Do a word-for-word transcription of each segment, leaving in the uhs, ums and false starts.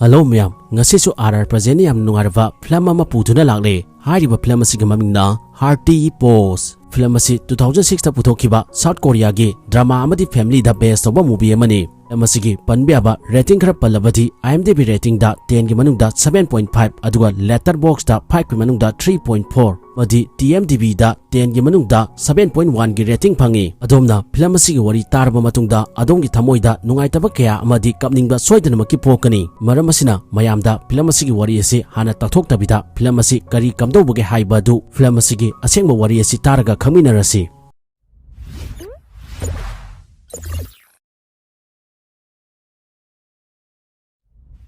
Hello ꯃꯌꯥꯝ, ꯉꯁꯤꯁꯨ R R ꯄ꯭ꯔꯖꯦꯟꯅ ꯌꯥꯝꯅ ꯅꯨꯡꯉꯥꯏꯔꯕ ꯐꯤꯂꯝ ꯑꯃ ꯄꯨꯗꯨꯅ ꯂꯥꯛꯂꯦ꯫ ꯍꯥꯏꯔꯤꯕ ꯐꯤꯂꯝ ꯑꯁꯤꯒꯤ ꯃꯃꯤꯡꯅ ꯍꯥꯔꯇꯤ ꯄꯣꯁ꯫ ꯐꯤꯂꯝ ꯑꯁꯤ ꯇꯨ ꯊꯥꯎꯖꯟ ꯁꯤꯛꯁꯇ ꯄꯨꯊꯣꯛꯈꯤꯕ ꯁꯥꯎꯠ ꯀꯣꯔꯤꯌꯥꯒꯤ ꯗ꯭ꯔꯃꯥ ꯑꯃꯗꯤ ꯐꯦꯃꯤꯂꯤꯗ ꯕꯦꯁ ꯇꯧꯕ ꯃꯨꯚꯤ ꯑꯃꯅꯤ꯫ ꯐꯤꯂꯝ ꯑꯁꯤꯒꯤ ꯄꯟꯕ ꯌꯥꯕ ꯔꯦꯇꯤꯡ ꯈꯔ ꯄꯜꯂꯕꯗꯤ, ꯑꯥꯏ ꯑꯦꯝ ꯗꯤ ꯕꯤ ꯔꯦꯇꯤꯡꯗ ꯇꯦꯟꯒꯤ ꯃꯅꯨꯡꯗ ꯁꯚꯦꯟ ꯄꯣꯏꯟꯠ ꯐꯥꯏꯚ, ꯑꯗꯨꯒ ꯂꯦꯇꯔꯕꯣꯛꯁꯇ ꯐꯥꯏꯚꯀꯤ ꯃꯅꯨꯡꯗ ꯊ꯭ꯔꯤ ꯄꯣꯏꯟꯠ ꯐꯣꯔ, ꯑꯃꯗꯤ ꯇꯤ ꯑꯦꯝ ꯗꯤ ꯕꯤꯗ ꯇꯦꯟꯒꯤ ꯃꯅꯨꯡꯗ ꯁꯚꯦꯟ ꯄꯣꯏꯟꯠ ꯋꯥꯟꯒꯤ ꯔꯦꯇꯤꯡ ꯐꯪꯉꯤ꯫ ꯑꯗꯣꯝꯅ ꯐꯤꯂꯝ ꯑꯁꯤꯒꯤ ꯋꯥꯔꯤ ꯇꯥꯔꯕ ꯃꯇꯨꯡꯗ ꯑꯗꯣꯝꯒꯤ ꯊꯃꯣꯏꯗ ꯅꯨꯡꯉꯥꯏꯇꯕ ꯀꯌꯥ ꯑꯃꯗꯤ ꯀꯞꯅꯤꯡꯕ ꯁꯣꯏꯗꯅꯃꯛꯀꯤ ꯄꯣꯛꯀꯅꯤ꯫ ꯃꯔꯝ ꯑꯁꯤꯅ ꯃꯌꯥꯝꯗ ꯐꯤꯂꯝ ꯑꯁꯤꯒꯤ ꯋꯥꯔꯤ ꯑꯁꯤ ꯍꯥꯟꯅ ꯇꯥꯛꯊꯣꯛꯇꯕꯤꯗ ꯐꯤꯂꯝ ꯑꯁꯤ ꯀꯔꯤ ꯀꯝꯗꯧꯕꯒꯦ ꯍꯥꯏꯕ ꯑꯗꯨ ꯐꯤꯂꯝ ꯑꯁꯤꯒꯤ ꯑꯁꯦꯡꯕ ꯋꯥꯔꯤ ꯑꯁꯤ ꯇꯥꯔꯒ ꯈꯪꯃꯤꯟꯅꯔꯁꯤ꯫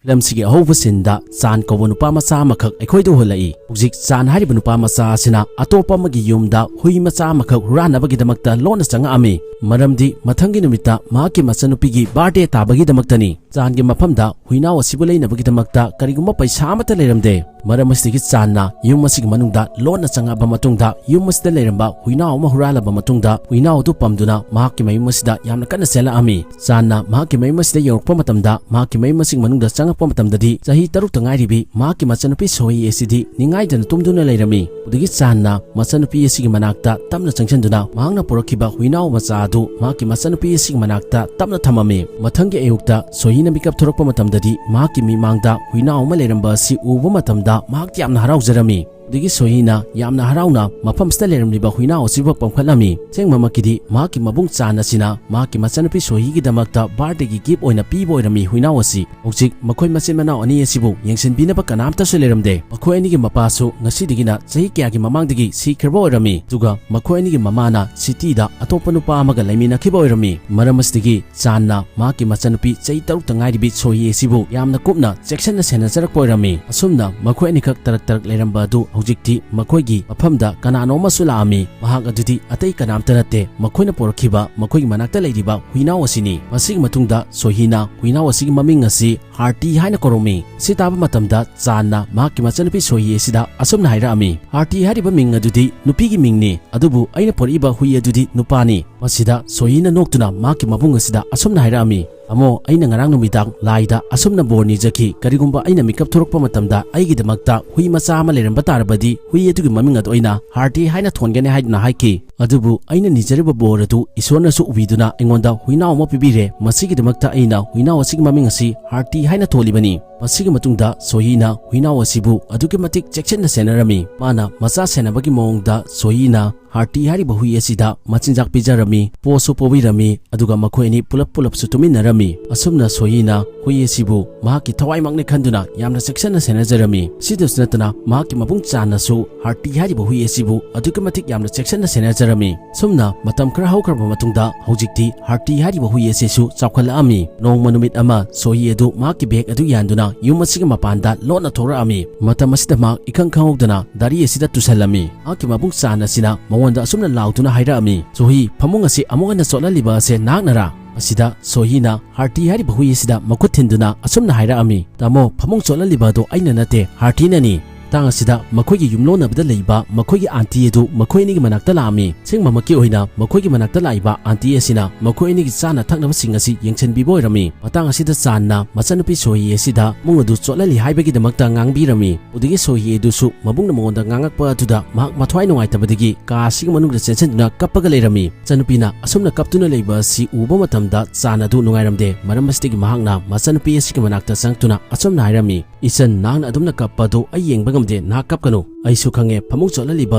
ꯐꯤꯂꯝꯁꯤꯒꯤ ꯑꯍꯧꯕ ꯁꯤꯟꯗ ꯆꯥꯟ ꯀꯧꯕ ꯅꯨꯄꯥ ꯃꯆꯥ ꯑꯃꯈꯛ ꯑꯩꯈꯣꯏꯗ ꯎꯍꯜꯂꯛꯏ꯫ ꯍꯧꯖꯤꯛ ꯆꯥꯟ ꯍꯥꯏꯔꯤꯕ ꯅꯨꯄꯥ ꯃꯆꯥ ꯑꯁꯤꯅ ꯑꯇꯣꯞꯄ ꯑꯃꯒꯤ ꯌꯨꯝꯗ ꯍꯨꯏ ꯃꯆꯥ ꯑꯃꯈꯛ ꯍꯨꯔꯥꯟꯅꯕꯒꯤꯗꯃꯛꯇ ꯂꯣꯟꯅ ꯆꯪꯉꯛꯑꯝꯃꯤ꯫ ꯃꯔꯝꯗꯤ ꯃꯊꯪꯒꯤ ꯅꯨꯃꯤꯠꯇ ꯃꯍꯥꯛꯀꯤ ꯃꯆꯟꯅꯨꯄꯤꯒꯤ ꯕꯥꯔꯗꯦ ꯇꯥꯕꯒꯤꯗꯃꯛꯇꯅꯤ꯫ ꯆꯥꯟꯒꯤ ꯃꯐꯝꯗ ꯍꯨꯏꯅꯥꯎ ꯑꯁꯤꯕꯨ ꯂꯩꯅꯕꯒꯤꯗꯃꯛꯇ ꯀꯔꯤꯒꯨꯝꯕ ꯄꯩꯁꯥ ꯑꯃꯠꯇ ꯂꯩꯔꯝꯗꯦ꯫ ꯃꯔꯝ ꯑꯁꯤꯗꯒꯤ ꯆꯥꯟꯅ ꯌꯨꯝ ꯑꯁꯤꯒꯤ ꯃꯅꯨꯡꯗ ꯂꯣꯟꯅ ꯆꯪꯉꯛꯑꯕ ꯃꯇꯨꯡꯗ, ꯌꯨꯝ ꯑꯁꯤꯗ ꯂꯩꯔꯝꯕ ꯍꯨꯏꯅꯥꯎ ꯑꯃ ꯍꯨꯔꯥꯜꯂꯕ ꯃꯇꯨꯡꯗ, ꯍꯨꯏꯅꯥꯎ ꯑꯗꯨ ꯄꯝꯗꯨꯅ ꯃꯍꯥꯛꯀꯤ ꯃꯌꯨꯝ ꯑꯁꯤꯗ ꯌꯥꯝꯅ ꯀꯟꯅ ꯆꯦꯜꯂꯛꯑꯝꯃꯤ꯫ ꯆꯥꯟꯅ ꯃꯍꯥꯛꯀꯤ ꯃꯌꯨꯝ ꯑꯁꯤꯗ ꯌꯧꯔꯛꯄ ꯃꯇꯝꯗ, ꯃꯍꯥꯛꯀꯤ ꯃꯌꯨꯝ ꯑꯁꯤꯒꯤ ꯃꯅꯨꯡꯗ ꯆꯪꯉꯛꯄ ꯃꯇꯝꯗꯗꯤ, ꯆꯍꯤ ꯇꯔꯨꯛꯇ ꯉꯥꯏꯔꯤꯕꯤ ꯃꯍꯥꯛꯀꯤ ꯃꯆꯟꯅꯨꯄꯤ ꯁꯣꯍꯤ ꯑꯁꯤꯗꯤ ꯅꯤꯡꯉꯥꯏꯗꯅ ꯇꯨꯝꯗꯨꯅ ꯂꯩꯔꯝꯃꯤ꯫ ꯑꯗꯨꯗꯒꯤ ꯆꯥꯟꯅ ꯃꯆꯟꯅꯨꯄꯤ ꯑꯁꯤꯒꯤ ꯃꯅꯥꯛꯇ ꯇꯞꯅ ꯆꯪꯁꯤꯟꯗꯨꯅ ꯃꯍꯥꯛꯅ ꯄꯨꯔꯛꯈꯤꯕ ꯍꯨꯏꯅꯥꯎ ꯃꯆꯥ ꯑꯗꯨ ꯃꯍꯥꯛꯀꯤ ꯃꯆꯟꯅꯨꯄꯤ ꯑꯁꯤꯒꯤ ꯃꯅꯥꯛꯇ ꯇꯞꯅ ꯊꯝꯃꯝꯃꯤ꯫ ꯃꯊꯪꯒꯤ ꯑꯌꯨꯛꯇ ꯁꯣꯍꯤꯅ ꯃꯤꯀꯞ ꯊꯣꯔꯛꯄ ꯃꯇꯝꯗꯗꯤ ꯃꯍꯥꯛꯀꯤ ꯃꯤꯃꯥꯡꯗ ꯍꯨꯏꯅꯥꯎ ꯑꯃ ꯂꯩꯔꯝꯕ ꯑꯁꯤ ꯎꯕ ꯃꯇꯝꯗ ꯃꯍꯥꯛꯇꯤ ꯌꯥꯝꯅ ꯍꯔꯥꯎꯖꯔꯝꯃꯤ꯫ ꯑꯗꯨꯗꯒꯤ ꯁꯣꯍꯤꯅ ꯌꯥꯝꯅ ꯍꯔꯥꯎꯅ ꯃꯐꯝꯁꯤꯗ ꯂꯩꯔꯝꯂꯤꯕ ꯍꯨꯏꯅꯥꯎ ꯑꯁꯤꯕꯨ ꯄꯝꯈꯠꯂꯝꯃꯤ꯫ ꯑꯁꯦꯡꯕꯃꯛꯀꯤꯗꯤ ꯃꯍꯥꯛꯀꯤ ꯃꯕꯨꯡ ꯆꯥꯟ ꯑꯁꯤꯅ ꯃꯍꯥꯛꯀꯤ ꯃꯆꯟꯅꯨꯄꯤ ꯁꯣꯍꯤꯒꯤꯗꯃꯛꯇ ꯕꯥꯔꯗꯦꯒꯤ ꯒꯤꯐ ꯑꯣꯏꯅ ꯄꯤꯕ ꯑꯣꯏꯔꯝꯃꯤ ꯍꯨꯏꯅꯥꯎ ꯑꯁꯤ꯫ ꯍꯧꯖꯤꯛ ꯃꯈꯣꯏ ꯃꯆꯤꯟ ꯃꯅꯥꯎ ꯑꯅꯤ ꯑꯁꯤꯕꯨ ꯌꯦꯡꯁꯤꯟꯕꯤꯅꯕ ꯀꯅꯥꯝꯇꯁꯨ ꯂꯩꯔꯝꯗꯦ꯫ ꯃꯈꯣꯏ ꯑꯅꯤꯒꯤ ꯃꯄꯥꯁꯨ ꯉꯁꯤꯗꯒꯤꯅ ꯆꯍꯤ ꯀꯌꯥꯒꯤ ꯃꯃꯥꯡꯗꯒꯤ ꯁꯤꯈ꯭ꯔꯕ ꯑꯣꯏꯔꯝꯃꯤ꯫ ꯑꯗꯨꯒ ꯃꯈꯣꯏ ꯑꯅꯤꯒꯤ ꯃꯃꯥꯅ ꯁꯤꯇꯤꯗ ꯑꯇꯣꯞꯄ ꯅꯨꯄꯥ ꯑꯃꯒ ꯂꯩꯃꯤꯟꯅꯈꯤꯕ ꯑꯣꯏꯔꯝꯃꯤ꯫ ꯃꯔꯝ ꯑꯁꯤꯗꯒꯤ ꯆꯥꯟꯅ ꯃꯍꯥꯛꯀꯤ ꯃꯆꯟꯅꯨꯄꯤ ꯆꯍꯤ ꯇꯔꯨꯛꯇ ꯉꯥꯏꯔꯤꯕꯤ ꯁꯣꯍꯤ ꯑꯁꯤꯕꯨ ꯌꯥꯝꯅ ꯀꯨꯞꯅ ꯆꯦꯛꯁꯤꯟꯅ ꯁꯦꯟꯅꯖꯔꯛꯄ ꯑꯣꯏꯔꯝꯃꯤ꯫ ꯑꯁꯨꯝꯅ ꯃꯈꯣꯏ ꯑꯅꯤꯈꯛ ꯇꯔꯛ ꯇꯔꯛ ꯂꯩꯔꯝꯕ ꯑꯗꯨ ꯍꯧꯖꯤꯛꯇꯤ ꯃꯈꯣꯏꯒꯤ ꯃꯐꯝꯗ ꯀꯅꯥꯅꯣ ꯑꯃꯁꯨ ꯂꯥꯛꯑꯝꯃꯤ꯫ ꯃꯍꯥꯛ ꯑꯗꯨꯗꯤ ꯑꯇꯩ ꯀꯅꯥꯝꯇ ꯅꯠꯇꯦ, ꯃꯈꯣꯏꯅ ꯄꯨꯔꯛꯈꯤꯕ ꯃꯈꯣꯏꯒꯤ ꯃꯅꯥꯛꯇ ꯂꯩꯔꯤꯕ ꯍꯨꯏꯅꯥꯎ ꯑꯁꯤꯅꯤ꯫ ꯃꯁꯤꯒꯤ ꯃꯇꯨꯡꯗ ꯁꯣꯍꯤꯅ ꯍꯨꯏꯅꯥꯎ ꯑꯁꯤꯒꯤ ꯃꯃꯤꯡ ꯑꯁꯤ ꯍꯥꯔꯇꯤ ꯍꯥꯏꯅ ꯀꯧꯔꯝꯃꯤ꯫ ꯑꯁꯤ ꯇꯥꯕ ꯃꯇꯝꯗ ꯆꯥꯟꯅ ꯃꯍꯥꯛꯀꯤ ꯃꯆꯟꯅꯨꯄꯤ ꯁꯣꯍꯤ ꯑꯁꯤꯗ ꯑꯁꯨꯝꯅ ꯍꯥꯏꯔꯛꯑꯝꯃꯤ, "ꯍꯥꯔꯇꯤ ꯍꯥꯏꯔꯤꯕ ꯃꯤꯡ ꯑꯗꯨꯗꯤ ꯅꯨꯄꯤꯒꯤ ꯃꯤꯡꯅꯤ, ꯑꯗꯨꯕꯨ ꯑꯩꯅ ꯄꯣꯔꯛꯏꯕ ꯍꯨꯏ ꯑꯗꯨꯗꯤ ꯅꯨꯄꯥꯅꯤ꯫" ꯃꯁꯤꯗ ꯁꯣꯍꯤꯅ ꯅꯣꯛꯇꯨꯅ ꯃꯍꯥꯛꯀꯤ ꯃꯕꯨꯡ ꯑꯁꯤꯗ ꯑꯁꯨꯝꯅ ꯍꯥꯏꯔꯛꯑꯝꯃꯤ, "ꯇꯥꯃꯣ, ꯑꯩꯅ ꯉꯔꯥꯡ ꯅꯨꯃꯤꯗꯥꯡ ꯂꯥꯏꯗ ꯑꯁꯨꯝꯅ ꯕꯣꯔ ꯅꯤꯖꯈꯤ, ꯀꯔꯤꯒꯨꯝꯕ ꯑꯩꯅ ꯃꯤꯀꯞ ꯊꯣꯔꯛꯄ ꯃꯇꯝꯗ ꯑꯩꯒꯤꯗꯃꯛꯇ ꯍꯨꯏ ꯃꯆꯥ ꯑꯃ ꯂꯩꯔꯝꯕ ꯇꯥꯔꯕꯗꯤ ꯍꯨꯏ ꯑꯗꯨꯒꯤ ꯃꯃꯤꯡ ꯑꯗꯨ ꯑꯩꯅ ꯍꯥꯔꯇꯤ ꯍꯥꯏꯅ ꯊꯣꯟꯒꯅꯤ" ꯍꯥꯏꯗꯨꯅ ꯍꯥꯏꯈꯤ꯫ ꯑꯗꯨꯕꯨ ꯑꯩꯅ ꯅꯤꯖꯔꯤꯕ ꯕꯣꯔ ꯑꯗꯨ ꯏꯁꯣꯔꯅꯁꯨ ꯎꯕꯤꯗꯨꯅ ꯑꯩꯉꯣꯟꯗ ꯍꯨꯏꯅꯥꯎ ꯑꯃ ꯄꯤꯕꯤꯔꯦ꯫ ꯃꯁꯤꯒꯤꯗꯃꯛꯇ ꯑꯩꯅ ꯍꯨꯏꯅꯥꯎ ꯑꯁꯤꯒꯤ ꯃꯃꯤꯡ ꯑꯁꯤ ꯍꯥꯔꯇꯤ ꯍꯥꯏꯅ ꯊꯣꯜꯂꯤꯕꯅꯤ꯫ ꯃꯁꯤꯒꯤ ꯃꯇꯨꯡꯗ ꯁꯣꯍꯤꯅ ꯍꯨꯏꯅꯥꯎ ꯑꯁꯤꯕꯨ ꯑꯗꯨꯛꯀꯤ ꯃꯇꯤꯛ ꯆꯦꯛꯁꯤꯟꯅ ꯁꯦꯟꯅꯔꯝꯃꯤ꯫ ꯃꯥꯅ ꯃꯆꯥ ꯁꯦꯟꯅꯕꯒꯤ ꯃꯑꯣꯡꯗ ꯁꯣꯍꯤꯅ ꯍꯥꯔꯇꯤ ꯍꯥꯏꯔꯤꯕ ꯍꯨꯏ ꯑꯁꯤꯗ ꯃꯆꯤꯟꯖꯥꯛ ꯄꯤꯖꯔꯝꯃꯤ, ꯄꯣꯁꯨ ꯄꯣꯕꯤꯔꯝꯃꯤ, ꯑꯗꯨꯒ ꯃꯈꯣꯏ ꯑꯅꯤ ꯄꯨꯂꯞ ꯄꯨꯂꯞꯁꯨ ꯇꯨꯃꯤꯟꯅꯔꯝꯃꯤ꯫ ꯑꯁꯨꯝꯅ ꯁꯣꯍꯤꯅ ꯍꯨꯏ ꯑꯁꯤꯕꯨ ꯃꯍꯥꯛꯀꯤ ꯊꯋꯥꯏꯃꯛꯅꯤ ꯈꯟꯗꯨꯅ ꯌꯥꯝꯅ ꯆꯦꯛꯁꯤꯟꯅ ꯁꯦꯟꯅꯖꯔꯝꯃꯤ꯫ ꯁꯤꯗꯁꯨ ꯅꯠꯇꯅ ꯃꯍꯥꯛꯀꯤ ꯃꯕꯨꯡ ꯆꯥꯟꯅꯁꯨ ꯍꯥꯔꯇꯤ ꯍꯥꯏꯔꯤꯕ ꯍꯨꯏ ꯑꯁꯤꯕꯨ ꯑꯗꯨꯛꯀꯤ ꯃꯇꯤꯛ ꯌꯥꯝꯅ ꯆꯦꯛꯁꯤꯟꯅ ꯁꯦꯟꯅꯖꯔꯝꯃꯤ꯫ ꯁꯨꯝꯅ ꯃꯇꯝ ꯈꯔ ꯍꯧꯈ꯭ꯔꯕ ꯃꯇꯨꯡꯗ ꯍꯧꯖꯤꯛꯇꯤ ꯍꯥꯔꯇꯤ ꯍꯥꯏꯔꯤꯕ ꯍꯨꯏ ꯑꯁꯤꯁꯨ ꯆꯥꯎꯈꯠꯂꯛꯑꯝꯃꯤ꯫ ꯅꯣꯡꯃ ꯅꯨꯃꯤꯠ ꯑꯃ ꯁꯣꯍꯤ ꯑꯗꯨ ꯃꯍꯥꯛꯀꯤ ꯕꯦꯒ ꯑꯗꯨ ꯌꯥꯟꯗꯨꯅ ꯌꯨꯝ ꯑꯁꯤꯒꯤ ꯃꯄꯥꯟꯗ ꯂꯣꯟꯅ ꯊꯣꯛꯂꯛꯑꯝꯃꯤ꯫ ꯃꯇꯝ ꯑꯁꯤꯗ ꯃꯍꯥꯛ ꯏꯈꯪ ꯈꯪꯍꯧꯗꯅ ꯗꯥꯔꯤ ꯑꯁꯤꯗ ꯇꯨꯁꯜꯂꯝꯃꯤ꯫ ꯃꯍꯥꯛꯀꯤ ꯃꯕꯨꯡ ꯆꯥꯟ ꯑꯁꯤꯅ ꯃꯉꯣꯟꯗ ꯑꯁꯨꯝꯅ ꯂꯥꯎꯗꯨꯅ ꯍꯥꯏꯔꯛꯑꯝꯃꯤ, "ꯁꯣꯍꯤ, ꯐꯃꯨꯡ ꯑꯁꯤ ꯑꯃꯨꯛ ꯍꯟꯅ ꯆꯣꯠꯍꯜꯂꯤꯕ ꯑꯁꯦ ꯅꯍꯥꯛꯅꯔꯥ?" ꯃꯁꯤꯗ ꯁꯣꯍꯤꯅ ꯍꯥꯔꯇꯤ ꯍꯥꯏꯔꯤꯕ ꯍꯨꯏ ꯑꯁꯤꯗ ꯃꯈꯨꯠ ꯊꯤꯟꯗꯨꯅ ꯑꯁꯨꯝꯅ ꯍꯥꯏꯔꯛꯑꯝꯃꯤ, "ꯇꯥꯃꯣ, ꯐꯃꯨꯡ ꯆꯣꯠꯍꯜꯂꯤꯕ ꯑꯗꯣ ꯑꯩꯅ ꯅꯠꯇꯦ, ꯍꯥꯔꯇꯤꯅꯅꯤ꯫ ꯃꯇꯥꯡ ꯑꯁꯤꯗ ꯃꯈꯣꯏꯒꯤ ꯌꯨꯝꯂꯣꯟꯅꯕꯗ ꯂꯩꯕ ꯃꯈꯣꯏꯒꯤ ꯑꯥꯟꯇꯤ ꯑꯗꯨ ꯃꯈꯣꯏ ꯑꯅꯤꯒꯤ ꯃꯅꯥꯛꯇ ꯂꯥꯛꯑꯝꯃꯤ꯫ ꯑꯁꯦꯡꯕꯃꯛꯀꯤ ꯑꯣꯏꯅ ꯃꯈꯣꯏꯒꯤ ꯃꯅꯥꯛꯇ ꯂꯥꯛꯏꯕ ꯑꯥꯟꯇꯤ ꯑꯁꯤꯅ ꯃꯈꯣꯏ ꯑꯅꯤꯒꯤ ꯆꯥꯅ ꯊꯛꯅꯕꯁꯤꯡ ꯑꯁꯤ ꯌꯦꯡꯁꯤꯟꯕꯤꯕ ꯑꯣꯏꯔꯝꯃꯤ꯫ ꯃꯇꯥꯡ ꯑꯁꯤꯗ ꯆꯥꯟꯅ ꯃꯆꯥꯅꯨꯄꯤ ꯁꯣꯍꯤ ꯑꯁꯤꯗ ꯐꯃꯨꯡ ꯑꯗꯨ ꯆꯣꯠꯍꯜꯂꯤ ꯍꯥꯏꯕꯒꯤꯗꯃꯛꯇ ꯉꯥꯡꯕꯤꯔꯝꯃꯤ꯫ ꯑꯗꯨꯗꯒꯤ ꯁꯣꯍꯤ ꯑꯗꯨꯁꯨ ꯃꯕꯨꯡꯅ ꯃꯉꯣꯟꯗ ꯉꯥꯡꯉꯛꯄ ꯑꯗꯨꯗ ꯃꯍꯥꯛ ꯃꯊ꯭ꯋꯥꯏ ꯅꯨꯡꯉꯥꯏꯇꯕꯗꯒꯤ ꯀꯥ ꯑꯁꯤꯒꯤ ꯃꯅꯨꯡꯗ ꯆꯦꯟꯁꯤꯟꯗꯨꯅ ꯀꯞꯄꯒ ꯂꯩꯔꯝꯃꯤ꯫ ꯃꯆꯥꯅꯨꯄꯤꯅ ꯑꯁꯨꯝꯅ ꯀꯞꯇꯨꯅ ꯂꯩꯕ ꯑꯁꯤ ꯎꯕ ꯃꯇꯝꯗ ꯆꯥꯟ ꯑꯗꯨ ꯅꯨꯡꯉꯥꯏꯔꯝꯗꯦ꯫ ꯃꯔꯝ ꯑꯁꯤꯗꯒꯤ ꯃꯍꯥꯛꯅ ꯃꯆꯥꯅꯨꯄꯤ ꯑꯁꯤꯒꯤ ꯃꯅꯥꯛꯇ ꯆꯪꯂꯛꯇꯨꯅ ꯑꯁꯨꯝꯅ ꯍꯥꯏꯔꯝꯃꯤ, "ꯏꯆꯟ, ꯅꯍꯥꯛꯅ ꯑꯗꯨꯝꯅ ꯀꯞꯄ ꯑꯗꯨ ꯑꯩ ꯌꯦꯡꯕ ꯉꯝꯗꯦ, ꯅꯍꯥꯛ ꯀꯞꯀꯅꯨ꯫ ꯑꯩꯁꯨ ꯈꯪꯉꯦ, ꯐꯃꯨꯡ ꯆꯣꯠꯍꯜꯂꯤꯕ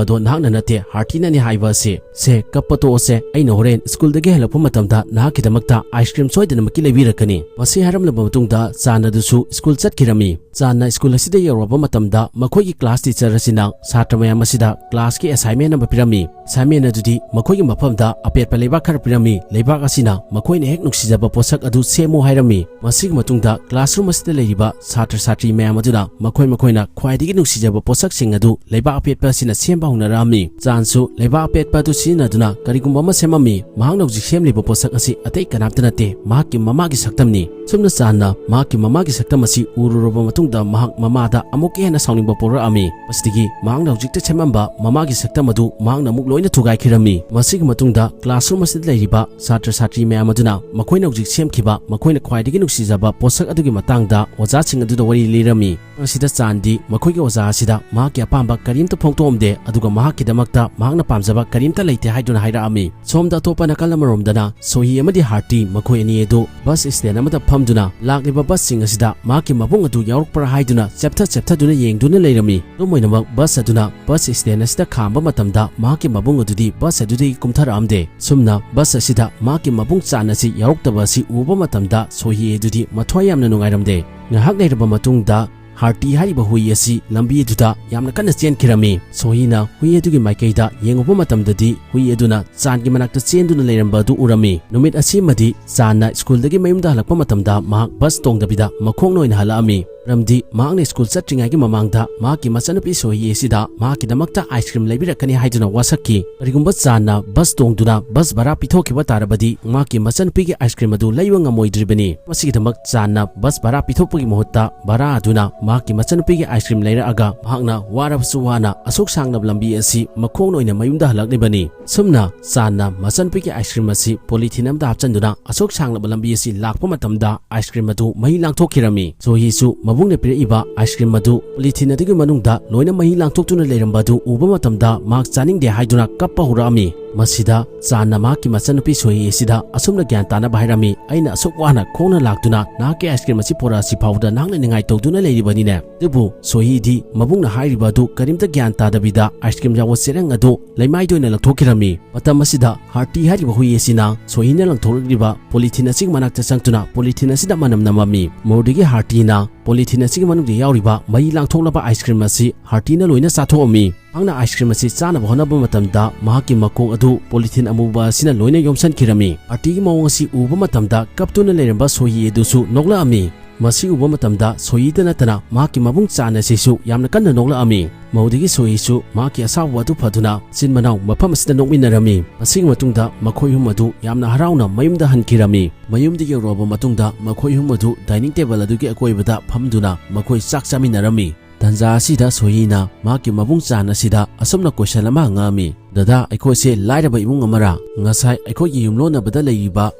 ꯑꯗꯣ ꯅꯍꯥꯛꯅ ꯅꯠꯇꯦ, ꯍꯥꯔꯇꯤꯅꯅꯤ ꯍꯥꯏꯕ ꯑꯁꯤ꯫ ꯁꯦ, ꯀꯞꯄ ꯇꯣꯛꯑꯣꯁꯦ, ꯑꯩꯅ ꯍꯣꯔꯦꯟ ꯁ꯭ꯀꯨꯜꯗꯒꯤ ꯍꯜꯂꯛꯄ ꯃꯇꯝꯗ ꯅꯍꯥꯛꯀꯤꯗꯃꯛꯇ ꯑꯥꯏꯁ ꯀ꯭ꯔꯤꯝ ꯁꯣꯏꯗꯅꯃꯛꯀꯤ ꯂꯩꯕꯤꯔꯛꯀꯅꯤ"꯫ ꯃꯁꯤ ꯍꯥꯏꯔꯝꯂꯕ ꯃꯇꯨꯡꯗ ꯆꯥꯟ ꯑꯗꯨꯁꯨ ꯁ꯭ꯀꯨꯜ ꯆꯠꯈꯤꯔꯝꯃꯤ꯫ ꯆꯥꯟꯅ ꯁ꯭ꯀꯨꯜ ꯑꯁꯤꯗ ꯌꯧꯔꯕ ꯃꯇꯝꯗ ꯃꯈꯣꯏꯒꯤ ꯀ꯭ꯂꯥꯁ ꯇꯤꯆꯔ ꯑꯁꯤꯅ ꯁꯥꯇ꯭ꯔ ꯃꯌꯥꯝ ꯑꯁꯤꯗ ꯀ꯭ꯂꯥꯁꯀꯤ ꯑꯦꯁꯥꯏꯟꯃꯦꯟ ꯑꯃ ꯄꯤꯔꯝꯃꯤ꯫ ꯑꯦꯁꯥꯏꯟꯃꯦꯟ ꯑꯗꯨꯗꯤ ꯃꯈꯣꯏꯒꯤ ꯃꯐꯝꯗ ꯑꯄꯦꯠꯄ ꯂꯩꯕꯥꯛ ꯈꯔ ꯄꯤꯔꯝꯃꯤ꯫ ꯂꯩꯕꯥꯛ ꯑꯁꯤꯅ ꯃꯈꯣꯏꯅ ꯍꯦꯛ ꯅꯨꯡꯁꯤꯖꯕ ꯄꯣꯠꯁꯛ ꯑꯗꯨ ꯁꯦꯝꯃꯨ ꯍꯥꯏꯔꯝꯃꯤ꯫ ꯃꯁꯤꯒꯤ ꯃꯇꯨꯡꯗ ꯀ꯭ꯂꯥꯁꯔꯨꯝ ꯑꯁꯤꯗ ꯂꯩꯔꯤꯕ ꯁꯥꯇ꯭ꯔ ꯁꯥꯇ꯭ꯔꯤ ꯃꯌꯥꯝ ꯑꯗꯨꯅ ꯃꯈꯣꯏ ꯃꯈꯣꯏꯅ ꯈ꯭ꯋꯥꯏꯗꯒꯤ ꯅꯨꯡꯁꯤ ꯅꯨꯡꯁꯤꯖꯕ ꯄꯣꯠꯁꯛꯁꯤꯡ ꯑꯗꯨ ꯂꯩꯕꯥꯛ ꯑꯄꯦꯠꯄ ꯑꯁꯤꯅ ꯁꯦꯝꯕ ꯍꯧꯅꯔꯛꯑꯝꯃꯤ꯫ ꯆꯥꯟꯁꯨ ꯂꯩꯕꯥꯛ ꯑꯄꯦꯠꯄ ꯑꯗꯨ ꯁꯤꯖꯤꯟꯅꯗꯨꯅ ꯀꯔꯤꯒꯨꯝꯕ ꯑꯃ ꯁꯦꯝꯃꯝꯃꯤ꯫ ꯃꯍꯥꯛꯅ ꯍꯧꯖꯤꯛ ꯁꯦꯝꯂꯤꯕ ꯄꯣꯠꯁꯛ ꯑꯁꯤ ꯑꯇꯩ ꯀꯅꯥꯝꯇ ꯅꯠꯇꯦ, ꯃꯍꯥꯛꯀꯤ ꯃꯃꯥꯒꯤ ꯁꯛꯇꯝꯅꯤ꯫ ꯁꯨꯝꯅ ꯆꯥꯟꯅ ꯃꯍꯥꯛꯀꯤ ꯃꯃꯥꯒꯤ ꯁꯛꯇꯝ ꯑꯁꯤ ꯎꯔꯨꯔꯕ ꯃꯇꯨꯡꯗ ꯃꯍꯥꯛ ꯃꯃꯥꯗ ꯑꯃꯨꯛꯀ ꯍꯦꯟꯅ ꯁꯥꯎꯅꯤꯡꯕ ꯄꯣꯛꯂꯛꯑꯝꯃꯤ꯫ ꯃꯁꯤꯗꯒꯤ ꯃꯍꯥꯛꯅ ꯍꯧꯖꯤꯛꯇ ꯁꯦꯝꯃꯝꯕ ꯃꯃꯥꯒꯤ ꯁꯛꯇꯝ ꯑꯗꯨ ꯃꯍꯥꯛꯅ ꯑꯃꯨꯛ ꯂꯣꯏꯅ ꯊꯨꯒꯥꯏꯈꯤꯔꯝꯃꯤ꯫ ꯃꯁꯤꯒꯤ ꯃꯇꯨꯡꯗ classroom ꯑꯁꯤꯗ ꯂꯩꯔꯤꯕ ꯁꯥꯇ꯭ꯔ ꯁꯥꯇ꯭ꯔꯤ ꯃꯌꯥꯝ ꯑꯗꯨꯅ ꯃꯈꯣꯏꯅ ꯍꯧꯖꯤꯛ ꯁꯦꯝꯈꯤꯕ ꯃꯈꯣꯏꯅ ꯈ꯭ꯋꯥꯏꯗꯒꯤ ꯅꯨꯡꯁꯤꯖꯕ ꯄꯣꯠꯁꯛ ꯑꯗꯨꯒꯤ ꯃꯇꯥꯡꯗ ꯑꯣꯖꯥꯁꯤꯡ ꯑꯗꯨꯗ ꯋꯥꯔꯤ ꯂꯤꯔꯝꯃꯤ꯫ ꯑꯁꯤꯗ ꯆꯥꯟꯗꯤ ꯃꯈꯣꯏꯒꯤ ꯑꯣꯖꯥ ꯑꯁꯤꯗ ꯃꯍꯥꯛꯀꯤ ꯑꯄꯥꯝꯕ ꯀꯔꯤꯝꯇ ꯐꯣꯡꯗꯣꯛꯑꯝꯗꯦ, ꯑꯗꯨꯒ ꯃꯍꯥꯛꯀꯤꯗꯃꯛꯇ ꯃꯍꯥꯛꯅ ꯄꯥꯝꯖꯕ ꯀꯔꯤꯝꯇ ꯂꯩꯇꯦ ꯍꯥꯏꯗꯨꯅ ꯍꯥꯏꯔꯛꯑꯝꯃꯤ꯫ ꯁꯣꯝꯗ ꯑꯇꯣꯞꯄ ꯅꯥꯀꯜ ꯑꯃꯔꯣꯝꯗꯅ ꯁꯣꯍꯤ ꯑꯃꯗꯤ ꯍꯥꯔꯇꯤ ꯃꯈꯣꯏ ꯑꯅꯤ ꯑꯗꯨ bus stand ꯑꯃꯗ ꯐꯝꯗꯨꯅ ꯂꯥꯛꯂꯤꯕ busꯁꯤꯡ ꯑꯁꯤꯗ ꯃꯍꯥꯛꯀꯤ ꯃꯕꯨꯡ ꯑꯗꯨ ꯌꯥꯎꯔꯛꯄ꯭ꯔꯥ ꯍꯥꯏꯗꯨꯅ ꯆꯦꯞꯊ ꯆꯦꯞꯊꯗꯨꯅ ꯌꯦꯡꯗꯨꯅ ꯂꯩꯔꯝꯃꯤ꯫ ꯑꯗꯨꯝ ꯑꯣꯏꯅꯃꯛ bus ꯑꯗꯨꯅ bus stand ꯑꯁꯤꯗ ꯈꯥꯝꯕ ꯃꯇꯝꯗ ꯃꯍꯥꯛꯀꯤ ꯃꯕꯨꯡ ꯑꯗꯨꯗꯤ bus ꯑꯗꯨꯗꯒꯤ ꯀꯨꯝꯊꯔꯛꯑꯝꯗꯦ꯫ ꯁꯨꯝꯅ bus ꯑꯁꯤꯗ ꯃꯍꯥꯛꯀꯤ ꯃꯕꯨꯡ ꯆꯥꯟ ꯑꯁꯤ ꯌꯥꯎꯔꯛꯇꯕ ꯑꯁꯤ ꯎꯕ ꯃꯇꯝꯗ ꯁꯣꯍꯤ ꯑꯗꯨꯗꯤ ꯃꯊ꯭ꯋꯥꯏ ꯌꯥꯝꯅ ꯅꯨꯡꯉꯥꯏꯔꯝꯗꯦ꯫ ꯉꯥꯏꯍꯥꯛ ꯂꯩꯔꯕ ꯃꯇꯨꯡꯗ ꯍꯥꯔꯇꯤ ꯍꯥꯏꯔꯤꯕ ꯍꯨꯏ ꯑꯁꯤ ꯂꯝꯕꯤ ꯑꯗꯨꯗ ꯌꯥꯝꯅ ꯀꯟꯅ ꯆꯦꯟꯈꯤꯔꯝꯃꯤ꯫ ꯁꯣꯍꯤꯅ ꯍꯨꯏ ꯑꯗꯨꯒꯤ ꯃꯥꯏꯀꯩꯗ ꯌꯦꯡꯉꯨꯕ ꯃꯇꯝꯗꯗꯤ ꯍꯨꯏ ꯑꯗꯨꯅ ꯆꯥꯟꯒꯤ ꯃꯅꯥꯛꯇ ꯆꯦꯟꯗꯨꯅ ꯂꯩꯔꯝꯕ ꯑꯗꯨ ꯎꯔꯝꯃꯤ꯫ ꯅꯨꯃꯤꯠ ꯑꯁꯤꯃꯗꯤ ꯆꯥꯟꯅ ꯁ꯭ꯀꯨꯜꯗꯒꯤ ꯃꯌꯨꯝꯗ ꯍꯜꯂꯛꯄ ꯃꯇꯝꯗ ꯃꯍꯥꯛ bus ꯇꯣꯡꯗꯕꯤꯗ ꯃꯈꯣꯡꯅ ꯑꯣꯏꯅ ꯍꯜꯂꯛꯑꯝꯃꯤ꯫ ꯃꯔꯝꯗꯤ ꯃꯍꯥꯛꯅ ꯁ꯭ꯀꯨꯜ ꯆꯠꯇ꯭ꯔꯤꯉꯩꯒꯤ ꯃꯃꯥꯡꯗ ꯃꯍꯥꯛꯀꯤ ꯃꯆꯟꯅꯨꯄꯤ ꯁꯣꯍꯤ ꯑꯁꯤꯗ ꯃꯍꯥꯛꯀꯤꯗꯃꯛꯇ ice cream ꯂꯩꯕꯤꯔꯛꯀꯅꯤ ꯍꯥꯏꯗꯨꯅ ꯋꯥꯁꯛꯈꯤ꯫ ꯀꯔꯤꯒꯨꯝꯕ ꯆꯥꯟꯅ bus ꯇꯣꯡꯗꯨꯅ bus ꯚꯔꯥ ꯄꯤꯊꯣꯛꯈꯤꯕ ꯇꯥꯔꯕꯗꯤ ꯃꯍꯥꯛꯀꯤ ꯃꯆꯟꯅꯨꯄꯤꯒꯤ ice cream ꯑꯗꯨ ꯂꯩꯕ ꯉꯝꯃꯣꯏꯗ꯭ꯔꯤꯕꯅꯤ꯫ ꯃꯁꯤꯒꯤꯗꯃꯛ ꯆꯥꯟꯅ bus ꯚꯔꯥ ꯄꯤꯊꯣꯛꯄꯒꯤ ꯃꯍꯨꯠꯇ ꯚꯔꯥ ꯑꯗꯨꯅ ꯃꯍꯥꯛꯀꯤ ꯃꯆꯟꯅꯨꯄꯤꯒꯤ ice cream ꯂꯩꯔꯛꯑꯒ ꯃꯍꯥꯛꯅ ꯋꯥꯔꯕꯁꯨ ꯋꯥꯅ ꯑꯁꯨꯛ ꯁꯥꯡꯂꯕ ꯂꯝꯕꯤ ꯑꯁꯤ ꯃꯈꯣꯡꯅ ꯑꯣꯏꯅ ꯃꯌꯨꯝꯗ ꯍꯜꯂꯛꯂꯤꯕꯅꯤ꯫ ꯁꯨꯝꯅ ꯆꯥꯟꯅ ꯃꯆꯟꯅꯨꯄꯤꯒꯤ ice cream ꯑꯁꯤ polythene ꯑꯃꯗ ꯍꯥꯞꯆꯤꯟꯗꯨꯅ ꯑꯁꯨꯛ ꯁꯥꯡꯂꯕ ꯂꯝꯕꯤ ꯑꯁꯤ ꯂꯥꯛꯄ ꯃꯇꯝꯗ ice cream ꯑꯗꯨ ꯃꯍꯤ ꯂꯥꯡꯊꯣꯛꯈꯤꯔꯝꯃꯤ꯫ ꯁꯣꯍꯤꯁꯨ ꯃꯕꯨꯡꯅ ꯄꯤꯔꯛꯏꯕ ice cream ꯑꯗꯨ polythene ꯑꯗꯨꯒꯤ ꯃꯅꯨꯡꯗ ꯂꯣꯏꯅ ꯃꯍꯤ ꯂꯥꯡꯊꯣꯛꯇꯨꯅ ꯂꯩꯔꯝꯕ ꯑꯗꯨ ꯎꯕ ꯃꯇꯝꯗ ꯃꯍꯥꯛ ꯆꯥꯅꯤꯡꯗꯦ ꯍꯥꯏꯗꯨꯅ ꯀꯞꯄ ꯍꯧꯔꯛꯑꯝꯃꯤ꯫ ꯃꯁꯤꯗ ꯆꯥꯟꯅ ꯃꯍꯥꯛꯀꯤ ꯃꯆꯟꯅꯨꯄꯤ ꯁꯣꯍꯤ ꯑꯁꯤꯗ ꯑꯁꯨꯝꯅ ꯒ꯭ꯌꯥꯟ ꯇꯥꯅꯕ ꯍꯥꯏꯔꯝꯃꯤ, "ꯑꯩꯅ ꯑꯁꯨꯛ ꯋꯥꯅ ꯈꯣꯡꯅ ꯂꯥꯛꯇꯨꯅ ꯅꯍꯥꯛꯀꯤ ice cream ꯑꯁꯤ ꯄꯨꯔꯛꯑꯁꯤ ꯐꯥꯎꯕꯗ ꯅꯍꯥꯛꯅ ꯅꯤꯡꯉꯥꯏ ꯇꯧꯗꯨꯅ ꯂꯩꯔꯤꯕꯅꯤꯅꯦ?" ꯑꯗꯨꯕꯨ ꯁꯣꯍꯤꯗꯤ ꯃꯕꯨꯡꯅ ꯍꯥꯏꯔꯤꯕ ꯑꯗꯨ ꯀꯔꯤꯝꯇ ꯒ꯭ꯌꯥꯟ ꯇꯥꯗꯕꯤꯗ ice cream ꯌꯥꯎꯕ ꯆꯦꯔꯪ ꯑꯗꯨ ꯂꯩꯃꯥꯏꯗ ꯑꯣꯏꯅ ꯂꯪꯊꯣꯛꯈꯤꯔꯝꯃꯤ꯫ ꯃꯇꯝ ꯑꯁꯤꯗ ꯍꯥꯔꯇꯤ ꯍꯥꯏꯔꯤꯕ ꯍꯨꯏ ꯑꯁꯤꯅ ꯁꯣꯍꯤꯅ ꯂꯪꯊꯣꯔꯛꯂꯤꯕ polythene ꯑꯁꯤꯒꯤ ꯃꯅꯥꯛꯇ ꯆꯪꯗꯨꯅ polythene ꯑꯁꯤꯗ ꯃꯅꯝ ꯅꯝꯃꯝꯃꯤ꯫ ꯃꯗꯨꯗꯒꯤ ꯍꯥꯔꯇꯤꯅ polythene ꯑꯁꯤꯒꯤ ꯃꯅꯨꯡꯗ ꯌꯥꯎꯔꯤꯕ ꯃꯍꯤ ꯂꯥꯡꯊꯣꯛꯂꯕ ice cream ꯑꯁꯤ ꯍꯥꯔꯇꯤꯅ ꯂꯣꯏꯅ ꯆꯥꯊꯣꯛꯑꯝꯃꯤ꯫ ꯃꯍꯥꯛꯅ ice cream ꯑꯁꯤ ꯆꯥꯅꯕ ꯍꯣꯠꯅꯕ ꯃꯇꯝꯗ ꯃꯍꯥꯛꯀꯤ ꯃꯀꯣꯛ ꯑꯗꯨ polythene ꯑꯃꯨꯕ ꯑꯁꯤꯅ ꯂꯣꯏꯅ ꯌꯣꯝꯁꯤꯟꯈꯤꯔꯝꯃꯤ꯫ ꯍꯥꯔꯇꯤꯒꯤ ꯃꯑꯣꯡ ꯑꯁꯤ ꯎꯕ ꯃꯇꯝꯗ ꯀꯞꯇꯨꯅ ꯂꯩꯔꯝꯕ ꯁꯣꯍꯤ ꯑꯗꯨꯁꯨ ꯅꯣꯛꯂꯛꯑꯝꯃꯤ꯫ ꯃꯁꯤ ꯎꯕ ꯃꯇꯝꯗ ꯁꯣꯌꯤꯗ ꯅꯠꯇꯅ ꯃꯍꯥꯛꯀꯤ ꯃꯕꯨꯡ ꯆꯥꯟ ꯑꯁꯤꯁꯨ ꯌꯥꯝꯅ ꯀꯟꯅ ꯅꯣꯛꯂꯛꯑꯝꯃꯤ꯫ ꯃꯗꯨꯗꯒꯤ ꯁꯣꯌꯤꯁꯨ ꯃꯍꯥꯛꯀꯤ ꯑꯁꯥꯎꯕ ꯑꯗꯨ ꯐꯗꯨꯅ ꯃꯆꯤꯟ ꯃꯅꯥꯎ ꯃꯐꯝ ꯑꯁꯤꯗ ꯅꯣꯛꯃꯤꯟꯅꯔꯝꯃꯤ꯫ ꯃꯁꯤꯒꯤ ꯃꯇꯨꯡꯗ ꯃꯈꯣꯏ ꯑꯍꯨꯝ ꯑꯗꯨ ꯌꯥꯝꯅ ꯍꯔꯥꯎꯅ ꯃꯌꯨꯝꯗ ꯍꯟꯈꯤꯔꯝꯃꯤ꯫ ꯃꯌꯨꯝꯗ ꯌꯧꯔꯛꯑꯕ ꯃꯇꯨꯡꯗ ꯃꯈꯣꯏ ꯑꯍꯨꯝ ꯑꯗꯨ dining table ꯑꯗꯨꯒꯤ ꯑꯀꯣꯏꯕꯗ ꯐꯝꯗꯨꯅ ꯃꯈꯣꯏ ꯆꯥꯛ ꯆꯥꯃꯤꯟꯅꯔꯝꯃꯤ꯫ ꯇꯟꯖꯥ ꯑꯁꯤꯗ ꯁꯣꯌꯤꯅ ꯃꯍꯥꯛꯀꯤ ꯃꯕꯨꯡ ꯆꯥꯟ ꯑꯁꯤꯗ ꯑꯁꯨꯝꯅ question ꯑꯃ ꯍꯪꯉꯛꯑꯝꯃꯤ, "ꯗꯗꯥ, ꯑꯩꯈꯣꯏꯁꯦ ꯂꯥꯏꯔꯕ ꯏꯃꯨꯡ ꯑꯃꯔꯥ? ꯉꯁꯥꯏ ꯑꯩꯈꯣꯏꯒꯤ ꯌꯨꯝꯂꯣꯟꯅꯕꯗ ꯂꯩꯔꯤꯕ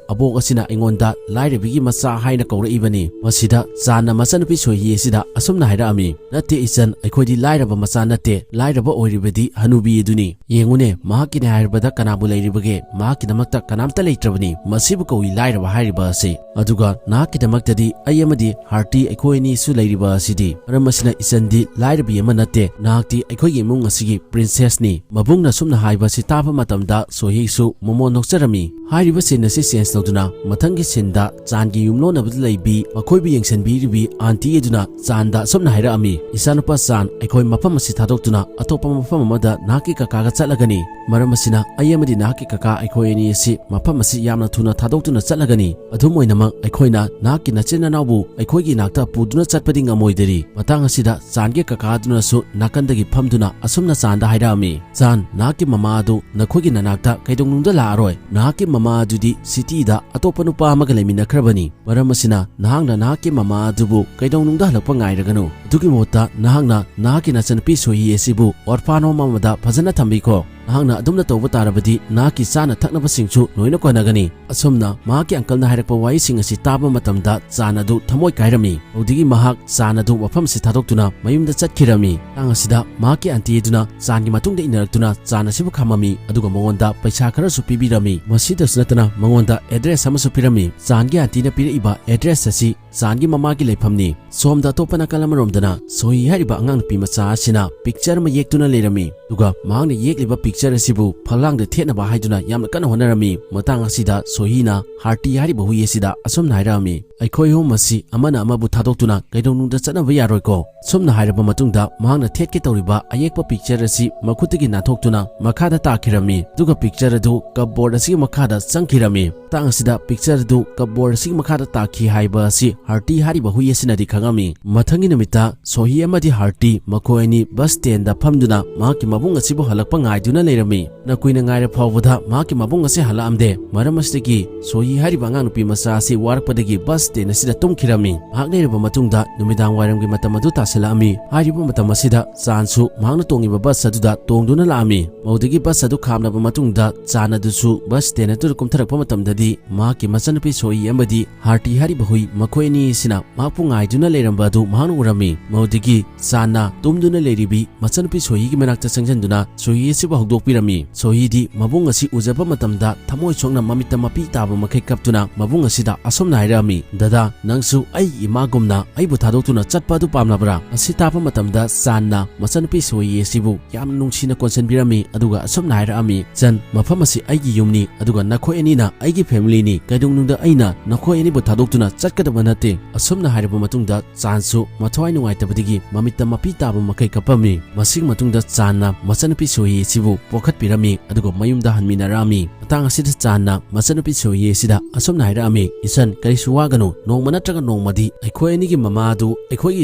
ꯑꯕꯣꯛ ꯑꯁꯤꯅ ꯑꯩꯉꯣꯟꯗ ꯂꯥꯏꯔꯕꯤꯒꯤ ꯃꯆꯥ ꯍꯥꯏꯅ ꯀꯧꯔꯛꯏꯕꯅꯤ꯫" ꯃꯁꯤꯗ ꯆꯥꯟꯅ ꯃꯆꯟꯅꯨꯄꯤ ꯁꯣꯌꯤ ꯑꯁꯤꯗ ꯑꯁꯨꯝꯅ ꯍꯥꯏꯔꯛꯑꯝꯃꯤ, "ꯅꯠꯇꯦ ꯏꯆꯟ, ꯑꯩꯈꯣꯏꯗꯤ ꯂꯥꯏꯔꯕ ꯃꯆꯥ ꯅꯠꯇꯦ, ꯂꯥꯏꯔꯕ ꯑꯣꯏꯔꯤꯕꯗꯤ ꯍꯅꯨꯕꯤ ꯑꯗꯨꯅꯤ꯫ ꯌꯦꯡꯉꯨꯅꯦ, ꯃꯍꯥꯛꯀꯤꯅꯦ ꯍꯥꯏꯔꯕꯗ ꯀꯅꯥꯕꯨ ꯂꯩꯔꯤꯕꯒꯦ? ꯃꯍꯥꯛꯀꯤꯗꯃꯛꯇ ꯀꯅꯥꯝꯇ ꯂꯩꯇ꯭ꯔꯕꯅꯤ꯫ ꯃꯁꯤꯕꯨ ꯀꯧꯏ ꯂꯥꯏꯔꯕ ꯍꯥꯏꯔꯤꯕ ꯑꯁꯤ꯫ ꯑꯗꯨꯒ ꯅꯍꯥꯛꯀꯤꯗꯃꯛꯇꯗꯤ ꯑꯩ ꯑꯃꯗꯤ ꯍꯥꯔꯇꯤ ꯑꯩꯈꯣꯏ ꯑꯅꯤꯁꯨ ꯂꯩꯔꯤꯕ ꯑꯁꯤꯗꯤ꯫ ꯃꯔꯝ ꯑꯁꯤꯅ ꯏꯆꯟꯗꯤ ꯂꯥꯏꯔꯕꯤ ꯑꯃ ꯅꯠꯇꯦ, ꯅꯍꯥꯛꯇꯤ ꯑꯩꯈꯣꯏꯒꯤ ꯏꯃꯨꯡ ꯑꯁꯤꯒꯤ princessꯅꯤ꯫" ꯃꯕꯨꯡꯅ ꯁꯨꯝꯅ ꯍꯥꯏꯕ ꯑꯁꯤ ꯇꯥꯕ ꯃꯇꯝꯗ ꯁꯣꯍꯤꯁꯨ ꯃꯃꯣꯟ ꯅꯣꯛꯆꯔꯝꯃꯤ꯫ ꯍꯥꯏꯔꯤꯕ scene ꯑꯁꯤ change ꯇꯧꯗꯨꯅ ꯃꯊꯪꯒꯤ sceneꯗ ꯆꯥꯟꯒꯤ ꯌꯨꯝꯂꯣꯟꯅꯕꯗ ꯂꯩꯕꯤ ꯃꯈꯣꯏꯕꯨ ꯌꯦꯡꯁꯤꯟꯕꯤꯔꯤꯕꯤ aunty ꯑꯗꯨꯅ ꯆꯥꯟꯗ ꯑꯁꯨꯝꯅ ꯍꯥꯏꯔꯛꯑꯝꯃꯤ, "ꯏꯆꯥꯅꯨꯄꯥ ꯆꯥꯟ, ꯑꯩꯈꯣꯏ ꯃꯐꯝ ꯑꯁꯤ ꯊꯥꯗꯣꯛꯇꯨꯅ ꯑꯇꯣꯞꯄ ꯃꯐꯝ ꯑꯃꯗ ꯅꯍꯥꯛꯀꯤ ꯀꯀꯥꯒ ꯆꯠꯂꯒꯅꯤ꯫ ꯃꯔꯝ ꯑꯁꯤꯅ ꯑꯩ ꯑꯃꯗꯤ ꯅꯍꯥꯛꯀꯤ ꯀꯀꯥ ꯑꯩꯈꯣꯏ ꯑꯅꯤ ꯑꯁꯤ ꯃꯐꯝ ꯑꯁꯤ ꯌꯥꯝꯅ ꯊꯨꯅ ꯊꯥꯗꯣꯛꯇꯨꯅ ꯆꯠꯂꯒꯅꯤ꯫ ꯑꯗꯨꯝ ꯑꯣꯏꯅꯃꯛ ꯑꯩꯈꯣꯏꯅ ꯅꯍꯥꯛꯀꯤ ꯅꯆꯤꯟ ꯅꯅꯥꯎꯕꯨ ꯑꯩꯈꯣꯏꯒꯤ ꯅꯥꯛꯇ ꯄꯨꯗꯨꯅ ꯆꯠꯄꯗꯤ ꯉꯝꯃꯣꯏꯗꯔꯤ꯫" ꯃꯇꯥꯡ ꯑꯁꯤꯗ ꯆꯥꯟꯒꯤ ꯀꯀꯥ ꯑꯗꯨꯅꯁꯨ ꯅꯥꯀꯟꯗꯒꯤ ꯐꯝꯗꯨꯅ ꯑꯁꯨꯝꯅ ꯆꯥꯟꯗ ꯍꯥꯏꯔꯛꯑꯝꯃꯤ, "ꯆꯥꯟ, ꯅꯍꯥꯛꯀꯤ ꯃꯃꯥ ꯑꯗꯨ ꯅꯈꯣꯏꯒꯤ ꯅꯅꯥꯛꯇ ꯀꯩꯗꯧꯅꯨꯡꯗ ꯂꯥꯛꯑꯔꯣꯏ꯫ ꯅꯍꯥꯛꯀꯤ ꯃꯃꯥ ꯑꯗꯨꯗꯤ cityꯗ ꯑꯇꯣꯞꯄ ꯅꯨꯄꯥ ꯑꯃꯒ ꯂꯩꯃꯤꯟꯅꯈ꯭ꯔꯕꯅꯤ꯫ ꯃꯔꯝ ꯑꯁꯤꯅ ꯅꯍꯥꯛꯅ ꯅꯍꯥꯛꯀꯤ ꯃꯃꯥ ꯑꯗꯨꯕꯨ ꯀꯩꯗꯧꯅꯨꯡꯗ ꯍꯜꯂꯛꯄ ꯉꯥꯏꯔꯒꯅꯨ꯫ ꯑꯗꯨꯒꯤ ꯃꯍꯨꯠꯇ ꯅꯍꯥꯛꯅ ꯅꯍꯥꯛꯀꯤ ꯅꯆꯟꯅꯨꯄꯤ ꯁꯣꯍꯤ ꯑꯁꯤꯕꯨ orphan home ꯑꯃꯗ ꯐꯖꯅ ꯊꯝꯕꯤꯈꯣ꯫ ꯅꯍꯥꯛꯅ ꯑꯗꯨꯝꯅ ꯇꯧꯕ ꯇꯥꯔꯕꯗꯤ ꯅꯍꯥꯛꯀꯤ ꯆꯥꯅ ꯊꯛꯅꯕꯁꯤꯡꯁꯨ ꯂꯣꯏꯅ ꯀꯣꯟꯅꯒꯅꯤ꯫" ꯑꯁꯨꯝꯅ ꯃꯍꯥꯛꯀꯤ uncleꯅ ꯍꯥꯏꯔꯛꯄ ꯋꯥꯍꯩꯁꯤꯡ ꯑꯁꯤ ꯇꯥꯕ ꯃꯇꯝꯗ ꯆꯥꯟ ꯑꯗꯨ ꯊꯃꯣꯏ ꯀꯥꯏꯔꯝꯃꯤ꯫ ꯑꯗꯨꯗꯒꯤ ꯃꯍꯥꯛ ꯆꯥꯟ ꯑꯗꯨ ꯃꯐꯝ ꯑꯁꯤ ꯊꯥꯗꯣꯛꯇꯨꯅ ꯃꯌꯨꯝꯗ ꯆꯠꯈꯤꯔꯝꯃꯤ꯫ ꯃꯇꯥꯡ ꯑꯁꯤꯗ ꯃꯍꯥꯛꯀꯤ aunty ꯑꯗꯨꯅ ꯆꯥꯟꯒꯤ ꯃꯇꯨꯡꯗ ꯏꯟꯅꯔꯛꯇꯨꯅ ꯆꯥꯟ ꯑꯁꯤꯕꯨ ꯈꯥꯝꯃꯝꯃꯤ, ꯑꯗꯨꯒ ꯃꯉꯣꯟꯗ ꯄꯩꯁꯥ ꯈꯔꯁꯨ ꯄꯤꯕꯤꯔꯝꯃꯤ꯫ ꯃꯁꯤꯗꯁꯨ ꯅꯠꯇꯅ ꯃꯉꯣꯟꯗ address ꯑꯃꯁꯨ ꯄꯤꯔꯝꯃꯤ꯫ ꯆꯥꯟꯒꯤ auntyꯅ ꯄꯤꯔꯛꯏꯕ address ꯑꯁꯤ ꯆꯥꯟꯒꯤ ꯃꯃꯥꯒꯤ ꯂꯩꯐꯝꯅꯤ꯫ ꯁꯣꯝꯗ ꯑꯇꯣꯞꯄ ꯅꯥꯀꯜ ꯑꯃꯔꯣꯝꯗꯅ ꯁꯣꯍꯤ ꯍꯥꯏꯔꯤꯕ ꯑꯉꯥꯡ ꯅꯨꯄꯤ ꯃꯆꯥ ꯑꯁꯤꯅ picture ꯑꯃ ꯌꯦꯛꯇꯨꯅ ꯂꯩꯔꯝꯃꯤ꯫ ꯑꯗꯨꯒ ꯃꯍꯥꯛꯅ ꯌꯦꯛꯂꯤꯕ picture ꯄꯤꯛꯆꯔ ꯑꯁꯤꯕꯨ ꯐꯛꯂꯥꯡꯗ ꯊꯦꯠꯅꯕ ꯍꯥꯏꯗꯨꯅ ꯌꯥꯝꯅ ꯀꯟꯅ ꯍꯣꯠꯅꯔꯝꯃꯤ꯫ ꯃꯇꯥꯡ ꯑꯁꯤꯗ ꯁꯣꯍꯤꯅ ꯍꯥꯔꯇꯤ ꯍꯥꯏꯔꯤꯕ ꯍꯨꯏ ꯑꯁꯤꯗ ꯑꯁꯨꯝꯅ ꯍꯥꯏꯔꯛꯑꯝꯃꯤ, "ꯑꯩꯈꯣꯏ ꯑꯍꯨꯝ ꯑꯁꯤ ꯑꯃꯅ ꯑꯃꯕꯨ ꯊꯥꯗꯣꯛꯇꯨꯅ ꯀꯩꯗꯧꯅꯨꯡꯗ ꯆꯠꯅꯕ ꯌꯥꯔꯣꯏꯀꯣ?" ꯁꯨꯝꯅ ꯍꯥꯏꯔꯕ ꯃꯇꯨꯡꯗ ꯃꯍꯥꯛꯅ ꯊꯦꯠꯀꯦ ꯇꯧꯔꯤꯕ ꯑꯌꯦꯛꯄ ꯄꯤꯛꯆꯔ ꯑꯁꯤ ꯃꯈꯨꯠꯇꯒꯤ ꯅꯥꯟꯊꯣꯛꯇꯨꯅ ꯃꯈꯥꯗ ꯇꯥꯈꯤꯔꯝꯃꯤ꯫ ꯑꯗꯨꯒ ꯄꯤꯛꯆꯔ ꯑꯗꯨ ꯀꯞꯕꯣꯔꯗ ꯑꯁꯤꯒꯤ ꯃꯈꯥꯗ ꯆꯪꯈꯤꯔꯝꯃꯤ꯫ ꯃꯇꯥꯡ ꯑꯁꯤꯗ ꯄꯤꯛꯆꯔ ꯑꯗꯨ ꯀꯞꯕꯣꯔꯗ ꯑꯁꯤꯒꯤ ꯃꯈꯥꯗ ꯇꯥꯈꯤ ꯍꯥꯏꯕ ꯑꯁꯤ ꯍꯥꯔꯇꯤ ꯍꯥꯏꯔꯤꯕ ꯍꯨꯏ ꯑꯁꯤꯅꯗꯤ ꯈꯪꯉꯝꯃꯤ꯫ ꯃꯊꯪꯒꯤ ꯅꯨꯃꯤꯠꯇ ꯁꯣꯍꯤ ꯑꯃꯗꯤ ꯍꯥꯔꯇꯤ ꯃꯈꯣꯏ ꯑꯅꯤ ꯕꯁ ꯁ꯭ꯇꯦꯟꯗ ꯐꯝꯗꯨꯅ ꯃꯍꯥꯛꯀꯤ ꯃꯕꯨꯡ ꯑꯁꯤꯕꯨ ꯍꯜꯂꯛꯄ ꯉꯥꯏꯗꯨꯅ ꯂꯩꯔꯝꯃꯤ꯫ ꯅ ꯀꯨꯏꯅ ꯉꯥꯏꯔ ꯐꯥꯎꯕꯗ ꯃꯍꯥꯛꯀꯤ ꯃꯕꯨꯡ ꯑꯁꯤ ꯍꯜꯂꯛꯑꯝꯗꯦ꯫ ꯃꯔꯝ ꯑꯁꯤꯗꯒꯤ ꯁꯣꯍꯤ ꯍꯥꯏꯔꯤꯕ ꯑꯉꯥꯡ ꯅꯨꯄꯤ ꯃꯆꯥ ꯑꯁꯤ ꯋꯥꯔꯛꯄꯗꯒꯤ ꯕꯁ ꯁ꯭ꯇꯦꯟ ꯑꯁꯤꯗ ꯇꯨꯝꯈꯤꯔꯝꯃꯤ꯫ ꯉꯥꯏꯍꯥꯛ ꯂꯩꯔꯕ ꯃꯇꯨꯡꯗ ꯅꯨꯃꯤꯗꯥꯡ ꯋꯥꯏꯔꯝꯒꯤ ꯃꯇꯝ ꯑꯗꯨ ꯇꯥꯁꯤꯜꯂꯛꯑꯝꯃꯤ꯫ ꯍꯥꯏꯔꯤꯕ ꯃꯇꯝ ꯑꯁꯤꯗ ꯆꯥꯟꯁꯨ ꯃꯍꯥꯛꯅ ꯇꯣꯡꯉꯤꯕ ꯕꯁ ꯑꯗꯨꯗ ꯇꯣꯡꯗꯨꯅ ꯂꯥꯛꯑꯝꯃꯤ꯫ ꯃꯗꯨꯗꯒꯤ ꯕꯁ ꯑꯗꯨ ꯈꯥꯝꯂꯕ ꯃꯇꯨꯡꯗ ꯆꯥꯟ ꯑꯗꯨꯁꯨ ꯕꯁ ꯁ꯭ꯇꯦꯟ ꯑꯗꯨꯗ ꯀꯨꯝꯊꯔꯛꯄ ꯃꯇꯝꯗꯗꯤ ꯃꯍꯥꯛꯀꯤ ꯃꯆꯟꯅꯨꯄꯤ ꯁꯣꯍꯤ ꯑꯃꯗꯤ ꯍꯥꯔꯇꯤ ꯍꯥꯏꯔꯤꯕ ꯍꯨꯏ ꯃꯈꯣꯏ ꯑꯅꯤ ꯑꯁꯤꯅ ꯃꯍꯥꯛꯄꯨ ꯉꯥꯏꯗꯨꯅ ꯂꯩꯔꯝꯕ ꯑꯗꯨ ꯃꯍꯥꯛꯅ ꯎꯔꯝꯃꯤ꯫ ꯃꯗꯨꯗꯒꯤ ꯆꯥꯟꯅ ꯇꯨꯝꯗꯨꯅ ꯂꯩꯔꯤꯕꯤ ꯃꯆꯟꯅꯨꯄꯤ ꯁꯣꯍꯤꯒꯤ ꯃꯅꯥꯛꯇ ꯆꯪꯁꯤꯟꯗꯨꯅ ꯁꯣꯍꯤ ꯑꯁꯤꯕꯨ ꯍꯧꯗꯣꯛꯄꯤꯔꯝꯃꯤ꯫ ꯁꯣꯍꯤꯗꯤ ꯃꯕꯨꯡ ꯑꯁꯤ ꯎꯖꯕ ꯃꯇꯝꯗ ꯊꯃꯣꯏ ꯁꯣꯛꯅ ꯃꯃꯤꯠꯇ ꯃꯄꯤ ꯇꯥꯕ ꯃꯈꯩ ꯀꯞꯇꯨꯅ ꯃꯕꯨꯡ ꯑꯁꯤꯗ ꯑꯁꯨꯝꯅ ꯍꯥꯏꯔꯛꯑꯝꯃꯤ, "ꯗꯗꯥ, ꯅꯪꯁꯨ ꯑꯩꯒꯤ ꯏꯃꯥꯒꯨꯝꯅ ꯑꯩꯕꯨ ꯊꯥꯗꯣꯛꯇꯨꯅ ꯆꯠꯄ ꯑꯗꯨ ꯄꯥꯝꯂꯕ꯭ꯔꯥ?" ꯑꯁꯤ ꯇꯥꯕ ꯃꯇꯝꯗ ꯆꯥꯟꯅ ꯃꯆꯟꯅꯨꯄꯤ ꯁꯣꯍꯤ ꯑꯁꯤꯕꯨ ꯌꯥꯝꯅ ꯅꯨꯡꯁꯤꯅ ꯀꯣꯟꯁꯤꯟꯕꯤꯔꯝꯃꯤ꯫ ꯑꯗꯨꯒ ꯑꯁꯨꯝꯅ ꯍꯥꯏꯔꯛꯑꯝꯃꯤ, "ꯆꯟ, ꯃꯐꯝ ꯑꯁꯤ ꯑꯩꯒꯤ ꯌꯨꯝꯅꯤ, ꯑꯗꯨꯒ ꯅꯈꯣꯏ ꯑꯅꯤꯅ ꯑꯩꯒꯤ ꯐꯦꯃꯤꯂꯤꯅꯤ꯫ ꯀꯩꯗꯧꯅꯨꯡꯗ ꯑꯩꯅ ꯅꯈꯣꯏ ꯑꯅꯤꯕꯨ ꯊꯥꯗꯣꯛꯇꯨꯅ ꯆꯠꯀꯗꯕ ꯅꯠꯇꯦ꯫" ꯑꯁꯨꯝꯅ ꯍꯥꯏꯔꯕ ꯃꯇꯨꯡꯗ ꯆꯥꯟꯁꯨ ꯃꯊ꯭ꯋꯥꯏ ꯅꯨꯡꯉꯥꯏꯇꯕꯗꯒꯤ ꯃꯃꯤꯠꯇ ꯃꯄꯤ ꯇꯥꯕ ꯃꯈꯩ ꯀꯞꯄꯝꯃꯤ꯫ ꯃꯁꯤꯒꯤ ꯃꯇꯨꯡꯗ ꯆꯥꯟꯅ ꯃꯆꯟꯅꯨꯄꯤ ꯁꯣꯍꯤ ꯑꯁꯤꯕꯨ ꯄꯣꯛꯈꯠꯄꯤꯔꯝꯃꯤ, ꯑꯗꯨꯒ ꯃꯌꯨꯝꯗ ꯍꯟꯃꯤꯟꯅꯔꯛꯑꯝꯃꯤ꯫ ꯃꯇꯥꯡ ꯑꯁꯤꯗ ꯆꯥꯟꯅ ꯃꯆꯟꯅꯨꯄꯤ ꯁꯣꯍꯤ ꯑꯁꯤꯗ ꯑꯁꯨꯝꯅ ꯍꯥꯏꯔꯛꯑꯝꯃꯤ, "ꯏꯆꯟ, ꯀꯔꯤꯁꯨ ꯋꯥꯒꯅꯨ, ꯅꯣꯡꯃ ꯅꯠꯇ꯭ꯔꯒ ꯅꯣꯡꯃꯗꯤ ꯑꯩꯈꯣꯏ ꯑꯅꯤꯒꯤ ꯃꯃꯥ ꯑꯗꯨ ꯑꯩꯈꯣꯏꯒꯤ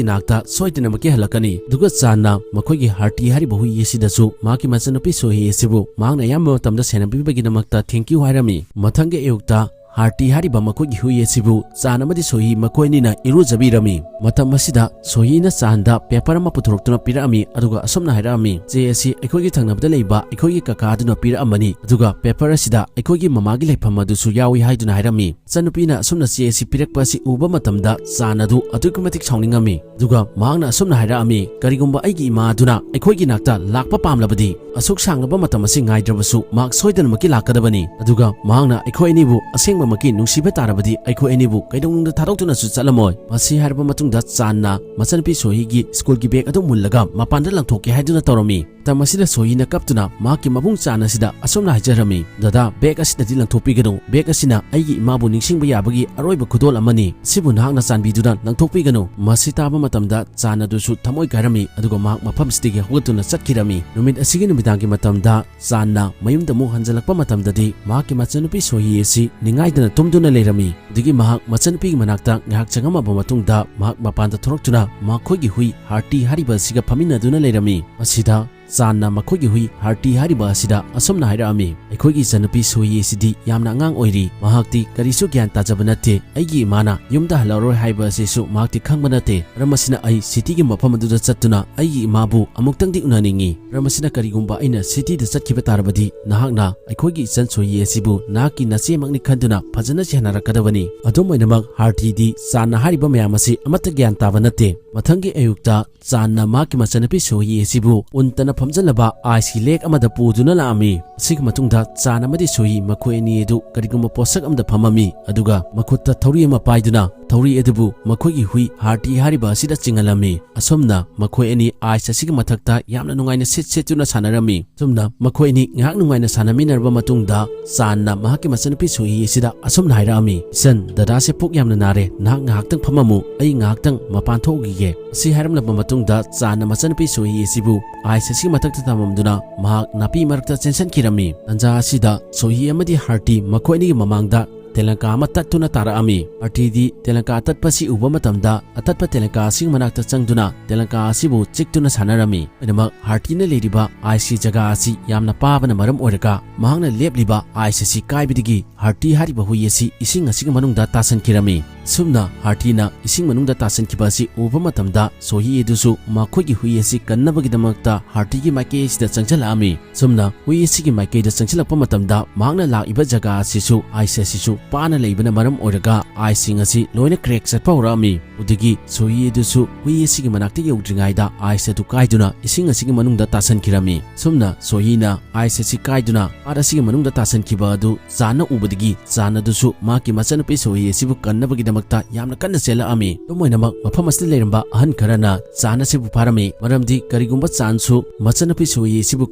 ꯏꯅꯥꯛꯇ ꯁꯣꯏꯗꯅꯃꯛꯀꯤ ꯍꯜꯂꯛꯀꯅꯤ꯫" ꯑꯗꯨꯒ ꯆꯥꯟꯅ ꯃꯈꯣꯏꯒꯤ ꯍꯥꯔꯇꯤ ꯍꯥꯏꯔꯤꯕ ꯍꯨꯏ ꯑꯁꯤꯗꯁꯨ ꯃꯍꯥꯛꯀꯤ ꯃꯆꯟꯅꯨꯄꯤ ꯁꯣꯍꯤ ꯑꯁꯤꯕꯨ ꯃꯍꯥꯛꯅ ꯑꯌꯥꯝꯕ ꯃꯇꯝꯗ ꯁꯦꯟꯅꯕꯤꯕꯒꯤꯗꯃꯛꯇ thank you ꯍꯥꯏꯔꯝꯃꯤ꯫ ꯃꯊꯪꯒꯤ ꯑꯌꯨꯛꯇ ꯍꯥꯔꯇꯤ ꯍꯥꯏꯔꯤꯕ ꯃꯈꯣꯏꯒꯤ ꯍꯨꯏ ꯑꯁꯤꯕꯨ ꯆꯥꯟ ꯑꯃꯗꯤ ꯁꯣꯍꯤ ꯃꯈꯣꯏ ꯑꯅꯤꯅ ꯏꯔꯨꯖꯕꯤꯔꯝꯃꯤ꯫ ꯃꯇꯝ ꯑꯁꯤꯗ ꯁꯣꯍꯤꯅ ꯆꯥꯟꯗ ꯄꯦꯄꯔ ꯑꯃ ꯄꯨꯊꯣꯔꯛꯇꯨꯅ ꯄꯤꯔꯛꯑꯝꯃꯤ, ꯑꯗꯨꯒ ꯑꯁꯨꯝꯅ ꯍꯥꯏꯔꯛꯑꯝꯃꯤ, "ꯆꯦ ꯑꯁꯤ ꯑꯩꯈꯣꯏꯒꯤ ꯊꯪꯅꯕꯗ ꯂꯩꯕ ꯑꯩꯈꯣꯏꯒꯤ ꯀꯀꯥ ꯑꯗꯨꯅ ꯄꯤꯔꯛꯑꯝꯕꯅꯤ, ꯑꯗꯨꯒ ꯄꯦꯄꯔ ꯑꯁꯤꯗ ꯑꯩꯈꯣꯏꯒꯤ ꯃꯃꯥꯒꯤ ꯂꯩꯐꯝ ꯑꯗꯨꯁꯨ ꯌꯥꯎꯏ" ꯍꯥꯏꯗꯨꯅ ꯍꯥꯏꯔꯝꯃꯤ꯫ ꯏꯆꯟꯅꯨꯄꯤꯅ ꯑꯁꯨꯝꯅ ꯆꯦ ꯑꯁꯤ ꯄꯤꯔꯛꯄ ꯑꯁꯤ ꯎꯕ ꯃꯇꯝꯗ ꯆꯥꯟ ꯑꯗꯨ ꯑꯗꯨꯛꯀꯤ ꯃꯇꯤꯛ ꯁꯥꯎꯅꯤꯡꯉꯝꯃꯤ꯫ ꯑꯗꯨꯒ ꯃꯍꯥꯛꯅ ꯑꯁꯨꯝꯅ ꯍꯥꯏꯔꯛꯑꯝꯃꯤ, "ꯀꯔꯤꯒꯨꯝꯕ ꯑꯩꯒꯤ ꯏꯃꯥ ꯑꯗꯨꯅ ꯑꯩꯈꯣꯏꯒꯤ ꯅꯥꯛꯇ ꯂꯥꯛꯄ ꯄꯥꯝꯂꯕꯗꯤ ꯑꯁꯨꯛ ꯁꯥꯡꯂꯕ ꯃꯇꯝ ꯑꯁꯤ ꯉꯥꯏꯗ꯭ꯔꯕꯁꯨ ꯃꯍꯥꯛ ꯁꯣꯏꯗꯅꯃꯛꯀꯤ ꯂꯥꯛꯀꯗꯕꯅꯤ꯫ ꯑꯗꯨꯒ ꯃꯍꯥꯛꯅ ꯑꯩꯈꯣꯏ ꯑꯅꯤꯕꯨ ꯑꯁꯦꯡꯕ ꯃꯀꯤ ꯅꯨꯡꯁꯤꯕ ꯇꯥꯔꯕꯗꯤ ꯑꯩꯈꯣꯏ ꯑꯅꯤꯕꯨ ꯀꯩꯗꯧꯅꯨꯡꯗ ꯊꯥꯗꯣꯛꯇꯨꯅꯁꯨ ꯆꯠꯂꯝꯃꯣꯏ꯫ ꯃꯁꯤ ꯍꯥꯏꯔꯕ ꯃꯇꯨꯡꯗ ꯆꯥꯟꯅ ꯃꯆꯟꯅꯨꯄꯤ ꯁꯣꯍꯤꯒꯤ ꯁ꯭ꯀꯨꯜꯒꯤ ꯕꯦꯒ ꯑꯗꯨ ꯃꯨꯜꯂꯒ ꯃꯄꯥꯟꯗ ꯂꯪꯊꯣꯛꯀꯦ ꯍꯥꯏꯗꯨꯅ ꯇꯧꯔꯝꯃꯤ꯫ ꯃꯇꯝ ꯑꯁꯤꯗ ꯁꯣꯍꯤꯅ ꯀꯞꯇꯨꯅ ꯃꯍꯥꯛꯀꯤ ꯃꯕꯨꯡ ꯆꯥꯟ ꯑꯁꯤꯗ ꯑꯁꯨꯝꯅ ꯍꯥꯏꯖꯔꯝꯃꯤ, "ꯗꯗꯥ, ꯕꯦꯒ ꯑꯁꯤꯗꯗꯤ ꯂꯪꯊꯣꯛꯄꯤꯒꯅꯨ꯫ ꯕꯦꯒ ꯑꯁꯤꯅ ꯑꯩꯒꯤ ꯏꯃꯥꯕꯨ ꯅꯤꯡꯁꯤꯡꯕ ꯌꯥꯕꯒꯤ ꯑꯔꯣꯏꯕ ꯈꯨꯗꯣꯜ ꯑꯃꯅꯤ꯫ ꯁꯤꯕꯨ ꯅꯍꯥꯛꯅ ꯆꯥꯟꯕꯤꯗꯨꯅ ꯂꯪꯊꯣꯛꯄꯤꯒꯅꯨ꯫" ꯃꯁꯤ ꯇꯥꯕ ꯃꯇꯝꯗ ꯆꯥꯟ ꯑꯗꯨꯁꯨ ꯊꯃꯣꯏ ꯀꯥꯏꯔꯝꯃꯤ, ꯑꯗꯨꯒ ꯃꯍꯥꯛ ꯃꯐꯝꯁꯤꯗꯒꯤ ꯍꯧꯒꯠꯇꯨꯅ ꯆꯠꯈꯤꯔꯝꯃꯤ꯫ ꯅꯨꯃꯤꯠ ꯑꯁꯤꯒꯤ ꯅꯨꯃꯤꯗꯥꯡꯒꯤ ꯃꯇꯝꯗ ꯆꯥꯟꯅ ꯃꯌꯨꯝꯗ ꯑꯃꯨꯛ ꯍꯟꯖꯤꯜꯂꯛꯄ ꯃꯇꯝꯗꯗꯤ ꯃꯍꯥꯛꯀꯤ ꯃꯆꯟꯅꯨꯄꯤ ꯁꯣꯍꯤ ꯑꯁꯤ ꯅꯤꯡꯉꯥꯏꯗꯅ ꯇꯨꯝꯗꯨꯅ ꯂꯩꯔꯝꯃꯤ꯫ ꯑꯗꯨꯗꯒꯤ ꯃꯍꯥꯛ ꯃꯆꯟꯅꯨꯄꯤꯒꯤ ꯃꯅꯥꯛꯇ ꯉꯥꯏꯍꯥꯛ ꯆꯪꯉꯝꯃꯕ ꯃꯇꯨꯡꯗ ꯃꯍꯥꯛ ꯃꯄꯥꯟꯗ ꯊꯣꯔꯛꯇꯨꯅ ꯃꯈꯣꯏꯒꯤ ꯍꯨꯏ ꯍꯥꯔꯇꯤ ꯍꯥꯏꯔꯤꯕ ꯑꯁꯤꯒ ꯐꯝꯃꯤꯟꯅꯗꯨꯅ ꯂꯩꯔꯝꯃꯤ꯫ ꯃꯁꯤꯗ ꯆꯥꯟꯅ ꯃꯈꯣꯏꯒꯤ ꯍꯨꯏ ꯍꯥꯔꯇꯤ ꯍꯥꯏꯔꯤꯕ ꯑꯁꯤꯗ ꯑꯁꯨꯝꯅ ꯍꯥꯏꯔꯛꯑꯝꯃꯤ, "ꯑꯩꯈꯣꯏꯒꯤ ꯏꯆꯟꯅꯨꯄꯤ ꯁꯣꯍꯤ ꯑꯁꯤꯗꯤ ꯌꯥꯝꯅ ꯑꯉꯥꯡ ꯑꯣꯏꯔꯤ꯫ ꯃꯍꯥꯛꯇꯤ ꯀꯔꯤꯁꯨ ꯒ꯭ꯌꯥꯟ ꯇꯥꯖꯕ ꯅꯠꯇꯦ꯫ ꯑꯩꯒꯤ ꯏꯃꯥꯅ ꯌꯨꯝꯗ ꯍꯜꯂꯛꯑꯔꯣꯏ ꯍꯥꯏꯕ ꯑꯁꯤꯁꯨ ꯃꯍꯥꯛꯇꯤ ꯈꯪꯕ ꯅꯠꯇꯦ꯫ ꯃꯔꯝ ꯑꯁꯤꯅ ꯑꯩ ꯁꯤꯇꯤꯒꯤ ꯃꯐꯝ ꯑꯗꯨꯗ ꯆꯠꯇꯨꯅ ꯑꯩꯒꯤ ꯏꯃꯥꯕꯨ ꯑꯃꯨꯛꯇꯪꯗꯤ ꯎꯅꯅꯤꯡꯉꯤ꯫ ꯃꯔꯝ ꯑꯁꯤꯅ ꯀꯔꯤꯒꯨꯝꯕ ꯑꯩꯅ ꯁꯤꯇꯤꯗ ꯆꯠꯈꯤꯕ ꯇꯥꯔꯕꯗꯤ ꯅꯍꯥꯛꯅ ꯑꯩꯈꯣꯏꯒꯤ ꯏꯆꯟ ꯁꯣꯍꯤ ꯑꯁꯤꯕꯨ ꯅꯍꯥꯛꯀꯤ ꯅꯆꯦꯃꯛꯅꯤ ꯈꯟꯗꯨꯅ ꯐꯖꯅ ꯁꯦꯟꯅꯔꯛꯀꯗꯕꯅꯤ꯫" ꯑꯗꯨꯝ ꯑꯣꯏꯅꯃꯛ ꯍꯥꯔꯇꯤꯗꯤ ꯆꯥꯟꯅ ꯍꯥꯏꯔꯤꯕ ꯃꯌꯥꯝ ꯑꯁꯤ ꯑꯃꯠꯇ ꯒ꯭ꯌꯥꯟ ꯇꯥꯕ ꯅꯠꯇꯦ꯫ ꯃꯊꯪꯒꯤ ꯑꯌꯨꯛꯇ ꯆꯥꯟꯅ ꯃꯍꯥꯛꯀꯤ ꯃꯆꯟꯅꯨꯄꯤ ꯁꯣꯍꯤ ꯑꯁꯤꯕꯨ ꯎꯟꯇꯅ ꯐꯝꯖꯜꯂꯕ ꯑꯥꯏꯁꯀꯤ ꯂꯦꯛ ꯑꯃꯗ ꯄꯨꯗꯨꯅ ꯂꯥꯛꯑꯝꯃꯤ꯫ ꯑꯁꯤꯒꯤ ꯃꯇꯨꯡꯗ ꯆꯥꯟ ꯑꯃꯗꯤ ꯁꯣꯍꯤ ꯃꯈꯣꯏ ꯑꯅꯤ ꯑꯗꯨ ꯀꯔꯤꯒꯨꯝꯕ ꯄꯣꯠꯁꯛ ꯑꯃꯗ ꯐꯝꯃꯝꯃꯤ, ꯑꯗꯨꯒ ꯃꯈꯨꯠꯇ ꯊꯧꯔꯤ ꯑꯃ ꯄꯥꯏꯗꯨꯅ ꯊꯧꯔꯤ ꯑꯗꯨꯕꯨ ꯃꯈꯣꯏꯒꯤ ꯍꯨꯏ ꯍꯥꯔꯇꯤ ꯍꯥꯏꯔꯤꯕ ꯑꯁꯤꯗ ꯆꯤꯡꯍꯜꯂꯝꯃꯤ꯫ ꯑꯁꯨꯝꯅ ꯃꯈꯣꯏ ꯑꯅꯤ ꯑꯥꯏꯁ ꯑꯁꯤꯒꯤ ꯃꯊꯛꯇ ꯌꯥꯝꯅ ꯅꯨꯡꯉꯥꯏꯅ ꯁꯤꯠ ꯁꯤꯠꯇꯨꯅ ꯁꯥꯟꯅꯔꯝꯃꯤ꯫ ꯑꯁꯨꯝꯅ ꯃꯈꯣꯏ ꯑꯅꯤ ꯉꯥꯏꯍꯥꯛ ꯅꯨꯡꯉꯥꯏꯅ ꯁꯥꯟꯅꯃꯤꯟꯅꯔꯕ ꯃꯇꯨꯡꯗ ꯆꯥꯟꯅ ꯃꯍꯥꯛꯀꯤ ꯃꯆꯟꯅꯨꯄꯤ ꯁꯣꯍꯤ ꯑꯁꯤꯗ ꯑꯁꯨꯝꯅ ꯍꯥꯏꯔꯛꯑꯝꯃꯤ, "ꯏꯆꯟ, ꯗꯗꯥꯁꯦ ꯄꯨꯛ ꯌꯥꯝꯅ ꯅꯥꯔꯦ, ꯅꯍꯥꯛ ꯉꯥꯏꯍꯥꯛꯇꯪ ꯐꯝꯃꯝꯃꯨ, ꯑꯩ ꯉꯥꯏꯍꯥꯛꯇꯪ ꯃꯄꯥꯟ ꯊꯣꯛꯎꯈꯤꯒꯦ꯫" ꯑꯁꯤ ꯍꯥꯏꯔꯝꯂꯕ ꯃꯇꯨꯡꯗ ꯆꯥꯟꯅ ꯃꯆꯟꯅꯨꯄꯤ ꯁꯣꯍꯤ ꯑꯁꯤꯕꯨ ꯑꯥꯏꯁ ꯑꯁꯤꯒꯤ ꯃꯊꯛꯇ ꯊꯝꯃꯝꯗꯨꯅ ꯃꯍꯥꯛ ꯅꯥꯄꯤ ꯃꯔꯛꯇ ꯆꯦꯟꯁꯤꯟꯈꯤꯔꯝꯃꯤ꯫ ꯇꯟꯖꯥ ꯑꯁꯤꯗ ꯁꯣꯍꯤ ꯑꯃꯗꯤ ꯍꯥꯔꯇꯤ ꯃꯈꯣꯏ ꯑꯅꯤꯒꯤ ꯃꯃꯥꯡꯗ ꯇꯦꯂꯪꯀꯥ ꯑꯃ ꯇꯠꯇꯨꯅ ꯇꯥꯔꯛꯑꯝꯃꯤ꯫ ꯍꯥꯔꯇꯤꯗꯤ ꯇꯦꯂꯪꯀꯥ ꯑꯇꯠꯄ ꯑꯁꯤ ꯎꯕ ꯃꯇꯝꯗ ꯑꯇꯠꯄ ꯇꯦꯂꯪꯀꯥ ꯑꯁꯤꯒꯤ ꯃꯅꯥꯛꯇ ꯆꯪꯗꯨꯅ ꯇꯦꯂꯪꯀꯥ ꯑꯁꯤꯕꯨ ꯆꯤꯛꯇꯨꯅ ꯁꯥꯟꯅꯔꯝꯃꯤ꯫ ꯑꯗꯨꯃꯛ ꯍꯥꯔꯇꯤꯅ ꯂꯩꯔꯤꯕ ꯑꯥꯏꯁꯀꯤ ꯖꯒꯥ ꯑꯁꯤ ꯌꯥꯝꯅ ꯄꯥꯕꯅ ꯃꯔꯝ ꯑꯣꯏꯔꯒ ꯃꯍꯥꯛꯅ ꯂꯦꯞꯂꯤꯕ ꯑꯥꯏꯁ ꯑꯁꯤ ꯀꯥꯏꯕꯗꯒꯤ ꯍꯥꯔꯇꯤ ꯍꯥꯏꯔꯤꯕ ꯍꯨꯏ ꯑꯁꯤ ꯏꯁꯤꯡ ꯑꯁꯤꯒꯤ ꯃꯅꯨꯡꯗ ꯇꯥꯁꯤꯟꯈꯤꯔꯝꯃꯤ꯫ ꯑꯁꯨꯝꯅ ꯍꯥꯔꯇꯤꯅ ꯏꯁꯤꯡ ꯃꯅꯨꯡꯗ ꯇꯥꯁꯤꯟꯈꯤꯕ ꯑꯁꯤ ꯎꯕ ꯃꯇꯝꯗ ꯁꯣꯍꯤ ꯑꯗꯨꯁꯨ ꯃꯈꯣꯏꯒꯤ ꯍꯨꯏ ꯑꯁꯤ ꯀꯟꯅꯕꯒꯤꯗꯃꯛꯇ ꯍꯥꯔꯇꯤꯒꯤ ꯃꯥꯏꯀꯩ ꯑꯁꯤꯗ ꯆꯪꯁꯤꯜꯂꯛꯑꯝꯃꯤ꯫ ꯑꯁꯨꯝꯅ ꯍꯨꯏ ꯑꯁꯤꯒꯤ ꯃꯥꯏꯀꯩꯗ ꯆꯪꯁꯤꯜꯂꯛꯄ ꯃꯇꯝꯗ ꯃꯍꯥꯛꯅ ꯂꯥꯛꯏꯕ ꯖꯒꯥ ꯑꯁꯤꯁꯨ ꯑꯥꯏꯁ ꯑꯁꯤꯁꯨ ꯄꯥꯅ ꯂꯩꯕꯅ ꯃꯔꯝ ꯑꯣꯏꯔꯒ ꯑꯥꯏꯁꯁꯤꯡ ꯑꯁꯤ ꯂꯣꯏꯅ ꯀ꯭ꯔꯦꯛ ꯆꯠꯄ ꯍꯧꯔꯛꯑꯝꯃꯤ꯫ ꯑꯗꯨꯗꯒꯤ ꯁꯣꯍꯤ ꯑꯗꯨꯁꯨ ꯍꯨꯏ ꯑꯁꯤꯒꯤ ꯃꯅꯥꯛꯇ ꯌꯧꯗ꯭ꯔꯤꯉꯩꯗ ꯑꯥꯏꯁ ꯑꯗꯨ ꯀꯥꯏꯗꯨꯅ ꯏꯁꯤꯡ ꯑꯁꯤꯒꯤ ꯃꯅꯨꯡꯗ ꯇꯥꯁꯟꯈꯤꯔꯝꯃꯤ꯫ ꯑꯁꯨꯝꯅ ꯁꯣꯍꯤꯅ ꯑꯥꯏꯁ ꯑꯁꯤ ꯀꯥꯏꯗꯨꯅ ꯄꯥꯠ ꯑꯁꯤꯒꯤ ꯃꯅꯨꯡꯗ ꯇꯥꯁꯟꯈꯤꯕ ꯑꯗꯨ ꯆꯥꯟꯅ ꯎꯕꯗꯒꯤ ꯆꯥꯟ ꯑꯗꯨꯁꯨ ꯃꯍꯥꯛꯀꯤ ꯃꯆꯟꯅꯨꯄꯤ ꯁꯣꯍꯤ ꯑꯁꯤꯕꯨ ꯀꯟꯅꯕꯒꯤꯗꯃꯛꯇ ꯌꯥꯝꯅ ꯀꯟꯅ ꯆꯦꯜꯂꯛꯑꯝꯃꯤ꯫ ꯑꯗꯨꯝ ꯑꯣꯏꯅꯃꯛ ꯃꯐꯝ ꯑꯁꯤꯗ ꯂꯩꯔꯝꯕ ꯑꯍꯟ ꯈꯔꯅ ꯆꯥꯟ ꯑꯁꯤꯕꯨ ꯐꯥꯔꯝꯃꯤ, ꯃꯔꯝꯗꯤ ꯀꯔꯤꯒꯨꯝꯕ ꯆꯥꯟꯁꯨ ꯃꯆꯟꯅꯨꯄꯤ ꯁꯣꯍꯤ ꯑꯁꯤꯕꯨ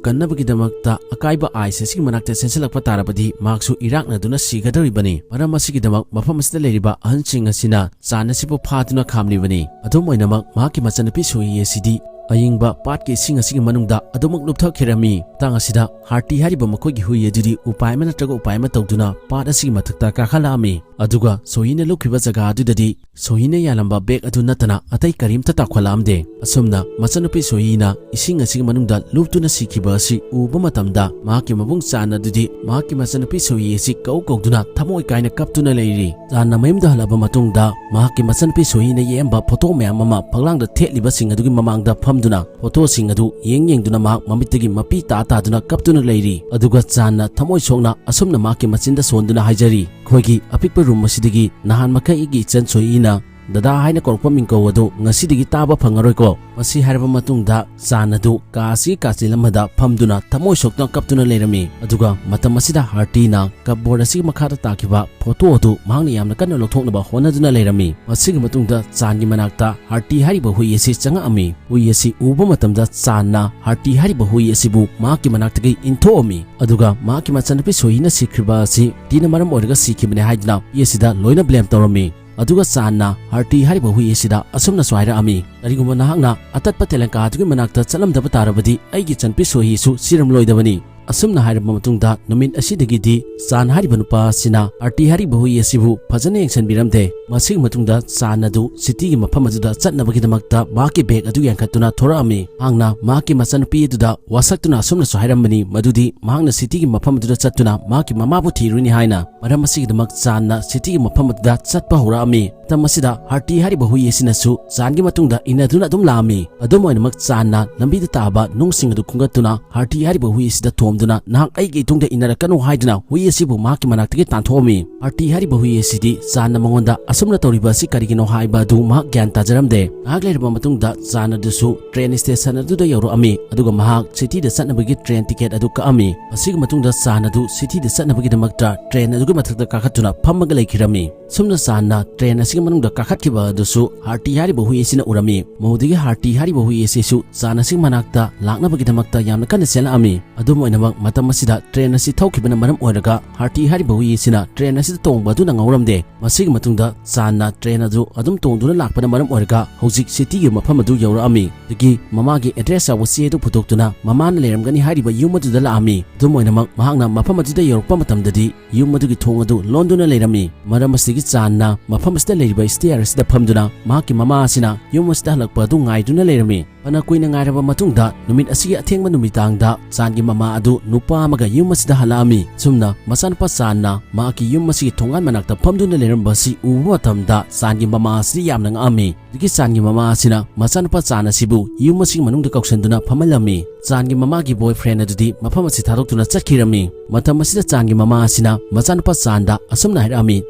ꯀꯟꯅꯕꯒꯤꯗꯃꯛꯇ ꯑꯀꯥꯏꯕ ꯑꯥꯏꯁ ꯑꯁꯤꯒꯤ ꯃꯅꯥꯛꯇ ꯆꯦꯟꯁꯤꯜꯂꯛꯄ ꯇꯥꯔꯕꯗꯤ ꯃꯍꯥꯛꯁꯨ ꯏꯔꯥꯛꯅꯗꯨꯅ ꯁꯤꯒꯗꯧꯔꯤꯕꯅꯤ꯫ ꯃꯔꯝ ꯑꯁꯤꯒꯤꯗꯃꯛ ꯃꯐꯝ ꯑꯁꯤꯗ ꯂꯩꯔꯤꯕ ꯑꯍꯟꯁꯤꯡ ꯑꯁꯤꯅ ꯆꯥꯟ ꯑꯁꯤꯕꯨ ꯐꯥꯗꯨꯅ ꯈꯥꯝꯂꯤꯕꯅꯤ꯫ ꯑꯗꯨꯝ ꯑꯣꯏꯅꯃꯛ ꯃꯍꯥꯛꯀꯤ ꯃꯆꯟꯅꯨꯄꯤ ꯁꯣꯍꯤ ꯑꯁꯤꯗꯤ ꯑꯏꯪꯕ ꯄꯥꯠꯀꯤ ꯏꯁꯤꯡ ꯑꯁꯤꯒꯤ ꯃꯅꯨꯡꯗ ꯑꯗꯨꯃꯛ ꯂꯨꯞꯊꯈꯤꯔꯝꯃꯤ꯫ ꯃꯇꯥꯡ ꯑꯁꯤꯗ ꯍꯥꯔꯇꯤ ꯍꯥꯏꯔꯤꯕ ꯃꯈꯣꯏꯒꯤ ꯍꯨꯏ ꯑꯗꯨꯗꯤ ꯎꯄꯥꯏ ꯑꯃ ꯅꯠꯇ꯭ꯔꯒ ꯎꯄꯥꯏ ꯑꯃ ꯇꯧꯗꯨꯅ ꯄꯥꯠ ꯑꯁꯤꯒꯤ ꯃꯊꯛꯇ ꯀꯥꯈꯠꯂꯛꯑꯝꯃꯤ꯫ ꯑꯗꯨꯒ ꯁꯣꯍꯤꯅ ꯂꯨꯞꯈꯤꯕ ꯖꯒꯥ ꯑꯗꯨꯗꯗꯤ ꯁꯣꯍꯤꯅ ꯌꯥꯜꯂꯝꯕ ꯕꯦꯒ ꯑꯗꯨ ꯅꯠꯇꯅ ꯑꯇꯩ ꯀꯔꯤꯝꯇ ꯇꯥꯎꯈꯠꯂꯛꯑꯝꯗꯦ꯫ ꯑꯁꯨꯝꯅ ꯃꯆꯟꯅꯨꯄꯤ ꯁꯣꯍꯤꯅ ꯏꯁꯤꯡ ꯑꯁꯤꯒꯤ ꯃꯅꯨꯡꯗ ꯂꯨꯞꯇꯨꯅ ꯁꯤꯈꯤꯕ ꯑꯁꯤ ꯎꯕ ꯃꯇꯝꯗ ꯃꯍꯥꯛꯀꯤ ꯃꯕꯨꯡ ꯆꯥꯟ ꯑꯗꯨꯗꯤ ꯃꯍꯥꯛꯀꯤ ꯃꯆꯟꯅꯨꯄꯤ ꯁꯣꯍꯤ ꯑꯁꯤ ꯀꯧ ꯀꯧꯗꯨꯅ ꯊꯃꯣꯏ ꯀꯥꯏꯅ ꯀꯞꯇꯨꯅ ꯂꯩꯔꯤ꯫ ꯆꯥꯟꯅ ꯃꯌꯨꯝꯗ ꯍꯜꯂꯛꯑꯕ ꯃꯇꯨꯡꯗ ꯃꯍꯥꯛꯀꯤ ꯃꯆꯟꯅꯨꯄꯤ ꯁꯣꯍꯤꯅ ꯌꯦꯛꯑꯝꯕ ꯐꯣꯇꯣ ꯃꯌꯥꯝ ꯑꯃ ꯐꯛꯂꯥꯡꯗ ꯊꯦꯠꯂꯤꯕꯁꯤꯡ ꯑꯗꯨꯒꯤ ꯃꯃꯥꯡꯗ ꯐꯝꯗꯨꯅ ꯐꯣꯇꯣꯁꯤꯡ ꯑꯗꯨ ꯌꯦꯡ ꯌꯦꯡꯗꯨꯅ ꯃꯍꯥꯛ ꯃꯃꯤꯠꯇꯒꯤ ꯃꯄꯤ ꯇꯥ ꯇꯥꯗꯨꯅ ꯀꯞꯇꯨꯅ ꯂꯩꯔꯤ꯫ ꯑꯗꯨꯒ ꯆꯥꯟꯅ ꯊꯃꯣꯏ ꯁꯣꯛꯅ ꯑꯁꯨꯝꯅ ꯃꯍꯥꯛꯀꯤ ꯃꯆꯤꯟꯗ ꯁꯣꯟꯗꯨꯅ ꯍꯥꯏꯖꯔꯤ, "ꯑꯩꯈꯣꯏꯒꯤ ꯑꯄꯤꯛꯄ ꯔꯨꯝ ꯑꯁꯤꯗꯒꯤ ꯅꯍꯥꯟ ꯃꯈꯩ ꯑꯩꯒꯤ ꯏꯆꯟ ꯁꯣꯍꯤꯅ ꯗꯗꯥ ꯍꯥꯏꯅ ꯀꯧꯔꯛꯄ ꯃꯤꯡꯀꯧ ꯑꯗꯨ ꯉꯁꯤꯗꯒꯤ ꯇꯥꯕ ꯐꯪꯉꯔꯣꯏꯀꯣ"꯫ ꯃꯁꯤ ꯍꯥꯏꯔꯕ ꯃꯇꯨꯡꯗ ꯆꯥꯟ ꯑꯗꯨ ꯀꯥ ꯑꯁꯤꯒꯤ ꯀꯥꯆꯤꯜ ꯑꯃꯗ ꯐꯝꯗꯨꯅ ꯊꯃꯣꯏ ꯁꯣꯛꯇꯨꯅ ꯀꯞꯇꯨꯅ ꯂꯩꯔꯝꯃꯤ꯫ ꯑꯗꯨꯒ ꯃꯇꯝ ꯑꯁꯤꯗ ꯍꯥꯔꯇꯤꯅ ꯀꯞꯕꯣꯔꯗ ꯑꯁꯤꯒꯤ ꯃꯈꯥꯗ ꯇꯥꯈꯤꯕ ꯐꯣꯇꯣ ꯑꯗꯨ ꯃꯍꯥꯛꯅ ꯌꯥꯝꯅ ꯀꯟꯅ ꯂꯧꯊꯣꯛꯅꯕ ꯍꯣꯠꯅꯗꯨꯅ ꯂꯩꯔꯝꯃꯤ꯫ ꯃꯁꯤꯒꯤ ꯃꯇꯨꯡꯗ ꯆꯥꯟꯒꯤ ꯃꯅꯥꯛꯇ ꯍꯥꯔꯇꯤ ꯍꯥꯏꯔꯤꯕ ꯍꯨꯏ ꯑꯁꯤ ꯆꯪꯉꯛꯑꯝꯃꯤ꯫ ꯍꯨꯏ ꯑꯁꯤ ꯎꯕ ꯃꯇꯝꯗ ꯆꯥꯟꯅ ꯍꯥꯔꯇꯤ ꯍꯥꯏꯔꯤꯕ ꯍꯨꯏ ꯑꯁꯤꯕꯨ ꯃꯍꯥꯛꯀꯤ ꯃꯅꯥꯛꯇꯒꯤ ꯏꯟꯊꯣꯛꯑꯝꯃꯤ꯫ ꯑꯗꯨꯒ ꯃꯍꯥꯛꯀꯤ ꯃꯆꯟꯅꯨꯄꯤ ꯁꯣꯍꯤꯅ ꯁꯤꯈ꯭ꯔꯤꯕ ꯑꯁꯤ ꯍꯥꯔꯇꯤꯅ ꯃꯔꯝ ꯑꯣꯏꯔꯒ ꯁꯤꯈꯤꯕꯅꯤ ꯍꯥꯏꯗꯨꯅ ꯍꯨꯏ ꯑꯁꯤꯗ ꯂꯣꯏꯅ ꯕ꯭ꯂꯦꯝ ꯇꯧꯔꯝꯃꯤ꯫ ꯑꯗꯨꯒ ꯆꯥꯟꯅ ꯍꯥꯔꯇꯤ ꯍꯥꯏꯔꯤꯕ ꯍꯨꯏ ꯑꯁꯤꯗ ꯑꯁꯨꯝꯅꯁꯨ ꯍꯥꯏꯔꯛꯑꯝꯃꯤ, "ꯀꯔꯤꯒꯨꯝꯕ ꯅꯍꯥꯛꯅ ꯑꯇꯠꯄ ꯇꯦꯂꯪꯀꯥ ꯑꯗꯨꯒꯤ ꯃꯅꯥꯛꯇ ꯆꯠꯂꯝꯗꯕ ꯇꯥꯔꯕꯗꯤ ꯑꯩꯒꯤ ꯆꯟꯄꯤ ꯁꯣꯍꯤꯁꯨ ꯁꯤꯔꯝꯂꯣꯏꯗꯕꯅꯤ"꯫ ꯑꯁꯨꯝꯅ ꯍꯥꯏꯔꯕ ꯃꯇꯨꯡꯗ ꯅꯨꯃꯤꯠ ꯑꯁꯤꯗꯒꯤꯗꯤ ꯆꯥꯟ ꯍꯥꯏꯔꯤꯕ ꯅꯨꯄꯥ ꯑꯁꯤꯅ ꯍꯥꯔꯇꯤ ꯍꯥꯏꯔꯤꯕ ꯍꯨꯏ ꯑꯁꯤꯕꯨ ꯐꯖꯅ ꯌꯦꯡꯁꯤꯟꯕꯤꯔꯝꯗꯦ꯫ ꯃꯁꯤꯒꯤ ꯃꯇꯨꯡꯗ ꯆꯥꯟ ꯑꯗꯨ ꯁꯤꯇꯤꯒꯤ ꯃꯐꯝ ꯑꯗꯨꯗ ꯆꯠꯅꯕꯒꯤꯗꯃꯛꯇ ꯃꯍꯥꯛꯀꯤ ꯕꯦꯒ ꯑꯗꯨ ꯌꯥꯟꯈꯠꯇꯨꯅ ꯊꯣꯔꯛꯑꯝꯃꯤ꯫ ꯃꯍꯥꯛꯅ ꯃꯍꯥꯛꯀꯤ ꯃꯆꯟꯅꯨꯄꯤ ꯑꯗꯨꯗ ꯋꯥꯁꯛꯇꯨꯅ ꯑꯁꯨꯝꯅꯁꯨ ꯍꯥꯏꯔꯝꯕꯅꯤ, ꯃꯗꯨꯗꯤ ꯃꯍꯥꯛꯅ ꯁꯤꯇꯤꯒꯤ ꯃꯐꯝ ꯑꯗꯨꯗ ꯆꯠꯇꯨꯅ ꯃꯍꯥꯛꯀꯤ ꯃꯃꯥꯕꯨ ꯊꯤꯔꯨꯅꯤ ꯍꯥꯏꯅ꯫ ꯃꯔꯝ ꯑꯁꯤꯒꯤꯗꯃꯛ ꯆꯥꯟꯅ ꯁꯤꯇꯤꯒꯤ ꯃꯐꯝ ꯑꯗꯨꯗ ꯆꯠꯄ ꯍꯧꯔꯛꯑꯝꯃꯤ꯫ ꯃꯇꯝ ꯑꯁꯤꯗ ꯍꯥꯔꯇꯤ ꯍꯥꯏꯔꯤꯕ ꯍꯨꯏ ꯑꯁꯤꯅꯁꯨ ꯆꯥꯟꯒꯤ ꯃꯇꯨꯡꯗ ꯏꯟꯅꯗꯨꯅ ꯑꯗꯨꯝ ꯂꯥꯛꯑꯝꯃꯤ꯫ ꯑꯗꯨꯝ ꯑꯣꯏꯅꯃꯛ ꯆꯥꯟꯅ ꯂꯝꯕꯤꯗ ꯇꯥꯕ ꯅꯨꯡꯁꯤꯡ ꯑꯗꯨ ꯈꯨꯟꯒꯠꯇꯨꯅ ꯍꯥꯔꯇꯤ ꯍꯥꯏꯔꯤꯕ ꯍꯨꯏ ꯑꯁꯤꯗ ꯊꯣꯝ ꯑꯗꯨꯅ "ꯅꯍꯥꯛ ꯑꯩꯒꯤ ꯏꯇꯨꯡꯗ ꯏꯟꯅꯔꯛꯀꯅꯨ" ꯍꯥꯏꯗꯨꯅ ꯍꯨꯏ ꯑꯁꯤꯕꯨ ꯃꯍꯥꯛꯀꯤ ꯃꯅꯥꯛꯇꯒꯤ ꯇꯥꯟꯊꯣꯛꯑꯝꯃꯤ꯫ ꯍꯥꯔꯇꯤ ꯍꯥꯏꯔꯤꯕ ꯍꯨꯏ ꯑꯁꯤꯗꯤ ꯆꯥꯟꯅ ꯃꯉꯣꯟꯗ ꯑꯁꯨꯝꯅ ꯇꯧꯔꯤꯕ ꯑꯁꯤ ꯀꯔꯤꯒꯤꯅꯣ ꯍꯥꯏꯕ ꯑꯗꯨ ꯃꯍꯥꯛ ꯒ꯭ꯌꯥꯟ ꯇꯥꯖꯔꯝꯗꯦ꯫ ꯉꯥꯏꯍꯥꯛ ꯂꯩꯔꯕ ꯃꯇꯨꯡꯗ ꯆꯥꯟ ꯑꯗꯨꯁꯨ ꯇ꯭ꯔꯦꯟ ꯁ꯭ꯇꯦꯁꯟ ꯑꯗꯨꯗ ꯌꯧꯔꯛꯑꯝꯃꯤ, ꯑꯗꯨꯒ ꯃꯍꯥꯛ ꯁꯤꯇꯤꯗ ꯆꯠꯅꯕꯒꯤ ꯇ꯭ꯔꯦꯟ ꯇꯤꯀꯦꯠ ꯑꯗꯨ ꯀꯛꯑꯝꯃꯤ꯫ ꯃꯁꯤꯒꯤ ꯃꯇꯨꯡꯗ ꯆꯥꯟ ꯑꯗꯨ ꯁꯤꯇꯤꯗ ꯆꯠꯅꯕꯒꯤꯗꯃꯛꯇ ꯇ꯭ꯔꯦꯟ ꯑꯗꯨꯒꯤ ꯃꯊꯛꯇ ꯀꯥꯈꯠꯇꯨꯅ ꯐꯝꯃꯒ ꯂꯩꯈꯤꯔꯝꯃꯤ꯫ ꯁꯨꯝꯅ ꯆꯥꯟꯅ ꯇ꯭ꯔꯦꯟ ꯑꯁꯤꯒꯤ ꯃꯅꯨꯡꯗ ꯀꯥꯈꯠꯈꯤꯕ ꯑꯗꯨꯁꯨ ꯍꯥꯔꯇꯤ ꯍꯥꯏꯔꯤꯕ ꯍꯨꯏ ꯑꯁꯤꯅ ꯎꯔꯝꯃꯤ꯫ ꯃꯗꯨꯗꯒꯤ ꯍꯥꯔꯇꯤ ꯍꯥꯏꯔꯤꯕ ꯍꯨꯏ ꯑꯁꯤꯁꯨ ꯆꯥꯟ ꯑꯁꯤꯒꯤ ꯃꯅꯥꯛꯇ ꯂꯥꯛꯅꯕꯒꯤꯗꯃꯛꯇ ꯌꯥꯝꯅ ꯀꯟꯅ ꯆꯦꯜꯂꯛꯑꯝꯃꯤ꯫ ꯑꯗꯨꯝ ꯑꯣꯏꯅꯃꯛ, ꯃꯇꯝ ꯑꯁꯤꯗ ꯇ꯭ꯔꯦꯟ ꯑꯁꯤ ꯊꯧꯈꯤꯕꯅ ꯃꯔꯝ ꯑꯣꯏꯔꯒ ꯍꯥꯔꯇꯤ ꯍꯥꯏꯔꯤꯕ ꯍꯨꯏ ꯑꯁꯤꯅ ꯇ꯭ꯔꯦꯟ ꯑꯁꯤꯗ ꯇꯣꯡꯕ ꯑꯗꯨ ꯅꯪꯍꯧꯔꯝꯗꯦ꯫ ꯃꯁꯤꯒꯤ ꯃꯇꯨꯡꯗ ꯆꯥꯟꯅ ꯇ꯭ꯔꯦꯟ ꯑꯗꯨ ꯑꯗꯨꯝ ꯇꯣꯡꯗꯨꯅ ꯂꯥꯛꯄꯅ ꯃꯔꯝ ꯑꯣꯏꯔꯒ ꯍꯧꯖꯤꯛ ꯁꯤꯇꯤꯒꯤ ꯃꯐꯝ ꯑꯗꯨ ꯌꯧꯔꯛꯑꯝꯃꯤ꯫ ꯑꯗꯒꯤ ꯃꯃꯥꯒꯤ ꯑꯦꯗ꯭ꯔꯦꯁ ꯌꯥꯎꯕ ꯆꯦ ꯑꯗꯨ ꯄꯨꯊꯣꯛꯇꯨꯅ ꯃꯃꯥꯅ ꯂꯩꯔꯝꯒꯅꯤ ꯍꯥꯏꯔꯤꯕ ꯌꯨꯝ ꯑꯗꯨꯗ ꯂꯥꯛꯑꯝꯃꯤ꯫ ꯑꯗꯨꯝ ꯑꯣꯏꯅꯃꯛ, ꯃꯍꯥꯛꯅ ꯃꯐꯝ ꯑꯗꯨꯗ ꯌꯧꯔꯛꯄ ꯃꯇꯝꯗꯗꯤ ꯌꯨꯝ ꯑꯗꯨꯒꯤ ꯊꯣꯡ ꯑꯗꯨ ꯂꯣꯟꯗꯨꯅ ꯂꯩꯔꯝꯃꯤ꯫ ꯃꯔꯝ ꯑꯁꯤꯗꯒꯤ ꯆꯥꯟꯅ ꯃꯐꯝ ꯑꯁꯤꯗ ꯂꯩꯔꯤꯕ ꯁ꯭ꯇꯦꯌꯔ ꯑꯁꯤꯗ ꯐꯝꯗꯨꯅ ꯃꯍꯥꯛꯀꯤ ꯃꯃꯥ ꯑꯁꯤꯅ ꯌꯨꯝ ꯑꯁꯤꯗ ꯍꯜꯂꯛꯄ ꯑꯗꯨ ꯉꯥꯏꯗꯨꯅ ꯂꯩꯔꯝꯃꯤ꯫ ꯐꯅ ꯀꯨꯏꯅ ꯉꯥꯏꯔꯕ ꯃꯇꯨꯡꯗ ꯅꯨꯃꯤꯠ ꯑꯁꯤꯒꯤ ꯑꯊꯦꯡꯕ ꯅꯨꯃꯤꯗꯥꯡꯗ ꯆꯥꯟꯒꯤ ꯃꯃꯥ ꯑꯗꯨ ꯅꯨꯄꯥ ꯑꯃꯒ ꯌꯨꯝ ꯑꯁꯤꯗ ꯍꯜꯂꯛꯑꯝꯃꯤ꯫ ꯁꯨꯝꯅ ꯃꯆꯥꯅꯨꯄꯥ ꯆꯥꯟꯅ ꯃꯍꯥꯛꯀꯤ ꯌꯨꯝ ꯑꯁꯤꯒꯤ ꯊꯣꯡꯒꯥꯟ ꯃꯅꯥꯛꯇ ꯐꯝꯗꯨꯅ ꯂꯩꯔꯝꯕ ꯑꯁꯤ ꯎꯕ ꯃꯇꯝꯗ ꯆꯥꯟꯒꯤ ꯃꯃꯥ ꯑꯁꯤꯗꯤ ꯌꯥꯝꯅ ꯉꯛꯑꯝꯃꯤ꯫ ꯑꯗꯨꯗꯒꯤ ꯆꯥꯟꯒꯤ ꯃꯃꯥ ꯑꯁꯤꯅ ꯃꯆꯥꯅꯨꯄꯥ ꯆꯥꯟ ꯑꯁꯤꯕꯨ ꯌꯨꯝ ꯑꯁꯤꯒꯤ ꯃꯅꯨꯡꯗ ꯀꯧꯁꯟꯗꯨꯅ ꯐꯝꯍꯜꯂꯝꯃꯤ꯫ ꯆꯥꯟꯒꯤ ꯃꯃꯥꯒꯤ ꯕꯣꯏꯐ꯭ꯔꯦꯟ ꯑꯗꯨꯗꯤ ꯃꯐꯝ ꯑꯁꯤ ꯊꯥꯗꯣꯛꯇꯨꯅ ꯆꯠꯈꯤꯔꯝꯃꯤ꯫ ꯃꯇꯝ ꯑꯁꯤꯗ ꯆꯥꯟꯒꯤ ꯃꯃꯥ ꯑꯁꯤꯅ ꯃꯆꯥꯅꯨꯄꯥ ꯆꯥꯟꯗ ꯑꯁꯨꯝꯅ ꯍꯥꯏꯔꯛꯑꯝꯃꯤ,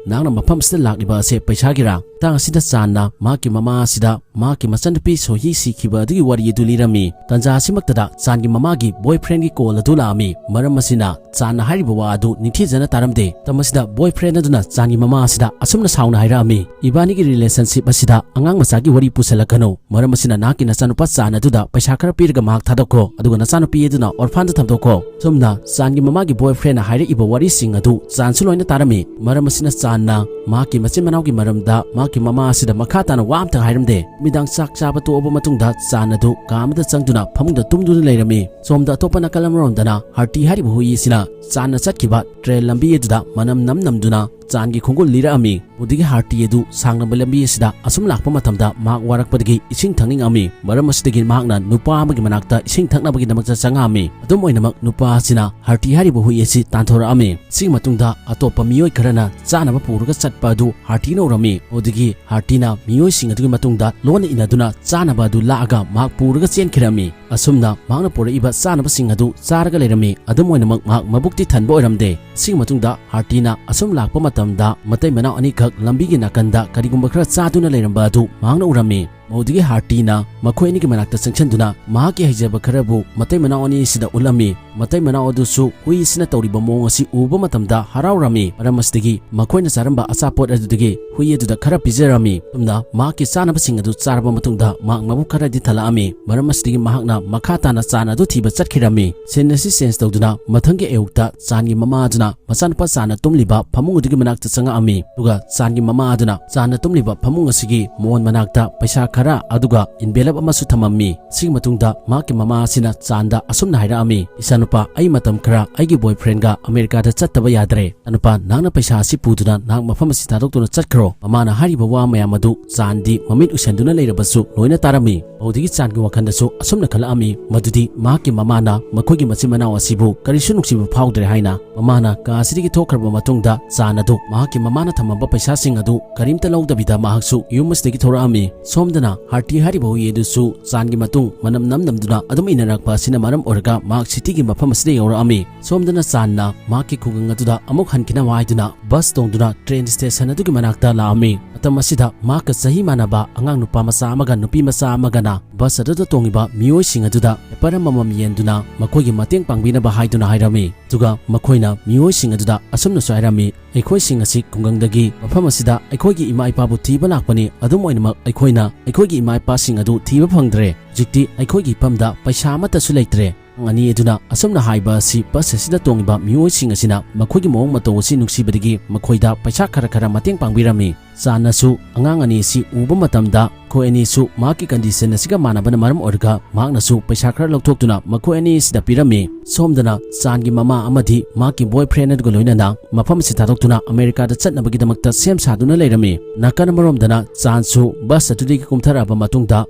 "ꯅꯍꯥꯛꯅ ꯃꯐꯝ ꯑꯁꯤꯗ ꯂꯥꯛꯂꯤꯕ ꯑꯁꯦ ꯄꯩꯁꯥꯒꯤꯔꯥ?" ꯃꯇꯥꯡ ꯑꯁꯤꯗ ꯆꯥꯟꯅ ꯃꯍꯥꯛꯀꯤ ꯃꯃꯥ ꯑꯁꯤꯗ ꯃꯍꯥꯛꯀꯤ ꯃꯆꯟꯅꯨꯄꯤ ꯁꯣꯍꯤ ꯁꯤꯈꯤꯕ ꯑꯗꯨꯒꯤ ꯋꯥꯔꯤ ꯑꯗꯨ ꯂꯤꯔꯝꯃꯤ꯫ ꯇꯟꯖꯥ ꯑꯁꯤꯃꯛꯇꯗ ꯆꯥꯟꯒꯤ ꯃꯃꯥꯒꯤ ꯕꯣꯏꯐ꯭ꯔꯦꯟꯒꯤ ꯀꯣꯜ ꯑꯗꯨ ꯂꯥꯛꯑꯝꯃꯤ꯫ ꯃꯔꯝ ꯑꯁꯤꯅ ꯆꯥꯟꯅ ꯍꯥꯏꯔꯤꯕ ꯋꯥ ꯑꯗꯨ ꯅꯤꯡꯊꯤꯖꯅ ꯇꯥꯔꯝꯗꯦ꯫ ꯃꯇꯝ ꯑꯁꯤꯗ ꯕꯣꯏꯐ꯭ꯔꯦꯟ ꯑꯗꯨꯅ ꯆꯥꯟꯒꯤ ꯃꯃꯥ ꯑꯁꯤꯗ ꯑꯁꯨꯝꯅ ꯁꯥꯎꯅ ꯍꯥꯏꯔꯛꯑꯝꯃꯤ, "ꯏꯕꯥꯅꯤꯒꯤ ꯔꯤꯂꯦꯁꯟꯁꯤꯞ ꯑꯁꯤꯗ ꯑꯉꯥꯡ ꯃꯆꯥꯒꯤ ꯋꯥꯔꯤ ꯄꯨꯁꯜꯂꯛꯀꯅꯨ꯫ ꯃꯔꯝ ꯑꯁꯤꯅ ꯅꯍꯥꯛꯀꯤ ꯅꯆꯥꯅꯨꯄꯥ ꯆꯥꯟ ꯑꯗꯨꯗ ꯄꯩꯁꯥ ꯈꯔ ꯄꯤꯔꯒ ꯃꯍꯥꯛ ꯊꯥꯗꯣꯛꯈꯣ, ꯑꯗꯨꯒ ꯅꯆꯥꯅꯨꯄꯤ ꯑꯗꯨꯅ ꯑꯣꯔꯐꯥꯟꯗ ꯊꯝꯗꯣꯛꯈꯣ꯫" ꯁꯨꯝꯅ ꯆꯥꯟꯒꯤ ꯃꯃꯥꯒꯤ ꯕꯣꯏꯐ꯭ꯔꯦꯟꯅ ꯍꯥꯏꯔꯛꯏꯕ ꯋꯥꯔꯤꯁꯤꯡ ꯑꯗꯨ ꯆꯥꯟꯁꯨ ꯂꯣꯏꯅ ꯇꯥꯔꯝꯃꯤ꯫ ꯃꯔꯝ ꯑꯁꯤꯅ ꯆꯥꯟꯅ ꯃꯍꯥꯛꯀꯤ ꯃꯆꯤꯟ ꯃꯅꯥꯎꯒꯤ ꯃꯔꯝꯗ ꯃꯍꯥꯛꯀꯤ ꯃꯃꯥ ꯑꯁꯤꯗ ꯃꯈꯥ ꯇꯥꯅ ꯋꯥ ꯑꯝꯇ ꯍꯥꯏꯔꯝꯗꯦ꯫ ꯅꯨꯃꯤꯗꯥꯡ ꯆꯥꯛ ꯆꯥꯕ ꯇꯣꯛꯑꯕ ꯃꯇꯨꯡꯗ ꯆꯥꯟ ꯑꯗꯨ ꯀꯥ ꯑꯃꯗ ꯆꯪꯗꯨꯅ ꯐꯃꯨꯡꯗ ꯇꯨꯝꯗꯨꯅ ꯂꯩꯔꯝꯃꯤ꯫ ꯁꯣꯝꯗ ꯑꯇꯣꯞꯄ ꯅꯥꯀꯜ ꯑꯃꯔꯣꯝꯗꯅ ꯍꯥꯔꯇꯤ ꯍꯥꯏꯔꯤꯕ ꯍꯨꯏ ꯑꯁꯤꯅ ꯆꯥꯟꯅ ꯆꯠꯈꯤꯕ ꯇ꯭ꯔꯦꯟ ꯂꯝꯕꯤ ꯑꯗꯨꯗ ꯃꯅꯝ ꯅꯝ ꯅꯝꯗꯨꯅ ꯆꯥꯟꯒꯤ ꯈꯣꯡꯒꯨꯜ ꯂꯤꯔꯛꯑꯝꯃꯤ꯫ ꯑꯗꯨꯗꯒꯤ ꯍꯥꯔꯇꯤ ꯑꯗꯨ ꯁꯥꯡꯂꯕ ꯂꯝꯕꯤ ꯑꯁꯤꯗ ꯑꯁꯨꯝ ꯂꯥꯛꯄ ꯃꯇꯝꯗ ꯃꯍꯥꯛ ꯋꯥꯔꯛꯄꯗꯒꯤ ꯏꯁꯤꯡ ꯊꯛꯅꯤꯡꯉꯝꯃꯤ꯫ ꯃꯔꯝ ꯑꯁꯤꯗꯒꯤ ꯃꯍꯥꯛꯅ ꯅꯨꯄꯥ ꯑꯃꯒꯤ ꯃꯅꯥꯛꯇ ꯏꯁꯤꯡ ꯊꯛꯅꯕꯒꯤꯗꯃꯛꯇ ꯆꯪꯉꯛꯑꯝꯃꯤ꯫ ꯑꯗꯨꯝ ꯑꯣꯏꯅꯃꯛ, ꯅꯨꯄꯥ ꯑꯁꯤꯅ ꯍꯥꯔꯇꯤ ꯍꯥꯏꯔꯤꯕ ꯍꯨꯏ ꯑꯁꯤ ꯇꯥꯟꯊꯣꯔꯛꯑꯝꯃꯤ꯫ ꯁꯤꯒꯤ ꯃꯇꯨꯡꯗ ꯑꯇꯣꯞꯄ ꯃꯤꯑꯣꯏ ꯈꯔꯅ ꯆꯥꯅꯕ ꯄꯨꯔꯒ ꯆꯠꯄ ꯑꯗꯨ ꯍꯥꯔꯇꯤꯅ ꯎꯔꯝꯃꯤ꯫ ꯑꯗꯨꯗꯒꯤ ꯍꯥꯔꯇꯤꯅ ꯃꯤꯑꯣꯏꯁꯤꯡ ꯑꯗꯨꯒꯤ ꯃꯇꯨꯡꯗ ꯂꯣꯟꯅ ꯏꯟꯅꯗꯨꯅ ꯆꯥꯅꯕ ꯑꯗꯨ ꯂꯥꯛꯑꯒ ꯃꯍꯥꯛ ꯄꯨꯔꯒ ꯆꯦꯟꯈꯤꯔꯝꯃꯤ꯫ ꯑꯁꯨꯝꯅ ꯃꯍꯥꯛꯅ ꯄꯨꯔꯛꯏꯕ ꯆꯥꯅꯕꯁꯤꯡ ꯑꯗꯨ ꯆꯥꯔꯒ ꯂꯩꯔꯝꯃꯤ꯫ ꯑꯗꯨꯝ ꯑꯣꯏꯅꯃꯛ ꯃꯍꯥꯛ ꯃꯕꯨꯛꯇꯤ ꯊꯟꯕ ꯑꯣꯏꯔꯝꯗꯦ꯫ ꯁꯤꯒꯤ ꯃꯇꯨꯡꯗ ꯍꯥꯔꯇꯤꯅ ꯑꯁꯨꯝ ꯂꯥꯛꯄ ꯃꯇꯝꯗ ꯃꯇꯩ ꯃꯅꯥꯎ ꯑꯅꯤꯈꯛ ꯂꯝꯕꯤꯒꯤ ꯅꯥꯀꯟꯗ ꯀꯔꯤꯒꯨꯝꯕ ꯈꯔ ꯆꯥꯗꯨꯅ ꯂꯩꯔꯝꯕ ꯑꯗꯨ ꯃꯍꯥꯛꯅ ꯎꯔꯝꯃꯤ꯫ ꯃꯗꯨꯗꯒꯤ ꯍꯥꯔꯇꯤꯅ ꯃꯈꯣꯏ ꯑꯅꯤꯒꯤ ꯃꯅꯥꯛꯇ ꯆꯪꯁꯤꯟꯗꯨꯅ ꯃꯍꯥꯛꯀꯤ ꯍꯩꯖꯕ ꯈꯔꯕꯨ ꯃꯇꯩ ꯃꯅꯥꯎ ꯑꯅꯤ ꯑꯁꯤꯗ ꯎꯠꯂꯝꯃꯤ꯫ ꯃꯇꯩ ꯃꯅꯥꯎ ꯑꯗꯨꯁꯨ ꯍꯨꯏ ꯑꯁꯤꯅ ꯇꯧꯔꯤꯕ ꯃꯑꯣꯡ ꯑꯁꯤ ꯎꯕ ꯃꯇꯝꯗ ꯍꯔꯥꯎꯔꯝꯃꯤ꯫ ꯃꯔꯝ ꯑꯁꯤꯗꯒꯤ ꯃꯈꯣꯏꯅ ꯆꯥꯔꯝꯕ ꯑꯆꯥꯄꯣꯠ ꯑꯗꯨꯗꯒꯤ ꯍꯨꯏ ꯑꯗꯨꯗ ꯈꯔ ꯄꯤꯖꯔꯝꯃꯤ꯫ ꯑꯁꯨꯝꯅ ꯃꯍꯥꯛꯀꯤ ꯆꯥꯅꯕꯁꯤꯡ ꯑꯗꯨ ꯆꯥꯔꯕ ꯃꯇꯨꯡꯗ ꯃꯍꯥꯛ ꯃꯕꯨꯛ ꯈꯔꯗꯤ ꯊꯜꯂꯛꯑꯝꯃꯤ꯫ ꯃꯔꯝ ꯑꯁꯤꯗꯒꯤ ꯃꯍꯥꯛꯅ ꯃꯈꯥ ꯇꯥꯅ ꯆꯥꯟ ꯑꯗꯨ ꯊꯤꯕ ꯆꯠꯈꯤꯔꯝꯃꯤ꯫ ꯁꯤꯟ ꯑꯁꯤ ꯆꯦꯟꯖ ꯇꯧꯗꯨꯅ ꯃꯊꯪꯒꯤ ꯑꯌꯨꯛꯇ ꯆꯥꯟꯒꯤ ꯃꯃꯥ ꯑꯗꯨꯅ ꯃꯆꯥꯅꯨꯄꯥ ꯆꯥꯟꯅ ꯇꯨꯝꯂꯤꯕ ꯐꯃꯨꯡ ꯑꯗꯨꯒꯤ ꯃꯅꯥꯛꯇ ꯆꯪꯉꯛꯑꯝꯃꯤ꯫ ꯑꯗꯨꯒ ꯆꯥꯟꯒꯤ ꯃꯃꯥ ꯑꯗꯨꯅ ꯆꯥꯟꯅ ꯇꯨꯝꯂꯤꯕ ꯐꯃꯨꯡ ꯑꯁꯤꯒꯤ ꯃꯑꯣꯟ ꯃꯅꯥꯛꯇ ꯄꯩꯁꯥ ꯈꯔ ꯑꯗꯨꯒ envelope ꯑꯃꯁꯨ ꯊꯝꯃꯝꯃꯤ꯫ ꯁꯤꯒꯤ ꯃꯇꯨꯡꯗ ꯃꯍꯥꯛꯀꯤ ꯃꯃꯥ ꯑꯁꯤꯅ ꯆꯥꯟꯗ ꯑꯁꯨꯝꯅ ꯍꯥꯏꯔꯛꯑꯝꯃꯤ, "ꯏꯆꯥꯅꯨꯄꯥ, ꯑꯩ ꯃꯇꯝ ꯈꯔ ꯑꯩꯒꯤ boyfriendꯒ ꯑꯃꯦꯔꯤꯀꯥꯗ ꯆꯠꯇꯕ ꯌꯥꯗ꯭ꯔꯦ꯫ ꯏꯆꯥꯅꯨꯄꯥ, ꯅꯍꯥꯛꯅ ꯄꯩꯁꯥ ꯑꯁꯤ ꯄꯨꯗꯨꯅ ꯅꯍꯥꯛ ꯃꯐꯝ ꯑꯁꯤ ꯊꯥꯗꯣꯛꯇꯨꯅ ꯆꯠꯈ꯭ꯔꯣ꯫" ꯃꯃꯥꯅ ꯍꯥꯏꯔꯤꯕ ꯋꯥ ꯃꯌꯥꯝ ꯑꯗꯨ ꯆꯥꯟꯗꯤ ꯃꯃꯤꯠ ꯎꯏꯁꯟꯗꯨꯅ ꯂꯩꯔꯕꯁꯨ ꯂꯣꯏꯅ ꯇꯥꯔꯝꯃꯤ꯫ ꯑꯗꯨꯗꯒꯤ ꯆꯥꯟꯒꯤ ꯋꯥꯈꯜꯗꯁꯨ ꯑꯁꯨꯝꯅ ꯈꯜꯂꯛꯑꯝꯃꯤ, ꯃꯗꯨꯗꯤ ꯃꯍꯥꯛꯀꯤ ꯃꯃꯥꯅ ꯃꯈꯣꯏꯒꯤ ꯃꯆꯤꯟ ꯃꯅꯥꯎ ꯑꯁꯤꯕꯨ ꯀꯔꯤꯁꯨ ꯅꯨꯡꯁꯤꯕ ꯐꯥꯎꯗ꯭ꯔꯦ ꯍꯥꯏꯅ꯫ ꯃꯃꯥꯅ ꯀꯥ ꯑꯁꯤꯗꯒꯤ ꯊꯣꯛꯈ꯭ꯔꯕ ꯃꯇꯨꯡꯗ ꯆꯥꯟ ꯑꯗꯨ ꯃꯍꯥꯛꯀꯤ ꯃꯃꯥꯅ ꯊꯝꯃꯝꯕ ꯄꯩꯁꯥꯁꯤꯡ ꯑꯗꯨ ꯀꯔꯤꯝꯇ ꯂꯧꯗꯕꯤꯗ ꯃꯍꯥꯛꯁꯨ ꯌꯨꯝ ꯑꯁꯤꯗꯒꯤ ꯊꯣꯔꯛꯑꯝꯃꯤ꯫ ꯁꯣꯝꯗꯅ ꯍꯥꯔꯇꯤ ꯍꯥꯏꯔꯤꯕ ꯍꯨꯏ ꯑꯗꯨꯁꯨ ꯆꯥꯟꯒꯤ ꯃꯇꯨꯡ ꯃꯅꯝ ꯅꯝ ꯅꯝꯗꯨꯅ ꯑꯗꯨꯝ ꯏꯟꯅꯔꯛꯄ ꯑꯁꯤꯅ ꯃꯔꯝ ꯑꯣꯏꯔꯒ ꯃꯍꯥꯛ cityꯒꯤ ꯃꯐꯝ ꯑꯁꯤꯗ ꯌꯧꯔꯛꯑꯝꯃꯤ꯫ ꯁꯣꯝꯗꯅ ꯆꯥꯟꯅ ꯃꯍꯥꯛꯀꯤ ꯈꯨꯡꯒꯪ ꯑꯗꯨꯗ ꯑꯃꯨꯛ ꯍꯟꯈꯤꯅꯕ ꯍꯥꯏꯗꯨꯅ bus ꯇꯣꯡꯗꯨꯅ train station ꯑꯗꯨꯒꯤ ꯃꯅꯥꯛꯇ ꯂꯥꯛꯑꯝꯃꯤ꯫ ꯃꯇꯝ ꯑꯁꯤꯗ ꯃꯍꯥꯛꯀ ꯆꯍꯤ ꯃꯥꯟꯅꯕ ꯑꯉꯥꯡ ꯅꯨꯄꯥ ꯃꯆꯥ ꯑꯃꯒ ꯅꯨꯄꯤ ꯃꯆꯥ ꯑꯃꯒꯅ bus ꯑꯗꯨꯗ ꯇꯣꯡꯉꯤꯕ ꯃꯤꯑꯣꯏꯁꯤꯡ ꯑꯗꯨꯗ paper ꯑꯃꯃꯝ ꯌꯦꯟꯗꯨꯅ ꯃꯈꯣꯏꯒꯤ ꯃꯇꯦꯡ ꯄꯥꯡꯕꯤꯅꯕ ꯍꯥꯏꯗꯨꯅ ꯍꯥꯏꯔꯝꯃꯤ꯫ ꯑꯗꯨꯒ ꯃꯈꯣꯏꯅ ꯃꯤꯑꯣꯏꯁꯤꯡ ꯑꯗꯨꯗ ꯑꯁꯨꯝꯅꯁꯨ ꯍꯥꯏꯔꯝꯃꯤ, "ꯑꯩꯈꯣꯏꯁꯤꯡ ꯑꯁꯤ ꯈꯨꯡꯒꯪꯗꯒꯤ ꯃꯐꯝ ꯑꯁꯤꯗ ꯑꯩꯈꯣꯏꯒꯤ ꯏꯃꯥ ꯏꯄꯥꯕꯨ ꯊꯤꯕ ꯂꯥꯛꯄꯅꯤ꯫ ꯑꯗꯨꯝ ꯑꯣꯏꯅꯃꯛ ꯑꯩꯈꯣꯏꯅ ꯑꯩꯈꯣꯏꯒꯤ ꯏꯃꯥ ꯏꯄꯥꯁꯤꯡ ꯑꯗꯨ ꯊꯤꯕ ꯐꯪꯗ꯭ꯔꯦ꯫ ꯍꯧꯖꯤꯛꯇꯤ ꯑꯩꯈꯣꯏꯒꯤ ꯏꯐꯝꯗ ꯄꯩꯁꯥ ꯑꯃꯠꯇꯁꯨ ꯂꯩꯇ꯭ꯔꯦ꯫" ꯑꯉꯥꯡ ꯑꯅꯤ ꯑꯗꯨꯅ ꯑꯁꯨꯝꯅ ꯍꯥꯏꯕ ꯑꯁꯤ bus ꯑꯁꯤꯗ ꯇꯣꯡꯉꯤꯕ ꯃꯤꯑꯣꯏꯁꯤꯡ ꯑꯁꯤꯅ ꯃꯈꯣꯏꯒꯤ ꯃꯑꯣꯡ ꯃꯇꯧ ꯑꯁꯤ ꯅꯨꯡꯁꯤꯕꯗꯒꯤ ꯃꯈꯣꯏꯗ ꯄꯩꯁꯥ ꯈꯔ ꯈꯔ ꯃꯇꯦꯡ ꯄꯥꯡꯕꯤꯔꯝꯃꯤ꯫ ꯆꯥꯟꯅꯁꯨ ꯑꯉꯥꯡ ꯑꯅꯤ ꯑꯁꯤ ꯎꯕ ꯃꯇꯝꯗ ꯃꯈꯣꯏ ꯑꯅꯤꯁꯨ ꯃꯍꯥꯛꯀꯤ condition ꯑꯁꯤꯒ ꯃꯥꯟꯅꯕꯅ ꯃꯔꯝ ꯑꯣꯏꯔꯒ ꯃꯍꯥꯛꯅꯁꯨ ꯄꯩꯁꯥ ꯈꯔ ꯂꯧꯊꯣꯛꯇꯨꯅ ꯃꯈꯣꯏ ꯑꯅꯤ ꯑꯁꯤꯗ ꯄꯤꯔꯝꯃꯤ꯫ ꯁꯣꯝꯗꯅ ꯆꯥꯟꯒꯤ ꯃꯃꯥ ꯑꯃꯗꯤ ꯃꯍꯥꯛꯀꯤ boyfriend ꯑꯗꯨꯒ ꯂꯣꯏꯅꯅ ꯃꯐꯝ ꯑꯁꯤ ꯊꯥꯗꯣꯛꯇꯨꯅ ꯑꯃꯦꯔꯤꯀꯥꯗ ꯆꯠꯅꯕꯒꯤꯗꯃꯛꯇ ꯁꯦꯝ ꯁꯥꯗꯨꯅ ꯂꯩꯔꯝꯃꯤ꯫ ꯅꯥꯀꯟ ꯑꯃꯔꯣꯝꯗꯅ ꯆꯥꯟꯁꯨ bus ꯑꯗꯨꯗꯒꯤ ꯀꯨꯝꯊꯔꯛꯑꯕ ꯃꯇꯨꯡꯗ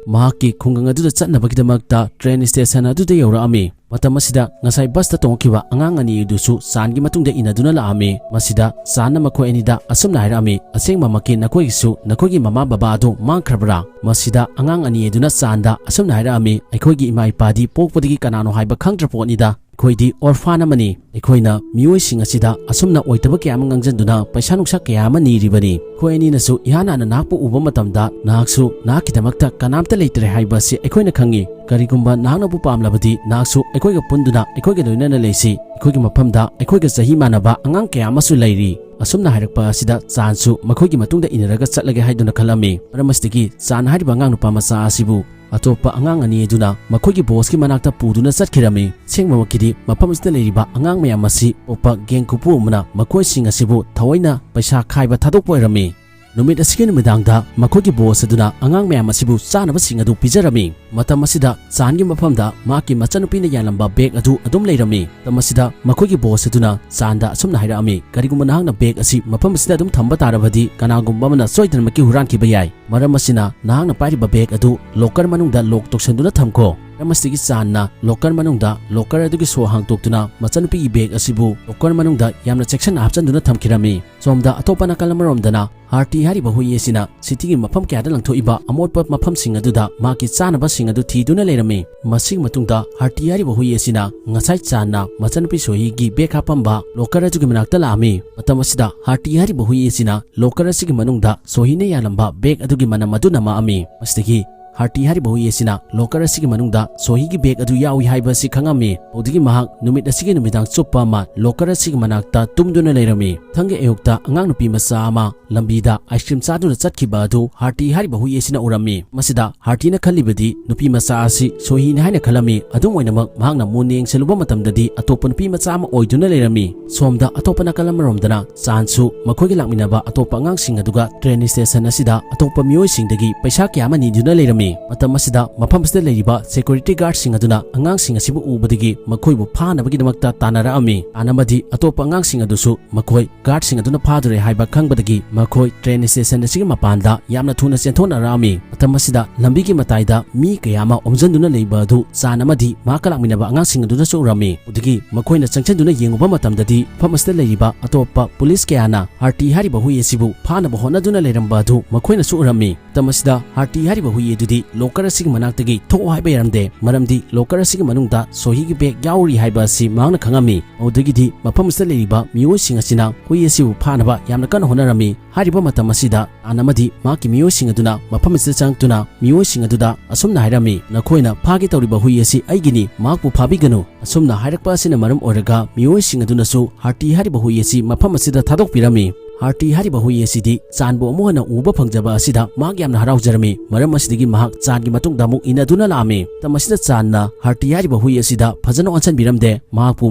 ꯃꯍꯥꯛꯀꯤ ꯈꯨꯡꯒꯪ ꯑꯗꯨꯗ ꯆꯠꯅꯕꯒꯤꯗꯃꯛꯇ train station ꯑꯗꯨꯗ ꯌꯧꯔꯛꯑꯝꯃꯤ꯫ ꯃꯇꯝ ꯑꯁꯤꯗ ꯉꯁꯥꯏ ꯕꯁꯇ ꯇꯣꯡꯉꯛꯈꯤꯕ ꯑꯉꯥꯡ ꯑꯅꯤ ꯑꯗꯨꯁꯨ ꯆꯥꯟꯒꯤ ꯃꯇꯨꯡꯗ ꯏꯟꯅꯗꯨꯅ ꯂꯥꯛꯑꯝꯃꯤ꯫ ꯃꯁꯤꯗ ꯆꯥꯟꯅ ꯃꯈꯣꯏ ꯑꯅꯤꯗ ꯑꯁꯨꯝꯅ ꯍꯥꯏꯔꯛꯑꯝꯃꯤ, "ꯑꯁꯦꯡꯕꯃꯛꯀꯤ ꯅꯈꯣꯏꯒꯤꯁꯨ ꯅꯈꯣꯏꯒꯤ ꯃꯃꯥ ꯕꯕꯥ ꯑꯗꯨ ꯃꯥꯡꯈ꯭ꯔꯕ꯭ꯔꯥ?" ꯃꯁꯤꯗ ꯑꯉꯥꯡ ꯑꯅꯤ ꯑꯗꯨꯅ ꯆꯥꯟꯗ ꯑꯁꯨꯝꯅ ꯍꯥꯏꯔꯛꯑꯝꯃꯤ, "ꯑꯩꯈꯣꯏꯒꯤ ꯏꯃꯥ ꯏꯄꯥꯗꯤ ꯄꯣꯛꯄꯗꯒꯤ ꯀꯅꯥꯅꯣ ꯍꯥꯏꯕ ꯈꯪꯗ꯭ꯔ ꯄꯣꯠꯅꯤꯗ꯫ ꯑꯩꯈꯣꯏꯗꯤ ꯑꯣꯔꯐꯥꯟ ꯑꯃꯅꯤ꯫ ꯑꯩꯈꯣꯏꯅ ꯃꯤꯑꯣꯏꯁꯤꯡ ꯑꯁꯤꯗ ꯑꯁꯨꯝꯅ ꯑꯣꯏꯗꯕ ꯀꯌꯥ ꯑꯃ ꯉꯥꯡꯖꯟꯗꯨꯅ ꯄꯩꯁꯥ ꯅꯨꯡꯁꯥ ꯀꯌꯥ ꯑꯃ ꯅꯤꯔꯤꯕꯅꯤ꯫ ꯑꯩꯈꯣꯏ ꯑꯅꯤꯅꯁꯨ ꯏꯍꯥꯟ ꯍꯥꯟꯅ ꯅꯍꯥꯛꯄꯨ ꯎꯕ ꯃꯇꯝꯗ ꯅꯍꯥꯛꯁꯨ ꯅꯍꯥꯛꯀꯤꯗꯃꯛꯇ ꯀꯅꯥꯝꯇ ꯂꯩꯇ꯭ꯔꯦ ꯍꯥꯏꯕ ꯑꯁꯤ ꯑꯩꯈꯣꯏꯅ ꯈꯪꯉꯤ꯫ ꯀꯔꯤꯒꯨꯝꯕ ꯅꯍꯥꯛꯅꯕꯨ ꯄꯥꯝꯂꯕꯗꯤ ꯅꯍꯥꯛꯁꯨ ꯑꯩꯈꯣꯏꯒ ꯄꯨꯟꯗꯨꯅ ꯑꯩꯈꯣꯏꯒ ꯂꯣꯏꯅꯅ ꯂꯩꯁꯤ꯫ ꯑꯩꯈꯣꯏꯒꯤ ꯃꯐꯝꯗ ꯑꯩꯈꯣꯏꯒ ꯆꯍꯤ ꯃꯥꯟꯅꯕ ꯑꯉꯥꯡ ꯀꯌꯥ ꯑꯃꯁꯨ ꯂꯩꯔꯤ꯫" ꯑꯁꯨꯝꯅ ꯍꯥꯏꯔꯛꯄ ꯑꯁꯤꯗ ꯆꯥꯟꯁꯨ ꯃꯈꯣꯏꯒꯤ ꯃꯇꯨꯡꯗ ꯏꯟꯅꯔꯒ ꯆꯠꯂꯒꯦ ꯍꯥꯏꯗꯨꯅ ꯈꯜꯂꯝꯃꯤ꯫ ꯃꯔꯝ ꯑꯁꯤꯗꯒꯤ ꯆꯥꯟ ꯍꯥꯏꯔꯤꯕ ꯑꯉꯥꯡ ꯅꯨꯄꯥ ꯃꯆꯥ ꯑꯁꯤꯕꯨ ꯑꯇꯣꯞꯄ ꯑꯉꯥꯡ ꯑꯅꯤ ꯑꯗꯨꯅ ꯃꯈꯣꯏꯒꯤ ꯕꯣꯁꯀꯤ ꯃꯅꯥꯛꯇ ꯄꯨꯗꯨꯅ ꯆꯠꯈꯤꯔꯝꯃꯤ꯫ ꯑꯁꯦꯡꯕꯃꯛꯀꯤꯗꯤ ꯃꯐꯝ ꯑꯁꯤꯗ ꯂꯩꯔꯤꯕ ꯑꯉꯥꯡ ꯃꯌꯥꯝ ꯑꯁꯤ ꯑꯇꯣꯞꯄ ꯒꯦꯡ ꯈꯨꯄꯨ ꯑꯃꯅ ꯃꯈꯣꯏꯁꯤꯡ ꯑꯁꯤꯕꯨ ꯊꯑꯣꯏꯅ ꯄꯩꯁꯥ ꯈꯥꯏꯕ ꯊꯥꯗꯣꯛꯄ ꯑꯣꯏꯔꯝꯃꯤ꯫ ꯅꯨꯃꯤꯠ ꯑꯁꯤꯒꯤ ꯅꯨꯃꯤꯗꯥꯡꯗ ꯃꯈꯣꯏꯒꯤ ꯕꯣꯁ ꯑꯗꯨꯅ ꯑꯉꯥꯡ ꯃꯌꯥꯝ ꯑꯁꯤꯕꯨ ꯆꯥꯅꯕꯁꯤꯡ ꯑꯗꯨ ꯄꯤꯖꯔꯝꯃꯤ꯫ ꯃꯇꯝ ꯑꯁꯤꯗ ꯆꯥꯟꯒꯤ ꯃꯐꯝꯗ ꯃꯍꯥꯛꯀꯤ ꯃꯆꯥꯅꯨꯄꯤꯅ ꯌꯥꯜꯂꯝꯕ ꯕꯦꯒ ꯑꯗꯨ ꯑꯗꯨꯝ ꯂꯩꯔꯝꯃꯤ꯫ ꯃꯇꯝ ꯑꯁꯤꯗ ꯃꯈꯣꯏꯒꯤ ꯕꯣꯁ ꯑꯗꯨꯅ ꯆꯥꯟꯗ ꯑꯁꯨꯝꯅ ꯍꯥꯏꯔꯛꯑꯝꯃꯤ, "ꯀꯔꯤꯒꯨꯝꯕ ꯅꯍꯥꯛꯅ ꯕꯦꯒ ꯑꯁꯤ ꯃꯐꯝ ꯑꯁꯤꯗ ꯑꯗꯨꯝ ꯊꯝꯕ ꯇꯥꯔꯕꯗꯤ ꯀꯅꯥꯒꯨꯝꯕ ꯑꯃꯅ ꯁꯣꯏꯗꯅꯃꯛꯀꯤ ꯍꯨꯔꯥꯟꯈꯤꯕ ꯌꯥꯏ꯫ ꯃꯔꯝ ꯑꯁꯤꯅ ꯅꯍꯥꯛꯅ ꯄꯥꯏꯔꯤꯕ ꯕꯦꯒ ꯑꯗꯨ ꯂꯣꯀꯔ ꯃꯅꯨꯡꯗ ꯂꯣꯛ ꯇꯧꯁꯟꯗꯨꯅ ꯊꯝꯈꯣ꯫" ꯃꯔꯝ ꯑꯁꯤꯗꯒꯤ ꯆꯥꯟꯅ ꯂꯣꯀꯔ ꯃꯅꯨꯡꯗ ꯂꯣꯀꯔ ꯑꯗꯨꯒꯤ ꯁꯣ ꯍꯥꯡꯇꯣꯛꯇꯨꯅ ꯃꯆꯥꯅꯨꯄꯤꯒꯤ ꯕꯦꯒ ꯑꯁꯤꯕꯨ ꯂꯣꯀꯔ ꯃꯅꯨꯡꯗ ꯌꯥꯝꯅ ꯆꯦꯛꯁꯤꯟꯅ ꯍꯥꯞꯆꯤꯟꯗꯨꯅ ꯊꯝꯈꯤꯔꯝꯃꯤ꯫ ꯁꯣꯝꯗ ꯑꯇꯣꯞꯄ ꯅꯥꯀꯜ ꯑꯃꯔꯣꯝꯗꯅ ꯍꯥꯔꯇꯤ ꯍꯥꯏꯔꯤꯕ ꯍꯨꯏ ꯑꯁꯤꯅ ꯁꯤꯇꯤꯒꯤ ꯃꯐꯝ ꯀꯌꯥꯗ ꯂꯪꯊꯣꯛꯏꯕ ꯑꯃꯣꯠꯄ ꯃꯐꯝꯁꯤꯡ ꯑꯗꯨꯗ ꯃꯍꯥꯛꯀꯤ ꯆꯥꯅꯕꯁꯤꯡ ꯑꯗꯨ ꯊꯤꯗꯨꯅ ꯂꯩꯔꯝꯃꯤ꯫ ꯃꯁꯤꯒꯤ ꯃꯇꯨꯡꯗ ꯍꯥꯔꯇꯤ ꯍꯥꯏꯔꯤꯕ ꯍꯨꯏ ꯑꯁꯤꯅ ꯉꯁꯥꯏ ꯆꯥꯟꯅ ꯃꯆꯥꯅꯨꯄꯤ ꯁꯣꯍꯤꯒꯤ ꯕꯦꯒ ꯍꯥꯞꯄꯝꯕ ꯂꯣꯀꯔ ꯑꯗꯨꯒꯤ ꯃꯅꯥꯛꯇ ꯂꯥꯛꯑꯝꯃꯤ꯫ ꯃꯇꯝ ꯑꯁꯤꯗ ꯍꯥꯔꯇꯤ ꯍꯥꯏꯔꯤꯕ ꯍꯨꯏ ꯑꯁꯤꯅ ꯂꯣꯀꯔ ꯑꯁꯤꯒꯤ ꯃꯅꯨꯡꯗ ꯁꯣꯍꯤꯅ ꯌꯥꯜꯂꯝꯕ ꯕꯦꯒ ꯑꯗꯨꯒꯤ ꯃꯅꯝ ꯑꯗꯨ ꯅꯝꯃꯛꯑꯝꯃꯤ꯫ ꯃꯁꯤꯗꯒꯤ ꯍꯥꯔꯇꯤ ꯍꯥꯏꯔꯤꯕ ꯍꯨꯏ ꯑꯁꯤꯅ ꯂꯣꯀꯔ ꯑꯁꯤꯒꯤ ꯃꯅꯨꯡꯗ ꯁꯣꯍꯤꯒꯤ ꯕꯦꯒ ꯑꯗꯨ ꯌꯥꯎꯏ ꯍꯥꯏꯕ ꯑꯁꯤ ꯈꯪꯉꯝꯃꯤ꯫ ꯑꯗꯨꯗꯒꯤ ꯃꯍꯥꯛ ꯅꯨꯃꯤꯠ ꯑꯁꯤꯒꯤ ꯅꯨꯃꯤꯗꯥꯡ ꯆꯨꯞꯄ ꯑꯃ ꯂꯣꯀꯔ ꯑꯁꯤꯒꯤ ꯃꯅꯥꯛꯇ ꯇꯨꯝꯗꯨꯅ ꯂꯩꯔꯝꯃꯤ꯫ ꯃꯊꯪꯒꯤ ꯑꯌꯨꯛꯇ ꯑꯉꯥꯡ ꯅꯨꯄꯤ ꯃꯆꯥ ꯑꯃ ꯂꯝꯕꯤꯗ ꯑꯥꯏꯁ ꯀ꯭ꯔꯤꯝ ꯆꯥꯗꯨꯅ ꯆꯠꯈꯤꯕ ꯑꯗꯨ ꯍꯥꯔꯇꯤ ꯍꯥꯏꯔꯤꯕ ꯍꯨꯏ ꯑꯁꯤꯅ ꯎꯔꯝꯃꯤ꯫ ꯃꯁꯤꯗ ꯍꯥꯔꯇꯤꯅ ꯈꯜꯂꯤꯕꯗꯤ ꯅꯨꯄꯤ ꯃꯆꯥ ꯑꯁꯤ ꯁꯣꯍꯤꯅꯤ ꯍꯥꯏꯅ ꯈꯜꯂꯝꯃꯤ꯫ ꯑꯗꯨꯝ ꯑꯣꯏꯅꯃꯛ ꯃꯍꯥꯛꯅ ꯃꯨꯟꯅ ꯌꯦꯡꯁꯤꯜꯂꯨꯕ ꯃꯇꯝꯗꯗꯤ ꯑꯇꯣꯞꯄ ꯅꯨꯄꯤ ꯃꯆꯥ ꯑꯃ ꯑꯣꯏꯗꯨꯅ ꯂꯩꯔꯝꯃꯤ꯫ ꯁꯣꯝꯗ ꯑꯇꯣꯞꯄ ꯅꯥꯀꯜ ꯑꯃꯔꯣꯝꯗꯅ ꯆꯥꯟꯁꯨ ꯃꯈꯣꯏꯒ ꯂꯥꯛꯃꯤꯟꯅꯕ ꯑꯇꯣꯞꯄ ꯑꯉꯥꯡꯁꯤꯡ ꯑꯗꯨꯒ ꯇ꯭ꯔꯦꯟ ꯁ꯭ꯇꯦꯁꯟ ꯑꯁꯤꯗ ꯑꯇꯣꯞꯄ ꯃꯤꯑꯣꯏꯁꯤꯡꯗꯒꯤ ꯄꯩꯁꯥ ꯀꯌꯥ ꯑꯃ ꯅꯤꯗꯨꯅ ꯂꯩꯔꯝꯃꯤ꯫ ꯃꯇꯝ ꯑꯁꯤꯗ ꯃꯐꯝ ꯑꯁꯤꯗ ꯂꯩꯔꯤꯕ security guardꯁꯤꯡ ꯑꯗꯨꯅ ꯑꯉꯥꯡꯁꯤꯡ ꯑꯁꯤꯕꯨ ꯎꯕꯗꯒꯤ ꯃꯈꯣꯏꯕꯨ ꯐꯥꯅꯕꯒꯤꯗꯃꯛꯇ ꯇꯥꯟꯅꯔꯛꯑꯝꯃꯤ꯫ ꯆꯥꯟ ꯑꯃꯗꯤ ꯑꯇꯣꯞꯄ ꯑꯉꯥꯡꯁꯤꯡ ꯑꯗꯨꯁꯨ ꯃꯈꯣꯏ guardꯁꯤꯡ ꯑꯗꯨꯅ ꯐꯥꯗꯣꯔꯦ ꯍꯥꯏꯕ ꯈꯪꯕꯗꯒꯤ ꯃꯈꯣꯏ train station ꯑꯁꯤꯒꯤ ꯃꯄꯥꯟꯗ ꯌꯥꯝꯅ ꯊꯨꯅ ꯆꯦꯟꯊꯣꯛꯅꯔꯛꯑꯝꯃꯤ꯫ ꯃꯇꯝ ꯑꯁꯤꯗ ꯂꯝꯕꯤꯒꯤ ꯃꯇꯥꯏꯗ ꯃꯤ ꯀꯌꯥ ꯑꯃ ꯑꯣꯝꯁꯤꯟꯗꯨꯅ ꯂꯩꯕ ꯑꯗꯨ ꯆꯥꯟ ꯑꯃꯗꯤ ꯃꯍꯥꯛꯀ ꯂꯥꯛꯃꯤꯟꯅꯕ ꯑꯉꯥꯡꯁꯤꯡ ꯑꯗꯨꯅꯁꯨ ꯎꯔꯝꯃꯤ꯫ ꯑꯗꯨꯗꯒꯤ ꯃꯈꯣꯏꯅ ꯆꯪꯁꯤꯟꯗꯨꯅ ꯌꯦꯡꯉꯨꯕ ꯃꯇꯝꯗꯗꯤ ꯃꯐꯝ ꯑꯁꯤꯗ ꯂꯩꯔꯤꯕ ꯑꯇꯣꯞꯄ ꯄꯨꯂꯤꯁ ꯀꯌꯥꯅ ꯍꯥꯔꯇꯤ ꯍꯥꯏꯔꯤꯕ ꯍꯨꯏ ꯑꯁꯤꯕꯨ ꯐꯥꯅꯕ ꯍꯣꯠꯅꯗꯨꯅ ꯂꯩꯔꯝꯕ ꯑꯗꯨ ꯃꯈꯣꯏꯅꯁꯨ ꯎꯔꯝꯃꯤ꯫ ꯃꯇꯝ ꯑꯁꯤꯗ ꯍꯥꯔꯇꯤ ꯍꯥꯏꯔꯤꯕ ꯍꯨꯏ ꯑꯗꯨꯗꯤ locker ꯑꯁꯤꯒꯤ ꯃꯅꯥꯛꯇꯒꯤ ꯊꯣꯛꯑꯣ ꯍꯥꯏꯕ ꯌꯥꯔꯝꯗꯦ, ꯃꯔꯝꯗꯤ locker ꯑꯁꯤꯒꯤ ꯃꯅꯨꯡꯗ ꯁꯣꯍꯤꯒꯤ bag ꯌꯥꯎꯔꯤ ꯍꯥꯏꯕ ꯑꯁꯤ ꯃꯍꯥꯛꯅ ꯈꯪꯉꯝꯃꯤ꯫ ꯑꯗꯨꯗꯒꯤꯗꯤ ꯃꯐꯝ ꯑꯁꯤꯗ ꯂꯩꯔꯤꯕ ꯃꯤꯑꯣꯏꯁꯤꯡ ꯑꯁꯤꯅ ꯍꯨꯏ ꯑꯁꯤꯕꯨ ꯐꯥꯅꯕ ꯌꯥꯝꯅ ꯀꯟꯅ ꯍꯣꯠꯅꯔꯝꯃꯤ꯫ ꯍꯥꯏꯔꯤꯕ ꯃꯇꯝ ꯑꯁꯤꯗ ꯆꯥꯟ ꯑꯃꯗꯤ ꯃꯍꯥꯛꯀꯤ ꯃꯤꯑꯣꯏꯁꯤꯡ ꯑꯗꯨꯅ ꯃꯐꯝ ꯑꯁꯤꯗ ꯆꯪꯂꯛꯇꯨꯅ ꯃꯤꯑꯣꯏꯁꯤꯡ ꯑꯗꯨꯗ ꯑꯁꯨꯝꯅ ꯍꯥꯏꯔꯝꯃꯤ, "ꯅꯈꯣꯏꯅ ꯐꯥꯒꯦ ꯇꯧꯔꯤꯕ ꯍꯨꯏ ꯑꯁꯤ ꯑꯩꯒꯤꯅꯤ, ꯃꯍꯥꯛꯄꯨ ꯐꯥꯕꯤꯒꯅꯨ"꯫ ꯑꯁꯨꯝꯅ ꯍꯥꯏꯔꯛꯄ ꯑꯁꯤꯅ ꯃꯔꯝ ꯑꯣꯏꯔꯒ ꯃꯤꯑꯣꯏꯁꯤꯡ ꯑꯗꯨꯅꯁꯨ ꯍꯥꯔꯇꯤ ꯍꯥꯏꯔꯤꯕ ꯍꯨꯏ ꯑꯁꯤ ꯃꯐꯝ ꯑꯁꯤꯗ ꯊꯥꯗꯣꯛꯄꯤꯔꯝꯃꯤ꯫ ꯍꯥꯔꯇꯤ ꯍꯥꯏꯔꯤꯕ ꯍꯨꯏ ꯑꯁꯤꯗꯤ ꯆꯥꯟꯕꯨ ꯑꯃꯨꯛ ꯍꯟꯅ ꯎꯕ ꯐꯪꯖꯕ ꯑꯁꯤꯗ ꯃꯍꯥꯛ ꯌꯥꯝꯅ ꯍꯔꯥꯎꯖꯔꯝꯃꯤ꯫ ꯃꯔꯝ ꯑꯁꯤꯗꯒꯤ ꯃꯍꯥꯛ ꯆꯥꯟꯒꯤ ꯃꯇꯨꯡꯗ ꯑꯃꯨꯛ ꯏꯟꯅꯗꯨꯅ ꯂꯥꯛꯑꯝꯃꯤ꯫ ꯃꯇꯝ ꯑꯁꯤꯗ ꯆꯥꯟꯅ ꯍꯥꯔꯇꯤ ꯍꯥꯏꯔꯤꯕ ꯍꯨꯏ ꯑꯁꯤꯗ ꯐꯖꯅ ꯑꯣꯟꯁꯤꯟꯕꯤꯔꯝꯗꯦ, ꯃꯍꯥꯛꯄꯨ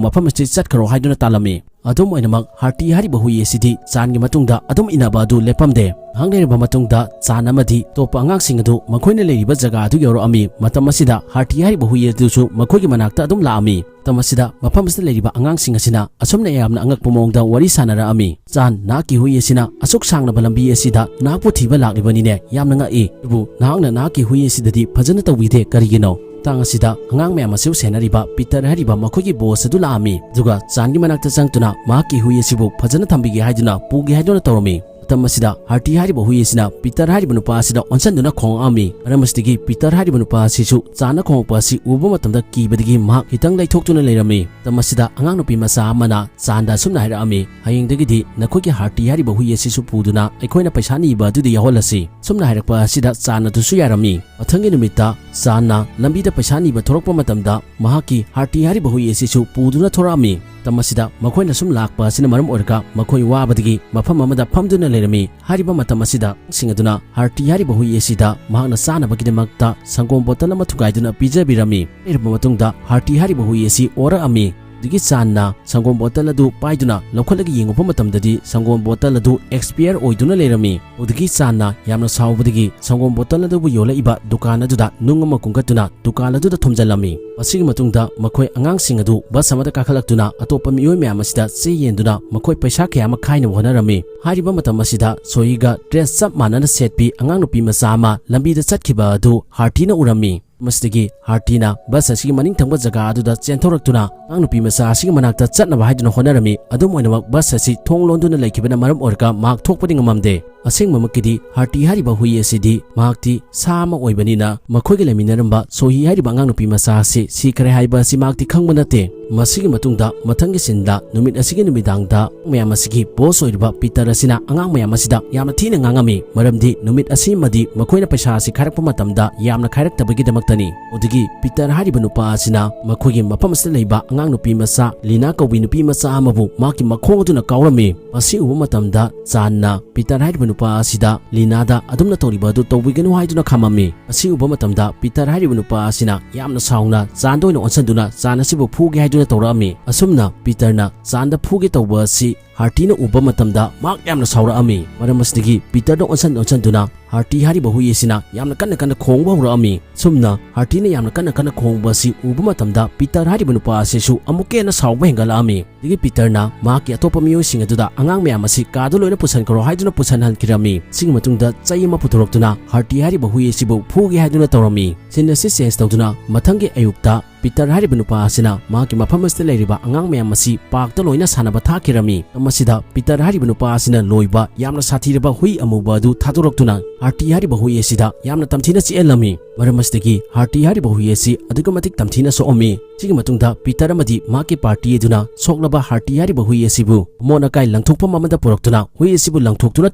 ꯃꯐꯝ ꯑꯁꯤꯗ ꯆꯠꯈ꯭ꯔꯣ ꯍꯥꯏꯗꯨꯅ ꯇꯥꯜꯂꯝꯃꯤ꯫ ꯑꯗꯨꯝ ꯑꯣꯏꯅꯃꯛ, ꯍꯥꯔꯇꯤ ꯍꯥꯏꯔꯤꯕ ꯍꯨꯏ ꯑꯁꯤꯗꯤ ꯆꯥꯟꯒꯤ ꯃꯇꯨꯡꯗ ꯑꯗꯨꯝ ꯏꯟꯅꯕ ꯑꯗꯨ ꯂꯦꯞꯄꯝꯗꯦ꯫ ꯉꯥꯏꯍꯥꯛ ꯂꯩꯔꯕ ꯃꯇꯨꯡꯗ, ꯆꯥꯟ ꯑꯃꯗꯤ ꯑꯇꯣꯞꯄ ꯑꯉꯥꯡꯁꯤꯡ ꯑꯗꯨ ꯃꯈꯣꯏꯅ ꯂꯩꯔꯤꯕ ꯖꯒꯥ ꯑꯗꯨ ꯌꯧꯔꯛꯑꯝꯃꯤ꯫ ꯃꯇꯝ ꯑꯁꯤꯗ, ꯍꯥꯔꯇꯤ ꯍꯥꯏꯔꯤꯕ ꯍꯨꯏ ꯑꯗꯨꯁꯨ ꯃꯈꯣꯏꯒꯤ ꯃꯅꯥꯛꯇ ꯑꯗꯨꯝ ꯂꯥꯛꯑꯝꯃꯤ꯫ ꯃꯇꯝ ꯑꯁꯤꯗ, ꯃꯐꯝ ꯑꯁꯤꯗ ꯂꯩꯔꯤꯕ ꯑꯉꯥꯡꯁꯤꯡ ꯑꯁꯤꯅ ꯑꯁꯨꯝꯅ ꯌꯥꯝꯅ ꯑꯉꯛꯄ ꯃꯑꯣꯡꯗ ꯋꯥꯔꯤ ꯁꯥꯟꯅꯔꯛꯑꯝꯃꯤ꯫ "ꯆꯥꯟ, ꯅꯍꯥꯛꯀꯤ ꯍꯨꯏ ꯑꯁꯤꯅ ꯑꯁꯨꯛ ꯁꯥꯡꯂꯕ ꯂꯝꯕꯤ ꯑꯁꯤꯗ ꯅꯍꯥꯛꯄꯨ ꯊꯤꯕ ꯂꯥꯛꯂꯤꯕꯅꯤꯅꯦ, ꯌꯥꯝꯅ ꯉꯛꯏ꯫ ꯑꯗꯨꯕꯨ ꯅꯍꯥꯛꯅ ꯅꯍꯥꯛꯀꯤ ꯍꯨꯏ ꯑꯁꯤꯗꯗꯤ ꯐꯖꯅ ꯇꯧꯕꯤꯗꯦ, ꯀꯔꯤꯒꯤꯅꯣ?" ꯃꯇꯥꯡ ꯑꯁꯤꯗ ꯑꯉꯥꯡ ꯃꯌꯥꯝ ꯑꯁꯤꯕꯨ ꯁꯦꯟꯅꯔꯤꯕ ꯄꯤꯇꯔ ꯍꯥꯏꯔꯤꯕ ꯃꯈꯣꯏꯒꯤ boss ꯑꯗꯨ ꯂꯥꯛꯑꯝꯃꯤ꯫ ꯑꯗꯨꯒ ꯆꯥꯟꯒꯤ ꯃꯅꯥꯛꯇ ꯆꯪꯗꯨꯅ ꯃꯍꯥꯛꯀꯤ ꯍꯨꯏ ꯑꯁꯤꯕꯨ ꯐꯖꯅ ꯊꯝꯕꯤꯒꯦ ꯍꯥꯏꯗꯨꯅ ꯄꯨꯒꯦ ꯍꯥꯏꯗꯨꯅ ꯇꯧꯔꯝꯃꯤ꯫ ꯃꯇꯝ ꯑꯁꯤꯗ, ꯍꯥꯔꯇꯤ ꯍꯥꯏꯔꯤꯕ ꯍꯨꯏ ꯑꯁꯤꯅ ꯄꯤꯇꯔ ꯍꯥꯏꯔꯤꯕ ꯅꯨꯄꯥ ꯑꯁꯤꯗ ꯑꯣꯟꯁꯤꯟꯗꯨꯅ ꯈꯣꯡꯉꯛꯑꯝꯃꯤ꯫ ꯃꯔꯝ ꯑꯁꯤꯗꯒꯤ ꯄꯤꯇꯔ ꯍꯥꯏꯔꯤꯕ ꯅꯨꯄꯥ ꯑꯁꯤꯁꯨ ꯆꯥꯟꯅ ꯈꯣꯡꯉꯛꯄ ꯑꯁꯤ ꯎꯕ ꯃꯇꯝꯗ ꯀꯤꯕꯗꯒꯤ ꯃꯍꯥꯛ ꯈꯤꯇꯪ ꯂꯩꯊꯣꯛꯇꯨꯅ ꯂꯩꯔꯝꯃꯤ꯫ ꯃꯇꯝ ꯑꯁꯤꯗ ꯑꯉꯥꯡ ꯅꯨꯄꯤ ꯃꯆꯥ ꯑꯃꯅ ꯆꯥꯟꯗ ꯑꯁꯨꯝꯅ ꯍꯥꯏꯔꯛꯑꯝꯃꯤ, "ꯍꯌꯦꯡꯗꯒꯤꯗꯤ ꯅꯈꯣꯏꯒꯤ ꯍꯥꯔꯇꯤ ꯍꯥꯏꯔꯤꯕ ꯍꯨꯏ ꯑꯁꯤꯁꯨ ꯄꯨꯗꯨꯅ ꯑꯩꯈꯣꯏꯅ ꯄꯩꯁꯥ ꯅꯤꯕ ꯑꯗꯨꯗ ꯌꯥꯎꯍꯜꯂꯁꯤ"꯫ ꯑꯁꯨꯝꯅ ꯍꯥꯏꯔꯛꯄ ꯑꯁꯤꯗ ꯆꯥꯟ ꯑꯗꯨꯁꯨ ꯌꯥꯔꯝꯃꯤ꯫ ꯃꯊꯪꯒꯤ ꯅꯨꯃꯤꯠꯇ ꯆꯥꯟꯅ ꯂꯝꯕꯤꯗ ꯄꯩꯁꯥ ꯅꯤꯕ ꯊꯣꯔꯛꯄ ꯃꯇꯝꯗ ꯃꯍꯥꯛꯀꯤ ꯍꯥꯔꯇꯤ ꯍꯥꯏꯔꯤꯕ ꯍꯨꯏ ꯑꯁꯤꯁꯨ ꯄꯨꯗꯨꯅ ꯊꯣꯔꯛꯑꯝꯃꯤ꯫ ꯃꯇꯝ ꯑꯁꯤꯗ ꯃꯈꯣꯏꯅ ꯁꯨꯝ ꯂꯥꯛꯄ ꯑꯁꯤꯅ ꯃꯔꯝ ꯑꯣꯏꯔꯒ ꯃꯈꯣꯏ ꯋꯥꯕꯗꯒꯤ ꯃꯐꯝ ꯑꯃꯗ ꯐꯝꯗꯨꯅ ꯂꯩꯔꯝꯃꯤ꯫ ꯍꯥꯏꯔꯤꯕ ꯃꯇꯝ ꯑꯁꯤꯗ ꯁꯤꯡ ꯑꯗꯨꯅ ꯍꯥꯔꯇꯤ ꯍꯥꯏꯔꯤꯕ ꯍꯨꯏ ꯑꯁꯤꯗ ꯃꯍꯥꯛꯅ ꯆꯥꯅꯕꯒꯤꯗꯃꯛꯇ ꯁꯪꯒꯣꯝ ꯕꯣꯇꯜ ꯑꯃ ꯊꯨꯒꯥꯏꯗꯨꯅ ꯄꯤꯖꯕꯤꯔꯝꯃꯤ꯫ ꯂꯩꯔꯕ ꯃꯇꯨꯡꯗ ꯍꯥꯔꯇꯤ ꯍꯥꯏꯔꯤꯕ ꯍꯨꯏ ꯑꯁꯤ ꯑꯣꯔꯛꯑꯝꯃꯤ꯫ ꯑꯗꯨꯗꯒꯤ ꯆꯥꯟꯅ ꯁꯪꯒꯣꯝ ꯕꯣꯇꯜ ꯑꯗꯨ ꯄꯥꯏꯗꯨꯅ ꯂꯧꯈꯠꯂꯒ ꯌꯦꯡꯉꯨꯕ ꯃꯇꯝꯗꯗꯤ ꯁꯪꯒꯣꯝ ꯕꯣꯇꯜ ꯑꯗꯨ ꯑꯦꯛꯁꯄꯤꯌꯔ ꯑꯣꯏꯗꯨꯅ ꯂꯩꯔꯝꯃꯤ꯫ ꯑꯗꯨꯗꯒꯤ ꯆꯥꯟꯅ ꯌꯥꯝꯅ ꯁꯥꯎꯕꯗꯒꯤ ꯁꯪꯒꯣꯝ ꯕꯣꯇꯜ ꯑꯗꯨꯕꯨ ꯌꯣꯜꯂꯛꯏꯕ ꯗꯨꯀꯥꯟ ꯑꯗꯨꯗ ꯅꯨꯡ ꯑꯃ ꯀꯨꯝꯈꯠꯇꯨꯅ ꯗꯨꯀꯥꯟ ꯑꯗꯨꯗ ꯊꯣꯝꯖꯤꯜꯂꯝꯃꯤ꯫ ꯃꯁꯤꯒꯤ ꯃꯇꯨꯡꯗ ꯃꯈꯣꯏ ꯑꯉꯥꯡꯁꯤꯡ ꯑꯗꯨ ꯕꯁ ꯑꯃꯗ ꯀꯥꯈꯠꯂꯛꯇꯨꯅ ꯑꯇꯣꯞꯄ ꯃꯤꯑꯣꯏ ꯃꯌꯥꯝ ꯑꯁꯤꯗ ꯆꯦ ꯌꯦꯟꯗꯨꯅ ꯃꯈꯣꯏ ꯄꯩꯁꯥ ꯀꯌꯥ ꯑꯃ ꯈꯥꯏꯅꯕ ꯍꯣꯠꯅꯔꯝꯃꯤ꯫ ꯍꯥꯏꯔꯤꯕ ꯃꯇꯝ ꯑꯁꯤꯗ ꯁꯣꯍꯤꯒ ꯗ꯭ꯔꯦꯁ ꯆꯞ ꯃꯥꯟꯅꯅ ꯁꯦꯠꯄꯤ ꯑꯉꯥꯡ ꯅꯨꯄꯤ ꯃꯆꯥ ꯑꯃ ꯂꯝꯕꯤꯗ ꯆꯠꯈꯤꯕ ꯑꯗꯨ ꯍꯥꯔꯇꯤꯅ ꯎꯔꯝꯃꯤ꯫ ꯃꯁꯤꯗꯒꯤ ꯍꯥꯔꯇꯤꯅ ꯕꯁ ꯑꯁꯤꯒꯤ ꯃꯅꯤꯡ ꯊꯪꯕ ꯖꯒꯥ ꯑꯗꯨꯗ ꯆꯦꯟꯊꯣꯔꯛꯇꯨꯅ ꯑꯉꯥꯡ ꯅꯨꯄꯤ ꯃꯆꯥ ꯑꯁꯤꯒꯤ ꯃꯅꯥꯛꯇ ꯆꯠꯅꯕ ꯍꯥꯏꯗꯨꯅ ꯍꯣꯠꯅꯔꯝꯃꯤ꯫ ꯑꯗꯨꯝ ꯑꯣꯏꯅꯃꯛ ꯕꯁ ꯑꯁꯤ ꯊꯣꯡ ꯂꯣꯟꯗꯨꯅ ꯂꯩꯈꯤꯕꯅ ꯃꯔꯝ ꯑꯣꯏꯔꯒ ꯃꯍꯥꯛ ꯊꯣꯛꯄꯗꯤ ꯉꯝꯃꯝꯗꯦ꯫ ꯑꯁꯦꯡꯕꯃꯛꯀꯤꯗꯤ ꯍꯥꯔꯇꯤ ꯍꯥꯏꯔꯤꯕ ꯍꯨꯏ ꯑꯁꯤꯗꯤ ꯃꯍꯥꯛꯇꯤ ꯁꯥ ꯑꯃ ꯑꯣꯏꯕꯅꯤꯅ ꯃꯈꯣꯏꯒ ꯂꯩꯃꯤꯟꯅꯔꯝꯕ ꯁꯣꯍꯤ ꯍꯥꯏꯔꯤꯕ ꯑꯉꯥꯡ ꯅꯨꯄꯤ ꯃꯆꯥ ꯑꯁꯤ ꯁꯤꯈ꯭ꯔꯦ ꯍꯥꯏꯕ ꯑꯁꯤ ꯃꯍꯥꯛꯇꯤ ꯈꯪꯕ ꯅꯠꯇꯦ꯫ ꯃꯁꯤꯒꯤ ꯃꯇꯨꯡꯗ ꯃꯊꯪꯒꯤ ꯁꯤꯟꯗ ꯅꯨꯃꯤꯠ ꯑꯁꯤꯒꯤ ꯅꯨꯃꯤꯗꯥꯡꯗ ꯃꯌꯥꯝ ꯑꯁꯤꯒꯤ ꯕꯣꯁ ꯑꯣꯏꯔꯤꯕ ꯄꯤꯇꯔ ꯑꯁꯤꯅ ꯑꯉꯥꯡ ꯃꯌꯥꯝ ꯑꯁꯤꯗ ꯌꯥꯝꯅ ꯊꯤꯅ ꯉꯥꯡꯉꯝꯃꯤ, ꯃꯔꯝꯗꯤ ꯅꯨꯃꯤꯠ ꯑꯁꯤꯃꯗꯤ ꯃꯈꯣꯏꯅ ꯄꯩꯁꯥ ꯑꯁꯤ ꯈꯥꯏꯔꯛꯄ ꯃꯇꯝꯗ ꯌꯥꯝꯅ ꯈꯥꯏꯔꯛꯇꯕꯒꯤꯗꯃꯛꯇꯅꯤ꯫ ꯑꯗꯨꯗꯒꯤ ꯄꯤꯇꯔ ꯍꯥꯏꯔꯤꯕ ꯅꯨꯄꯥ ꯑꯁꯤꯅ ꯃꯈꯣꯏꯒꯤ ꯃꯐꯝ ꯑꯁꯤꯗ ꯂꯩꯕ ꯑꯉꯥꯡ ꯅꯨꯄꯤ ꯃꯆꯥ ꯂꯤꯅꯥ ꯀꯧꯕꯤ ꯅꯨꯄꯤ ꯃꯆꯥ ꯑꯃꯕꯨ ꯃꯍꯥꯛꯀꯤ ꯃꯈꯣꯡ ꯑꯗꯨꯅ ꯀꯥꯎꯔꯝꯃꯤ꯫ ꯃꯁꯤ ꯎꯕ ꯃꯇꯝꯗ ꯆꯥꯟꯅ ꯄꯤꯇꯔ ꯍꯥꯏꯔꯤꯕ ꯅꯨꯄꯥ ꯑꯁꯤꯗ ꯂꯤꯅꯥꯗ ꯑꯗꯨꯝꯅ ꯇꯧꯔꯤꯕ ꯑꯗꯨ ꯇꯧꯕꯤꯒꯅꯨ ꯍꯥꯏꯗꯨꯅ ꯈꯥꯝꯃꯝꯃꯤ꯫ ꯃꯁꯤ ꯎꯕ ꯃꯇꯝꯗ ꯄꯤꯇꯔ ꯍꯥꯏꯔꯤꯕ ꯅꯨꯄꯥ ꯑꯁꯤꯅ ꯌꯥꯝꯅ ꯁꯥꯎꯅ ꯆꯥꯟꯗ ꯑꯣꯏꯅ ꯑꯣꯟꯁꯤꯟꯗꯨꯅ ꯆꯥꯟ ꯑꯁꯤꯕꯨ ꯐꯨꯒꯦ ꯍꯥꯏꯗꯨꯅ ꯇꯧꯔꯛꯑꯝꯃꯤ꯫ ꯑꯁꯨꯝꯅ ꯄꯤꯇꯔꯅ ꯆꯥꯟꯗ ꯐꯨꯒꯦ ꯇꯧꯕ ꯑꯁꯤ ꯍꯥꯔꯇꯤꯅ ꯎꯕ ꯃꯇꯝꯗ ꯃꯍꯥꯛ ꯌꯥꯝꯅ ꯁꯥꯎꯔꯛꯑꯝꯃꯤ꯫ ꯃꯔꯝ ꯑꯁꯤꯗꯒꯤ ꯄꯤꯇꯔꯗ ꯑꯣꯟꯁꯟ ꯑꯣꯟꯁꯟꯗꯨꯅ ꯍꯥꯔꯇꯤ ꯍꯥꯏꯔꯤꯕ ꯍꯨꯏ ꯑꯁꯤꯅ ꯌꯥꯝꯅ ꯀꯟꯅ ꯀꯟꯅ ꯈꯣꯡꯕ ꯍꯧꯔꯛꯑꯝꯃꯤ꯫ ꯁꯨꯝꯅ ꯍꯥꯔꯇꯤꯅ ꯌꯥꯝꯅ ꯀꯟꯅ ꯀꯟꯅ ꯈꯣꯡꯕ ꯑꯁꯤ ꯎꯕ ꯃꯇꯝꯗ ꯄꯤꯇꯔ ꯍꯥꯏꯔꯤꯕ ꯅꯨꯄꯥ ꯑꯁꯤꯁꯨ ꯑꯃꯨꯛꯀ ꯍꯦꯟꯅ ꯁꯥꯎꯕ ꯍꯦꯟꯒꯠꯂꯛꯑꯝꯃꯤ꯫ ꯑꯗꯒꯤ ꯄꯤꯇꯔꯅ ꯃꯍꯥꯛꯀꯤ ꯑꯇꯣꯞꯄ ꯃꯤꯑꯣꯏꯁꯤꯡ ꯑꯗꯨꯗ ꯑꯉꯥꯡ ꯃꯌꯥꯝ ꯑꯁꯤ ꯀꯥꯗ ꯂꯣꯏꯅ ꯄꯨꯁꯟꯈ꯭ꯔꯣ ꯍꯥꯏꯗꯨꯅ ꯄꯨꯁꯟꯍꯟꯈꯤꯔꯝꯃꯤ꯫ ꯁꯤꯒꯤ ꯃꯇꯨꯡꯗ ꯆꯩ ꯑꯃ ꯄꯨꯊꯣꯔꯛꯇꯨꯅ ꯍꯥꯔꯇꯤ ꯍꯥꯏꯔꯤꯕ ꯍꯨꯏ ꯑꯁꯤꯕꯨ ꯐꯨꯒꯦ ꯍꯥꯏꯗꯨꯅ ꯇꯧꯔꯝꯃꯤ꯫ ꯁꯤꯟ ꯑꯁꯤ ꯆꯦꯟꯖ ꯇꯧꯗꯨꯅ ꯃꯊꯪꯒꯤ ꯑꯌꯨꯛꯇ ꯄꯤꯇꯔ ꯍꯥꯏꯔꯤꯕ ꯅꯨꯄꯥ ꯑꯁꯤꯅ ꯃꯍꯥꯛꯀꯤ ꯃꯐꯝ ꯑꯁꯤꯗ ꯂꯩꯔꯤꯕ ꯑꯉꯥꯡ ꯃꯌꯥꯝ ꯑꯁꯤ ꯄꯥꯔꯛꯇ ꯂꯣꯏꯅ ꯁꯥꯟꯅꯕ ꯊꯥꯈꯤꯔꯝꯃꯤ꯫ ꯃꯁꯤꯗ ꯄꯤꯇꯔ ꯍꯥꯏꯔꯤꯕ ꯅꯨꯄꯥ ꯑꯁꯤꯅ ꯂꯣꯏꯕ ꯌꯥꯝꯅ ꯁꯥꯊꯤꯔꯕ ꯍꯨꯏ ꯑꯃꯨꯕ ꯑꯗꯨ ꯊꯥꯗꯣꯔꯛꯇꯨꯅ ꯍꯥꯔꯇꯤ ꯍꯥꯏꯔꯤꯕ ꯍꯨꯏ ꯑꯁꯤꯗ ꯌꯥꯝꯅ ꯇꯝꯊꯤꯅ ꯆꯤꯛꯍꯜꯂꯝꯃꯤ꯫ ꯃꯔꯝ ꯑꯁꯤꯗꯒꯤ ꯍꯥꯔꯇꯤ ꯍꯥꯏꯔꯤꯕ ꯍꯨꯏ ꯑꯁꯤ ꯑꯗꯨꯛꯀꯤ ꯃꯇꯤꯛ ꯇꯝꯊꯤꯅ ꯁꯣꯛꯑꯝꯃꯤ꯫ ꯁꯤꯒꯤ ꯃꯇꯨꯡꯗ ꯄꯤꯇꯔ ꯑꯃꯗꯤ ꯃꯍꯥꯛꯀꯤ ꯄꯥꯔꯇꯤ ꯑꯗꯨꯅ ꯁꯣꯛꯂꯕ ꯍꯥꯔꯇꯤ ꯍꯥꯏꯔꯤꯕ ꯍꯨꯏ ꯑꯁꯤꯕꯨ ꯑꯃꯣꯠ ꯑꯀꯥꯏ ꯂꯪꯊꯣꯛꯐꯝ ꯑꯃꯗ ꯄꯨꯔꯛꯇꯨꯅ ꯍꯨꯏ ꯑꯁꯤꯕꯨ ꯂꯪꯊꯣꯛꯇꯨꯅ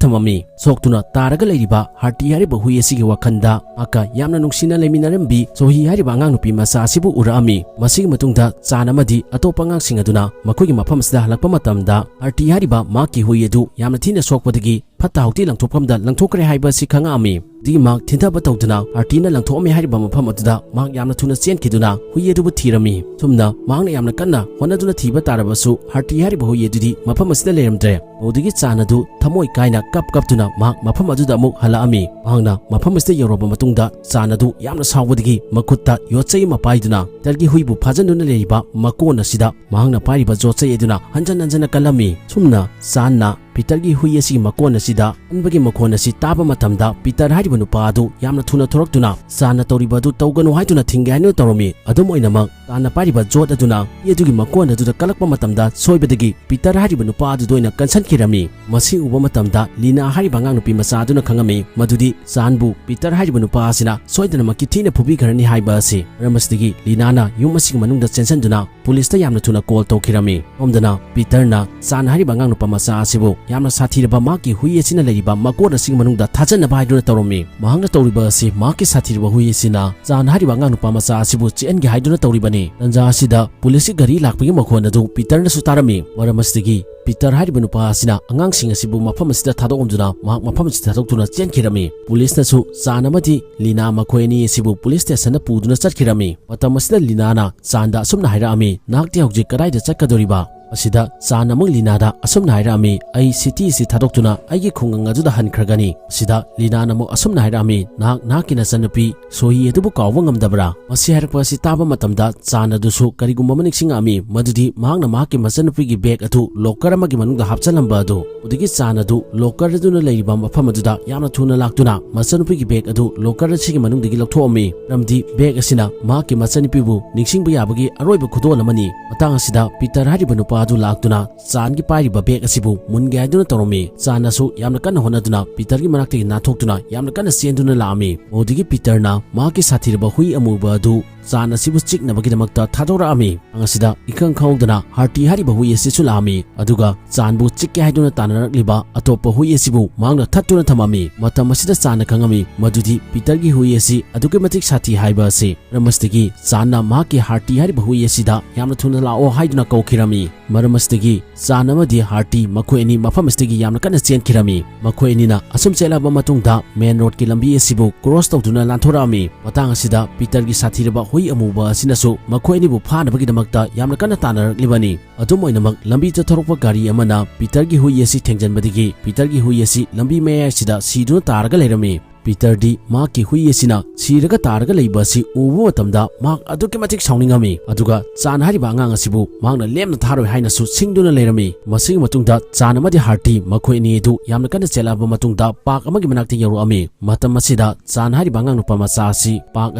ꯊꯝꯃꯝꯃꯤ꯫ ꯁꯣꯛꯇꯨꯅ ꯇꯥꯔꯒ ꯂꯩꯔꯤꯕ ꯍꯥꯔꯇꯤ ꯍꯥꯏꯔꯤꯕ ꯍꯨꯏ ꯑꯁꯤꯒꯤ ꯋꯥꯈꯜꯗ ꯃꯍꯥꯛꯀ ꯌꯥꯝꯅ ꯅꯨꯡꯁꯤꯅ ꯂꯩꯃꯤꯟꯅꯔꯝꯕꯤ ꯁꯣꯍꯤ ꯍꯥꯏꯔꯤꯕ ꯑꯉꯥꯡ ꯅꯨꯄꯤ ꯃꯆꯥ ꯑꯁꯤꯕꯨ ꯎꯔꯛꯑꯝꯃꯤ꯫ ꯃꯁꯤꯒꯤ ꯃꯇꯨꯡꯗ ꯆꯥꯟ ꯑꯃꯗꯤ ꯑꯇꯣꯞꯄ ꯑꯉꯥꯡꯁꯤꯡ ꯑꯗꯨꯅ ꯃꯈꯣꯏꯒꯤ ꯃꯐꯝ ꯑꯁꯤꯗ ꯍꯜꯂꯛꯄ ꯃꯇꯝꯗ ꯍꯥꯔꯇꯤ ꯍꯥꯏꯔꯤꯕ ꯃꯍꯥꯛꯀꯤ ꯍꯨꯏ ꯑꯗꯨ ꯌꯥꯝꯅ ꯊꯤꯅ ꯁꯣꯛꯄꯗꯒꯤ ꯐꯠꯇ ꯍꯥꯎꯗꯤ ꯂꯪꯊꯣꯛꯐꯝꯗ ꯂꯪꯊꯣꯛꯈ꯭ꯔꯦ ꯍꯥꯏꯕ ꯑꯁꯤ ꯈꯪꯉꯛꯑꯝꯃꯤ꯫ ꯑꯗꯨꯒꯤ ꯃꯍꯥꯛ ꯊꯤꯟꯊꯕ ꯇꯧꯗꯨꯅ ꯍꯥꯔꯇꯤꯅ ꯂꯪꯊꯣꯛꯑꯝꯃꯦ ꯍꯥꯏꯔꯤꯕ ꯃꯐꯝ ꯑꯗꯨꯗ ꯃꯍꯥꯛ ꯌꯥꯝꯅ ꯊꯨꯅ ꯆꯦꯟꯈꯤꯗꯨꯅ ꯍꯨꯏ ꯑꯗꯨꯕꯨ ꯊꯤꯔꯝꯃꯤ꯫ ꯁꯨꯝꯅ ꯃꯍꯥꯛꯅ ꯌꯥꯝꯅ ꯀꯟꯅ ꯍꯣꯠꯅꯗꯨꯅ ꯊꯤꯕ ꯇꯥꯔꯕꯁꯨ ꯍꯥꯔꯇꯤ ꯍꯥꯏꯔꯤꯕ ꯍꯨꯏ ꯑꯗꯨꯗꯤ ꯃꯐꯝ ꯑꯁꯤꯗ ꯂꯩꯔꯝꯗ꯭ꯔꯦ꯫ ꯃꯗꯨꯗꯒꯤ ꯆꯥꯟ ꯑꯗꯨ ꯊꯃꯣꯏ ꯀꯥꯏꯅ ꯀꯞ ꯀꯞꯇꯨꯅ ꯃꯍꯥꯛ ꯃꯐꯝ ꯑꯗꯨꯗ ꯑꯃꯨꯛ ꯍꯜꯂꯛꯑꯝꯃꯤ꯫ ꯃꯍꯥꯛꯅ ꯃꯐꯝ ꯑꯁꯤꯗ ꯌꯧꯔꯕ ꯃꯇꯨꯡꯗ ꯆꯥꯟ ꯑꯗꯨ ꯌꯥꯝꯅ ꯁꯥꯎꯕꯗꯒꯤ ꯃꯈꯨꯠꯇ ꯌꯣꯠꯆꯩ ꯑꯃ ꯄꯥꯏꯗꯨꯅ ꯄꯤꯇꯔꯒꯤ ꯍꯨꯏꯕꯨ ꯐꯥꯖꯤꯟꯗꯨꯅ ꯂꯩꯔꯤꯕ ꯃꯀꯣꯟ ꯑꯁꯤꯗ ꯃꯍꯥꯛꯅ ꯄꯥꯏꯔꯤꯕ ꯌꯣꯠꯆꯩ ꯑꯗꯨꯅ ꯍꯟꯖꯟ ꯍꯟꯖꯟꯅ ꯀꯜꯂꯝꯃꯤ꯫ ꯁꯨꯝꯅ ꯆꯥꯟꯅ ꯄꯤꯇꯔꯒꯤ ꯍꯨꯏ ꯑꯁꯤꯒꯤ ꯃꯀꯣꯟ ꯑꯁꯤꯗ ꯀꯟꯕꯒꯤ ꯃꯈꯣꯟ ꯑꯁꯤ ꯇꯥꯕ ꯃꯇꯝꯗ ꯄꯤꯇꯔ ꯍꯥꯏꯔꯤꯕ ꯅꯨꯄꯥ ꯑꯗꯨ ꯌꯥꯝꯅ ꯊꯨꯅ ꯊꯣꯔꯛꯇꯨꯅ ꯆꯥꯟꯅ ꯇꯧꯔꯤꯕ ꯑꯗꯨ ꯇꯧꯒꯅꯨ ꯍꯥꯏꯗꯨꯅ ꯊꯤꯡꯒꯦ ꯍꯥꯏꯗꯨꯅ ꯇꯧꯔꯝꯃꯤ꯫ ꯑꯗꯨꯝ ꯑꯣꯏꯅꯃꯛ ꯆꯥꯟꯅ ꯄꯥꯏꯔꯤꯕ ꯌꯣꯠ ꯑꯗꯨꯅ ꯍꯨꯏ ꯑꯗꯨꯒꯤ ꯃꯀꯣꯟ ꯑꯗꯨꯗ ꯀꯜꯂꯛꯄ ꯃꯇꯝꯗ ꯁꯣꯏꯕꯗꯒꯤ ꯄꯤꯇꯔ ꯍꯥꯏꯔꯤꯕ ꯅꯨꯄꯥ ꯑꯗꯨꯗ ꯑꯣꯏꯅ ꯀꯟꯁꯟꯈꯤꯔꯝꯃꯤ꯫ ꯃꯁꯤ ꯎꯕ ꯃꯇꯝꯗ ꯂꯤꯅꯥ ꯍꯥꯏꯔꯤꯕ ꯑꯉꯥꯡ ꯅꯨꯄꯤ ꯃꯆꯥ ꯑꯗꯨꯅ ꯈꯪꯉꯝꯃꯤ ꯃꯗꯨꯗꯤ ꯆꯥꯟꯕꯨ ꯄꯤꯇꯔ ꯍꯥꯏꯔꯤꯕ ꯅꯨꯄꯥ ꯑꯁꯤꯅ ꯁꯣꯏꯗꯅꯃꯛꯀꯤ ꯊꯤꯅ ꯐꯨꯕꯤꯈ꯭ꯔꯅꯤ ꯍꯥꯏꯕ ꯑꯁꯤ꯫ ꯃꯔꯝ ꯑꯁꯤꯗꯒꯤ ꯂꯤꯅꯥꯅ ꯌꯨꯝ ꯑꯁꯤꯒꯤ ꯃꯅꯨꯡꯗ ꯆꯦꯟꯁꯤꯟꯗꯨꯅ ꯄꯨꯂꯤꯁꯇ ꯌꯥꯝꯅ ꯊꯨꯅ ꯀꯣꯜ ꯇꯧꯈꯤꯔꯝꯃꯤ꯫ ꯁꯣꯝꯗꯅ ꯄꯤꯇꯔꯅ ꯆꯥꯟ ꯍꯥꯏꯔꯤꯕ ꯑꯉꯥꯡ ꯅꯨꯄꯥ ꯃꯆꯥ ꯑꯁꯤꯕꯨ ꯌꯥꯝꯅ ꯁꯥꯊꯤꯔꯕ ꯃꯍꯥꯛꯀꯤ ꯍꯨꯏ ꯑꯁꯤꯅ ꯂꯩꯔꯤꯕ ꯃꯀꯣꯟ ꯑꯁꯤꯒꯤ ꯃꯅꯨꯡꯗ ꯊꯥꯖꯟꯅꯕ ꯍꯥꯏꯗꯨꯅ ꯇꯧꯔꯝꯃꯤ꯫ ꯃꯍꯥꯛꯅ ꯇꯧꯔꯤꯕ ꯑꯁꯤ ꯃꯍꯥꯛꯀꯤ ꯁꯥꯊꯤꯔꯕ ꯍꯨꯏ ꯑꯁꯤꯅ ꯆꯥꯟ ꯍꯥꯏꯔꯤꯕ ꯑꯉꯥꯡ ꯅꯨꯄꯥ ꯃꯆꯥ ꯑꯁꯤꯕꯨ ꯆꯤꯛꯍꯟꯒꯦ ꯍꯥꯏꯗꯨꯅ ꯇꯧꯔꯤꯕꯅꯤ꯫ ꯇꯟꯖꯥ ꯑꯁꯤꯗ ꯄꯨꯂꯤꯁꯀꯤ ꯒꯥꯔꯤ ꯂꯥꯛꯄꯒꯤ ꯃꯈꯣꯟ ꯑꯗꯨ ꯄꯤꯇꯔꯅꯁꯨ ꯇꯥꯔꯝꯃꯤ꯫ ꯃꯔꯝ ꯑꯁꯤꯗꯒꯤ ꯄꯤꯇꯔ ꯍꯥꯏꯔꯤꯕ ꯅꯨꯄꯥ ꯑꯁꯤꯅ ꯑꯉꯥꯡꯁꯤꯡ ꯑꯁꯤꯕꯨ ꯃꯐꯝ ꯑꯁꯤꯗ ꯊꯥꯗꯣꯛꯂꯝꯗꯨꯅ ꯃꯍꯥꯛ ꯃꯐꯝ ꯑꯁꯤꯗ ꯊꯥꯗꯣꯛꯇꯨꯅ ꯆꯦꯟꯈꯤꯔꯝꯃꯤ꯫ ꯄꯨꯂꯤꯁꯅꯁꯨ ꯆꯥꯟ ꯑꯃꯗꯤ ꯂꯤꯅꯥ ꯃꯈꯣꯏ ꯑꯅꯤ ꯑꯁꯤꯕꯨ ꯄꯨꯂꯤꯁ ꯁ꯭ꯇꯦꯁꯟꯗ ꯄꯨꯗꯨꯅ ꯆꯠꯈꯤꯔꯝꯃꯤ꯫ ꯃꯇꯝ ꯑꯁꯤꯗ ꯂꯤꯅꯥꯅ ꯆꯥꯟꯗ ꯑꯁꯨꯝꯅ ꯍꯥꯏꯔꯛꯑꯝꯃꯤ, "ꯅꯍꯥꯛꯇꯤ ꯍꯧꯖꯤꯛ ꯀꯗꯥꯏꯗ ꯆꯠꯀꯗꯧꯔꯤꯕ?" ꯑꯁꯤꯗ ꯆꯥꯟ ꯑꯃꯨꯛ ꯂꯤꯅꯥꯗ ꯑꯁꯨꯝꯅ ꯍꯥꯏꯔꯛꯑꯝꯃꯤ, "ꯑꯩ ꯁꯤꯇꯤ ꯑꯁꯤ ꯊꯥꯗꯣꯛꯇꯨꯅ ꯑꯩꯒꯤ ꯈꯨꯡꯒꯪ ꯑꯗꯨꯗ ꯍꯟꯈ꯭ꯔꯒꯅꯤ꯫" ꯑꯁꯤꯗ ꯂꯤꯅꯥꯅ ꯑꯃꯨꯛ ꯑꯁꯨꯝꯅ ꯍꯥꯏꯔꯛꯑꯝꯃꯤ, "ꯅꯍꯥꯛ ꯅꯍꯥꯛꯀꯤ ꯅꯆꯟꯅꯨꯄꯤ ꯁꯣꯍꯤ ꯑꯗꯨꯕꯨ ꯀꯥꯎꯕ ꯉꯝꯗꯕ꯭ꯔꯥ?" ꯃꯁꯤ ꯍꯥꯏꯔꯛꯄ ꯑꯁꯤ ꯇꯥꯕ ꯃꯇꯝꯗ ꯆꯥꯟ ꯑꯗꯨꯁꯨ ꯀꯔꯤꯒꯨꯝꯕ ꯑꯃ ꯅꯤꯡꯁꯤꯡꯉꯛꯑꯝꯃꯤ, ꯃꯗꯨꯗꯤ ꯃꯍꯥꯛꯅ ꯃꯍꯥꯛꯀꯤ ꯃꯆꯟꯅꯨꯄꯤꯒꯤ ꯕꯦꯒ ꯑꯗꯨ ꯂꯣꯀꯔ ꯑꯃꯒꯤ ꯃꯅꯨꯡꯗ ꯍꯥꯞꯆꯜꯂꯝꯕ ꯑꯗꯨ꯫ ꯑꯗꯨꯗꯒꯤ ꯆꯥꯟ ꯑꯗꯨ ꯂꯣꯀꯔ ꯑꯗꯨꯅ ꯂꯩꯔꯤꯕ ꯃꯐꯝ ꯑꯗꯨꯗ ꯌꯥꯝꯅ ꯊꯨꯅ ꯂꯥꯛꯇꯨꯅ ꯃꯆꯟꯅꯨꯄꯤꯒꯤ ꯕꯦꯒ ꯑꯗꯨ ꯂꯣꯀꯔ ꯑꯁꯤꯒꯤ ꯃꯅꯨꯡꯗꯒꯤ ꯂꯧꯊꯣꯛꯑꯝꯃꯤ꯫ ꯃꯔꯝꯗꯤ ꯕꯦꯒ ꯑꯁꯤꯅ ꯃꯍꯥꯛꯀꯤ ꯃꯆꯟꯅꯨꯄꯤꯕꯨ ꯅꯤꯡꯁꯤꯡꯕ ꯌꯥꯕꯒꯤ ꯑꯔꯣꯏꯕ ꯈꯨꯗꯣꯜ ꯑꯃꯅꯤ꯫ ꯃꯇꯥꯡ ꯑꯁꯤꯗ ꯄꯤꯇꯔ ꯍꯥꯏꯔꯤꯕ ꯅꯨꯄꯥ ꯑꯗꯨ ꯂꯥꯛꯇꯨꯅ ꯆꯥꯟꯒꯤ ꯄꯥꯏꯔꯤꯕ ꯕꯦꯒ ꯑꯁꯤꯕꯨ ꯃꯨꯟꯒꯦ ꯍꯥꯏꯗꯨꯅ ꯇꯧꯔꯝꯃꯤ꯫ ꯆꯥꯟꯅꯁꯨ ꯌꯥꯝꯅ ꯀꯟꯅ ꯍꯣꯠꯅꯗꯨꯅ ꯄꯤꯇꯔꯒꯤ ꯃꯅꯥꯛꯇꯒꯤ ꯅꯥꯟꯊꯣꯛꯇꯨꯅ ꯌꯥꯝꯅ ꯀꯟꯅ ꯆꯦꯟꯗꯨꯅ ꯂꯥꯛꯑꯝꯃꯤ꯫ ꯃꯗꯨꯗꯒꯤ ꯄꯤꯇꯔꯅ ꯃꯍꯥꯛꯀꯤ ꯁꯥꯊꯤꯔꯕ ꯍꯨꯏ ꯑꯃꯨꯕ ꯑꯗꯨ ꯆꯥꯟ ꯑꯁꯤꯕꯨ ꯆꯤꯛꯅꯕꯒꯤꯗꯃꯛꯇ ꯊꯥꯗꯣꯔꯛꯑꯝꯃꯤ꯫ ꯃꯇꯥꯡ ꯑꯁꯤꯗ ꯏꯈꯪ ꯈꯪꯍꯧꯗꯅ ꯍꯥꯔꯇꯤ ꯍꯥꯏꯔꯤꯕ ꯍꯨꯏ ꯑꯁꯤꯁꯨ ꯂꯥꯛꯑꯝꯃꯤ, ꯑꯗꯨꯒ ꯆꯥꯟꯕꯨ ꯆꯤꯛꯀꯦ ꯍꯥꯏꯗꯨꯅ ꯇꯥꯟꯅꯔꯛꯂꯤꯕ ꯑꯇꯣꯞꯄ ꯍꯨꯏ ꯑꯁꯤꯕꯨ ꯃꯍꯥꯛꯅ ꯊꯠꯇꯨꯅ ꯊꯝꯃꯝꯃꯤ꯫ ꯃꯇꯝ ꯑꯁꯤꯗ ꯆꯥꯟꯅ ꯈꯪꯉꯝꯃꯤ ꯃꯗꯨꯗꯤ ꯄꯤꯇꯔꯒꯤ ꯍꯨꯏ ꯑꯁꯤ ꯑꯗꯨꯛꯀꯤ ꯃꯇꯤꯛ ꯁꯥꯊꯤ ꯍꯥꯏꯕ ꯑꯁꯤ꯫ ꯃꯔꯝ ꯑꯁꯤꯗꯒꯤ ꯆꯥꯟꯅ ꯃꯍꯥꯛꯀꯤ ꯍꯥꯔꯇꯤ ꯍꯥꯏꯔꯤꯕ ꯍꯨꯏ ꯑꯁꯤꯗ ꯌꯥꯝꯅ ꯊꯨꯅ ꯂꯥꯛꯑꯣ ꯍꯥꯏꯗꯨꯅ ꯀꯧꯈꯤꯔꯝꯃꯤ꯫ ꯃꯔꯝ ꯑꯁꯤꯗꯒꯤ ꯆꯥꯟ ꯑꯃꯗꯤ ꯍꯥꯔꯇꯤ ꯃꯈꯣꯏ ꯑꯅꯤ ꯃꯐꯝ ꯑꯁꯤꯗꯒꯤ ꯌꯥꯝꯅ ꯀꯟꯅ ꯆꯦꯟꯈꯤꯔꯝꯃꯤ꯫ ꯃꯈꯣꯏ ꯑꯅꯤꯅ ꯑꯁꯨꯝ ꯆꯦꯜꯂꯛꯑꯕ ꯃꯇꯨꯡꯗ ꯃꯦꯟ ꯔꯣꯗꯀꯤ ꯂꯝꯕꯤ ꯑꯁꯤꯕꯨ ꯀ꯭ꯔꯣꯁ ꯇꯧꯗꯨꯅ ꯂꯥꯟꯊꯣꯔꯛꯑꯝꯃꯤ꯫ ꯃꯇꯥꯡ ꯑꯁꯤꯗ ꯄꯤꯇꯔꯒꯤ ꯁꯥꯊꯤꯔꯕ ꯍꯨꯏ ꯑꯃꯨꯕ ꯑꯁꯤꯅꯁꯨ ꯃꯈꯣꯏ ꯑꯅꯤꯕꯨ ꯐꯥꯅꯕꯒꯤꯗꯃꯛꯇ ꯌꯥꯝꯅ ꯀꯟꯅ ꯇꯥꯟꯅꯔꯛꯂꯤꯕꯅꯤ꯫ ꯑꯗꯨꯝ ꯑꯣꯏꯅꯃꯛ, ꯂꯝꯕꯤꯗ ꯊꯧꯔꯛꯄ ꯒꯥꯔꯤ ꯑꯃꯅ ꯄꯤꯇꯔꯒꯤ ꯍꯨꯏ ꯑꯁꯤ ꯊꯦꯡꯖꯟꯕꯗꯒꯤ ꯄꯤꯇꯔꯒꯤ ꯍꯨꯏ ꯑꯁꯤ ꯂꯝꯕꯤ ꯃꯌꯥꯏꯁꯤꯗ ꯁꯤꯗꯨꯅ ꯇꯥꯔꯒ ꯂꯩꯔꯝꯃꯤ꯫ ꯄꯤꯇꯔꯗꯤ ꯃꯍꯥꯛꯀꯤ ꯍꯨꯏ ꯑꯁꯤꯅ ꯁꯤꯔꯒ ꯇꯥꯔꯒ ꯂꯩꯕ ꯑꯁꯤ ꯎꯕ ꯃꯇꯝꯗ ꯃꯍꯥꯛ ꯑꯗꯨꯛꯀꯤ ꯃꯇꯤꯛ ꯁꯥꯎꯅꯤꯡꯉꯝꯃꯤ, ꯑꯗꯨꯒ ꯆꯥꯟ ꯍꯥꯏꯔꯤꯕ ꯑꯉꯥꯡ ꯑꯁꯤꯕꯨ ꯃꯍꯥꯛꯅ ꯂꯦꯝꯅ ꯊꯥꯔꯣꯏ ꯍꯥꯏꯅꯁꯨ ꯁꯤꯡꯗꯨꯅ ꯂꯩꯔꯝꯃꯤ꯫ ꯃꯁꯤꯒꯤ ꯃꯇꯨꯡꯗ ꯆꯥꯟ ꯑꯃꯗꯤ ꯍꯥꯔꯇꯤ ꯃꯈꯣꯏ ꯑꯅꯤ ꯑꯗꯨ ꯌꯥꯝꯅ ꯀꯟꯅ ꯆꯦꯜꯂꯛꯑꯕ ꯃꯇꯨꯡꯗ ꯄꯥꯔꯛ ꯑꯃꯒꯤ ꯃꯅꯥꯛꯇ ꯌꯧꯔꯛꯑꯝꯃꯤ꯫ ꯃꯇꯝ ꯑꯁꯤꯗ ꯆꯥꯟ ꯍꯥꯏꯔꯤꯕ ꯑꯉꯥꯡ ꯅꯨꯄꯥ ꯃꯆꯥ ꯑꯁꯤ ꯄꯥꯔꯛ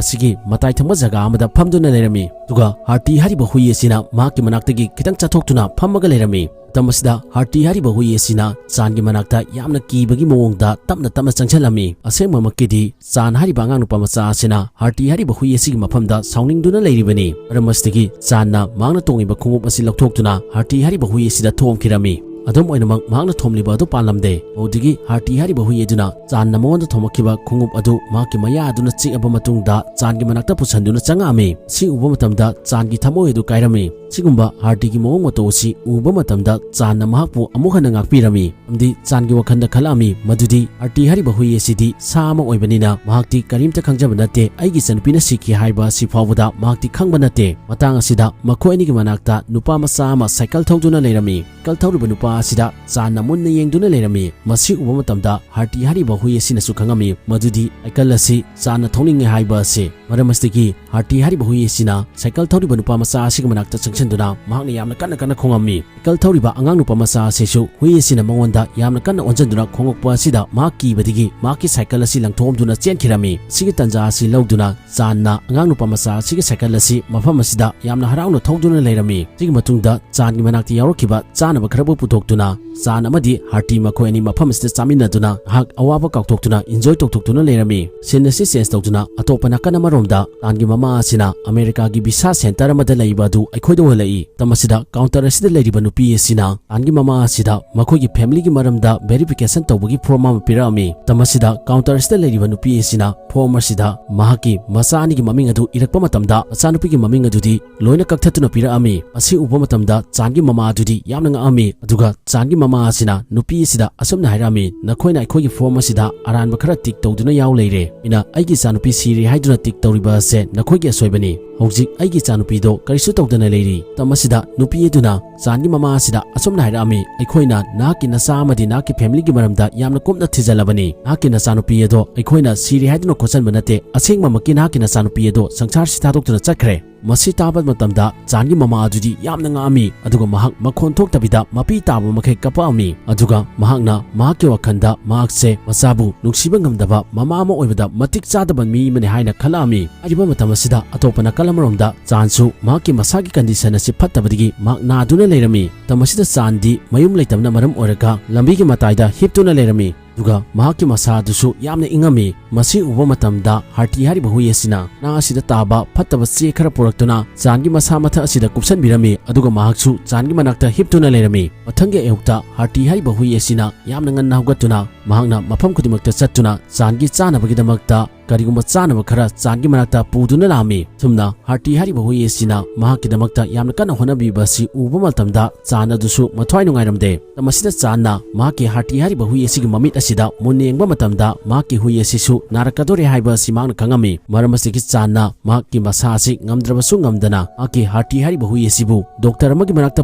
ꯑꯁꯤꯒꯤ ꯃꯇꯥꯏ ꯊꯪꯕ ꯖꯒꯥ ꯑꯃꯗ ꯐꯝꯗꯨꯅ ꯂꯩꯔꯝꯃꯤ, ꯑꯗꯨꯒ ꯍꯥꯔꯇꯤ ꯍꯥꯏꯔꯤꯕ ꯍꯨꯏ ꯑꯁꯤꯅ ꯃꯍꯥꯛꯀꯤ ꯃꯅꯥꯛꯇꯒꯤ ꯈꯤꯇꯪ ꯆꯠꯊꯣꯛꯇꯨꯅ ꯐꯝꯃꯒ ꯂꯩꯔꯝꯃꯤ꯫ ꯃꯇꯝ ꯑꯁꯤꯗ ꯍꯥꯔꯇꯤ ꯍꯥꯏꯔꯤꯕ ꯍꯨꯏ ꯑꯁꯤꯅ ꯆꯥꯟꯒꯤ ꯃꯅꯥꯛꯇ ꯌꯥꯝꯅ ꯀꯤꯕꯒꯤ ꯃꯑꯣꯡꯗ ꯇꯞꯅ ꯇꯞꯅ ꯆꯪꯁꯤꯜꯂꯝꯃꯤ꯫ ꯑꯁꯦꯡꯕꯃꯛꯀꯤꯗꯤ ꯆꯥꯟ ꯍꯥꯏꯔꯤꯕ ꯑꯉꯥꯡ ꯅꯨꯄꯥ ꯃꯆꯥ ꯑꯁꯤꯅ ꯍꯥꯔꯇꯤ ꯍꯥꯏꯔꯤꯕ ꯍꯨꯏ ꯑꯁꯤꯒꯤ ꯃꯐꯝꯗ ꯁꯥꯎꯅꯤꯡꯗꯨꯅ ꯂꯩꯔꯤꯕꯅꯤ꯫ ꯃꯔꯝ ꯑꯁꯤꯗꯒꯤ ꯆꯥꯟꯅ ꯃꯍꯥꯛꯅ ꯇꯣꯡꯂꯤꯕ ꯈꯣꯡꯎꯞ ꯑꯁꯤ ꯂꯧꯊꯣꯛꯇꯨꯅ ꯍꯥꯔꯇꯤ ꯍꯥꯏꯔꯤꯕ ꯍꯨꯏ ꯑꯁꯤꯗ ꯊꯣꯝꯈꯤꯔꯝꯃꯤ꯫ ꯑꯗꯨꯝ ꯑꯣꯏꯅꯃꯛ, ꯃꯍꯥꯛꯅ ꯊꯣꯝꯂꯤꯕ ꯑꯗꯨ ꯄꯥꯜꯂꯝꯗꯦ꯫ ꯃꯗꯨꯗꯒꯤ ꯍꯥꯔꯇꯤ ꯍꯥꯏꯔꯤꯕ ꯍꯨꯏ ꯑꯗꯨꯅ ꯆꯥꯟꯅ ꯃꯉꯣꯟꯗ ꯊꯣꯝꯃꯛꯈꯤꯕ ꯈꯣꯡꯎꯞ ꯑꯗꯨ ꯃꯍꯥꯛꯀꯤ ꯃꯌꯥ ꯑꯗꯨꯅ ꯆꯤꯛꯑꯕ ꯃꯇꯨꯡꯗ ꯆꯥꯟꯒꯤ ꯃꯅꯥꯛꯇ ꯄꯨꯁꯟꯗꯨꯅ ꯆꯪꯉꯛꯑꯝꯃꯤ꯫ ꯁꯤ ꯎꯕ ꯃꯇꯝꯗ ꯆꯥꯟꯒꯤ ꯊꯃꯣꯏ ꯑꯗꯨ ꯀꯥꯏꯔꯝꯃꯤ꯫ ꯁꯤꯒꯨꯝꯕ ꯍꯥꯔꯇꯤꯒꯤ ꯃꯑꯣꯡ ꯃꯇꯧ ꯑꯁꯤ ꯎꯕ ꯃꯇꯝꯗ ꯆꯥꯟꯅ ꯃꯍꯥꯛꯄꯨ ꯑꯃꯨꯛ ꯍꯟꯅ ꯉꯥꯛꯄꯤꯔꯝꯃꯤ, ꯑꯃꯗꯤ ꯆꯥꯟꯒꯤ ꯋꯥꯈꯜꯗ ꯈꯜꯂꯛꯑꯝꯃꯤ ꯃꯗꯨꯗꯤ ꯍꯥꯔꯇꯤ ꯍꯥꯏꯔꯤꯕ ꯍꯨꯏ ꯑꯁꯤꯗꯤ ꯁꯥ ꯑꯃ ꯑꯣꯏꯕꯅꯤꯅ ꯃꯍꯥꯛꯇꯤ ꯀꯔꯤꯝꯇ ꯈꯪꯖꯕ ꯅꯠꯇꯦ, ꯑꯩꯒꯤ ꯏꯆꯟꯅꯨꯄꯤꯅ ꯁꯤꯈꯤ ꯍꯥꯏꯕ ꯑꯁꯤ ꯐꯥꯎꯕꯗ ꯃꯍꯥꯛꯇꯤ ꯈꯪꯕ ꯅꯠꯇꯦ꯫ ꯃꯇꯥꯡ ꯑꯁꯤꯗ ꯃꯈꯣꯏ ꯑꯅꯤꯒꯤ ꯃꯅꯥꯛꯇ ꯅꯨꯄꯥ ꯃꯆꯥ ꯑꯃ ꯁꯥꯏꯀꯜ ꯊꯧꯗꯨꯅ ꯂꯩꯔꯝꯃꯤ꯫ ꯁꯥꯏꯀꯜ ꯊꯧꯔꯤꯕ ꯅꯨꯄꯥ ꯑꯁꯤꯗ ꯆꯥꯟꯅ ꯃꯨꯟꯅ ꯌꯦꯡꯗꯨꯅ ꯂꯩꯔꯝꯃꯤ꯫ ꯃꯁꯤ ꯎꯕ ꯃꯇꯝꯗ ꯍꯥꯔꯇꯤ ꯍꯥꯏꯔꯤꯕ ꯍꯨꯏ ꯑꯁꯤꯅꯁꯨ ꯈꯪꯉꯝꯃꯤ ꯃꯗꯨꯗꯤ ꯁꯥꯏꯀꯜ ꯑꯁꯤ ꯆꯥꯟꯅ ꯊꯧꯅꯤꯡꯉꯦ ꯍꯥꯏꯕ ꯑꯁꯤ꯫ ꯃꯔꯝ ꯑꯁꯤꯗꯒꯤ ꯍꯥꯔꯇꯤ ꯍꯥꯏꯔꯤꯕ ꯍꯨꯏ ꯑꯁꯤꯅ ꯁꯥꯏꯀꯜ ꯊꯧꯔꯤꯕ ꯅꯨꯄꯥ ꯃꯆꯥ ꯑꯁꯤꯒꯤ ꯃꯅꯥꯛꯇ ꯆꯪꯁꯤꯟꯗꯨꯅ ꯃꯍꯥꯛꯅ ꯌꯥꯝꯅ ꯀꯟꯅ ꯀꯟꯅ ꯈꯣꯡꯉꯝꯃꯤ꯫ ꯁꯥꯏꯀꯜ ꯊꯧꯔꯤꯕ ꯑꯉꯥꯡ ꯅꯨꯄꯥ ꯃꯆꯥ ꯑꯁꯤꯁꯨ ꯍꯨꯏ ꯑꯁꯤꯅ ꯃꯉꯣꯟꯗ ꯌꯥꯝꯅ ꯀꯟꯅ ꯑꯣꯟꯁꯤꯟꯗꯨꯅ ꯈꯣꯡꯉꯛꯄ ꯑꯁꯤꯗ ꯃꯍꯥꯛ ꯀꯤꯕꯗꯒꯤ ꯃꯍꯥꯛꯀꯤ ꯁꯥꯏꯀꯜ ꯑꯁꯤ ꯂꯪꯊꯣꯛꯑꯝꯗꯨꯅ ꯆꯦꯟꯈꯤꯔꯝꯃꯤ꯫ ꯁꯤꯒꯤ ꯇꯥꯟꯖꯥ ꯑꯁꯤ ꯂꯧꯗꯨꯅ ꯆꯥꯟꯅ ꯑꯉꯥꯡ ꯅꯨꯄꯥ ꯃꯆꯥ ꯑꯁꯤꯒꯤ ꯁꯥꯏꯀꯜ ꯑꯁꯤ ꯃꯐꯝ ꯑꯁꯤꯗ ꯌꯥꯝꯅ ꯍꯔꯥꯎꯅ ꯊꯧꯗꯨꯅ ꯂꯩꯔꯝꯃꯤ꯫ ꯁꯤꯒꯤ ꯃꯇꯨꯡꯗ ꯆꯥꯟꯒꯤ ꯃꯅꯥꯛꯇ ꯌꯥꯎꯔꯛꯈꯤꯕ ꯆꯥꯅꯕ ꯈꯔꯕꯨ ꯄꯨꯊꯣꯛ ꯇꯨꯅ ꯆꯥꯟ ꯑꯃꯗꯤ ꯍꯥꯔꯇꯤ ꯃꯈꯣꯏ ꯑꯅꯤ ꯃꯐꯝ ꯑꯁꯤꯗ ꯆꯥꯃꯤꯟꯅꯗꯨꯅ ꯉꯥꯏꯍꯥꯛ ꯑꯋꯥꯕ ꯀꯥꯎꯊꯣꯛꯇꯨꯅ enjoy ꯇꯧꯊꯣꯛꯇꯨꯅ ꯂꯩꯔꯝꯃꯤ꯫ Scene ꯑꯁꯤ change ꯇꯧꯗꯨꯅ ꯑꯇꯣꯞꯄ ꯅꯥꯀꯟ ꯑꯃꯔꯣꯝꯗ ꯆꯥꯟꯒꯤ ꯃꯃꯥ ꯑꯁꯤꯅ ꯑꯃꯦꯔꯤꯀꯥꯒꯤ visa center ꯑꯃꯗ ꯂꯩꯕ ꯑꯗꯨ ꯑꯩꯈꯣꯏꯗ ꯎꯍꯜꯂꯛꯏ꯫ ꯃꯇꯝ ꯑꯁꯤꯗ counter ꯑꯁꯤꯗ ꯂꯩꯔꯤꯕ ꯅꯨꯄꯤ ꯑꯁꯤꯅ ꯆꯥꯟꯒꯤ ꯃꯃꯥ ꯑꯁꯤꯗ ꯃꯈꯣꯏꯒꯤ family ꯒꯤ ꯃꯔꯝꯗ verification ꯇꯧꯕꯒꯤ form ꯑꯃ ꯄꯤꯔꯛꯑꯝꯃꯤ꯫ ꯃꯇꯝ ꯑꯁꯤꯗ counter ꯑꯁꯤꯗ ꯂꯩꯔꯤꯕ ꯅꯨꯄꯤ ꯑꯁꯤꯅ form ꯑꯁꯤꯗ ꯃꯍꯥꯛꯀꯤ ꯃꯆꯥ ꯑꯅꯤꯒꯤ ꯃꯃꯤꯡ ꯑꯗꯨ ꯏꯔꯛꯄ ꯃꯇꯝꯗ ꯃꯆꯥꯅꯨꯄꯤꯒꯤ ꯃꯃꯤꯡ ꯑꯗꯨꯗꯤ ꯂꯣꯏꯅ ꯀꯛꯊꯠꯇꯨꯅ ꯄꯤꯔꯛꯑꯝꯃꯤ꯫ ꯃꯁꯤ ꯎꯕ ꯃꯇꯝꯗ ꯆꯥꯟꯒꯤ ꯃꯃꯥ ꯑꯗꯨꯗꯤ ꯌꯥꯝꯅ ꯉꯛꯑꯝꯃꯤ꯫ ꯑꯗꯨꯒ ꯆꯥꯟꯒꯤ ꯃꯃꯥ ꯑꯁꯤꯅ ꯅꯨꯄꯤ ꯑꯁꯤꯗ ꯑꯁꯨꯝꯅ ꯍꯥꯏꯔꯛꯑꯝꯃꯤ, "ꯅꯈꯣꯏꯅ ꯑꯩꯈꯣꯏꯒꯤ form ꯑꯁꯤꯗ ꯑꯔꯥꯟꯕ ꯈꯔ tick ꯇꯧꯗꯨꯅ ꯌꯥꯎ ꯂꯩꯔꯦ꯫ ꯑꯩꯅ ꯑꯩꯒꯤ ꯏꯆꯥꯅꯨꯄꯤ ꯁꯤꯔꯦ ꯍꯥꯏꯗꯨꯅ tick ꯇꯧꯔꯤꯕ ꯑꯁꯦ ꯅꯈꯣꯏꯒꯤ ꯑꯁꯣꯏꯕꯅꯤ꯫ ꯍꯧꯖꯤꯛ ꯑꯩꯒꯤ ꯏꯆꯥꯅꯨꯄꯤꯗꯣ ꯀꯔꯤꯁꯨ ꯇꯧꯗꯅ ꯂꯩꯔꯤ꯫" ꯃꯇꯝ ꯑꯁꯤꯗ ꯅꯨꯄꯤ ꯑꯗꯨꯅ ꯆꯥꯟꯒꯤ ꯃꯃꯥ ꯑꯁꯤꯗ ꯑꯁꯨꯝꯅ ꯍꯥꯏꯔꯛꯑꯝꯃꯤ, "ꯑꯩꯈꯣꯏꯅ ꯅꯍꯥꯛꯀꯤ ꯅꯆꯥ ꯑꯃꯗꯤ ꯅꯍꯥꯛꯀꯤ family ꯒꯤ ꯃꯔꯝꯗ ꯌꯥꯝꯅ ꯀꯨꯞꯅ ꯊꯤꯖꯤꯜꯂꯕꯅꯤ꯫ ꯅꯍꯥꯛꯀꯤ ꯅꯆꯥꯅꯨꯄꯤ ꯑꯗꯣ ꯑꯩꯈꯣꯏꯅ ꯁꯤꯔꯦ ꯍꯥꯏꯗꯨꯅ ꯈꯣꯠꯆꯟꯕ ꯅꯠꯇꯦ꯫ ꯑꯁꯦꯡꯕꯃꯛꯀꯤ ꯅꯍꯥꯛꯀꯤ ꯅꯆꯥꯅꯨꯄꯤ ꯑꯗꯣ ꯁꯪꯁꯥꯔꯁꯤ ꯊꯥꯗꯣꯛꯇꯨꯅ ꯆꯠꯈ꯭ꯔꯦ꯫" ꯃꯁꯤ ꯇꯥꯕ ꯃꯇꯝꯗ ꯆꯥꯟꯒꯤ ꯃꯃꯥ ꯑꯗꯨꯗꯤ ꯌꯥꯝꯅ ꯉꯛꯑꯝꯃꯤ, ꯑꯗꯨꯒ ꯃꯍꯥꯛ ꯃꯈꯣꯟ ꯊꯣꯛꯇꯕꯤꯗ ꯃꯄꯤ ꯇꯥꯕ ꯃꯈꯩ ꯀꯞꯄꯛꯑꯝꯃꯤ꯫ ꯑꯗꯨꯒ ꯃꯍꯥꯛꯅ ꯃꯍꯥꯛꯀꯤ ꯋꯥꯈꯜꯗ ꯃꯍꯥꯛꯁꯦ ꯃꯆꯥꯕꯨ ꯅꯨꯡꯁꯤꯕ ꯉꯝꯗꯕ ꯃꯃꯥ ꯑꯃ ꯑꯣꯏꯕꯗ ꯃꯇꯤꯛ ꯆꯥꯗꯕ ꯃꯤ ꯑꯃꯅꯤ ꯍꯥꯏꯅ ꯈꯜꯂꯛꯑꯝꯃꯤ꯫ ꯍꯥꯏꯔꯤꯕ ꯃꯇꯝ ꯑꯁꯤꯗ ꯑꯇꯣꯞꯄ ꯅꯥꯀꯜ ꯑꯃꯔꯣꯝꯗ ꯆꯥꯟꯁꯨ ꯃꯍꯥꯛꯀꯤ ꯃꯁꯥꯒꯤ condition ꯑꯁꯤ ꯐꯠꯇꯕꯗꯒꯤ ꯃꯍꯥꯛ ꯅꯥꯗꯨꯅ ꯂꯩꯔꯝꯃꯤ꯫ ꯃꯇꯝ ꯑꯁꯤꯗ ꯆꯥꯟꯗꯤ ꯃꯌꯨꯝ ꯂꯩꯇꯕꯅ ꯃꯔꯝ ꯑꯣꯏꯔꯒ ꯂꯝꯕꯤꯒꯤ ꯃꯇꯥꯏꯗ ꯍꯤꯞꯇꯨꯅ ꯂꯩꯔꯝꯃꯤ꯫ ꯑꯗꯨꯒ ꯃꯍꯥꯛꯀꯤ ꯃꯁꯥ ꯑꯗꯨꯁꯨ ꯌꯥꯝꯅ ꯏꯪꯉꯝꯃꯤ꯫ ꯃꯁꯤ ꯎꯕ ꯃꯇꯝꯗ ꯍꯥꯔꯇꯤ ꯍꯥꯏꯔꯤꯕ ꯍꯨꯏ ꯑꯁꯤꯅ ꯅꯥ ꯑꯁꯤꯗ ꯇꯥꯕ ꯐꯠꯇꯕ ꯆꯦ ꯈꯔ ꯄꯨꯔꯛꯇꯨꯅ ꯆꯥꯟꯒꯤ ꯃꯁꯥ ꯃꯊꯛ ꯑꯁꯤꯗ ꯀꯨꯞꯁꯟꯕꯤꯔꯝꯃꯤ, ꯑꯗꯨꯒ ꯃꯍꯥꯛꯁꯨ ꯆꯥꯟꯒꯤ ꯃꯅꯥꯛꯇ ꯍꯤꯞꯇꯨꯅ ꯂꯩꯔꯝꯃꯤ꯫ ꯃꯊꯪꯒꯤ ꯑꯌꯨꯛꯇ ꯍꯥꯔꯇꯤ ꯍꯥꯏꯔꯤꯕ ꯍꯨꯏ ꯑꯁꯤꯅ ꯌꯥꯝꯅ ꯉꯟꯅ ꯍꯧꯒꯠꯇꯨꯅ ꯃꯍꯥꯛꯅ ꯃꯐꯝ ꯈꯨꯗꯤꯡꯃꯛꯇ ꯆꯠꯇꯨꯅ ꯆꯥꯟꯒꯤ ꯆꯥꯅꯕꯒꯤꯗꯃꯛꯇ ꯀꯔꯤꯒꯨꯝꯕ ꯆꯥꯅꯕ ꯈꯔ ꯆꯥꯟꯒꯤ ꯃꯅꯥꯛꯇ ꯄꯨꯗꯨꯅ ꯂꯥꯛꯑꯝꯃꯤ꯫ ꯑꯁꯨꯝꯅ ꯍꯥꯔꯇꯤ ꯍꯥꯏꯔꯤꯕ ꯍꯨꯏ ꯑꯁꯤꯅ ꯃꯍꯥꯛꯀꯤꯗꯃꯛꯇ ꯌꯥꯝꯅ ꯀꯟꯅ ꯍꯣꯠꯅꯕꯤꯕ ꯑꯁꯤ ꯎꯕ ꯃꯇꯝꯗ ꯆꯥꯟ ꯑꯗꯨꯁꯨ ꯃꯊ꯭ꯋꯥꯏ ꯅꯨꯡꯉꯥꯏꯔꯝꯗꯦ꯫ ꯃꯇꯝ ꯑꯁꯤꯗ ꯆꯥꯟꯅ ꯃꯍꯥꯛꯀꯤ ꯍꯥꯔꯇꯤ ꯍꯥꯏꯔꯤꯕ ꯍꯨꯏ ꯑꯁꯤꯒꯤ ꯃꯃꯤꯠ ꯑꯁꯤꯗ ꯃꯨꯟꯅ ꯌꯦꯡꯕ ꯃꯇꯝꯗ ꯃꯍꯥꯛꯀꯤ ꯍꯨꯏ ꯑꯁꯤꯁꯨ ꯅꯥꯔꯛꯀꯗꯧꯔꯦ ꯍꯥꯏꯕ ꯑꯁꯤ ꯃꯍꯥꯛꯅ ꯈꯪꯉꯝꯃꯤ꯫ ꯃꯔꯝ ꯑꯁꯤꯗꯒꯤ ꯆꯥꯟꯅ ꯃꯍꯥꯛꯀꯤ ꯃꯁꯥ ꯑꯁꯤ ꯉꯝꯗ꯭ꯔꯕꯁꯨ ꯉꯝꯗꯅ ꯃꯍꯥꯛꯀꯤ ꯍꯥꯔꯇꯤ ꯍꯥꯏꯔꯤꯕ ꯍꯨꯏ ꯑꯁꯤꯕꯨ ꯗꯣꯛꯇꯔ ꯑꯃꯒꯤ ꯃꯅꯥꯛꯇ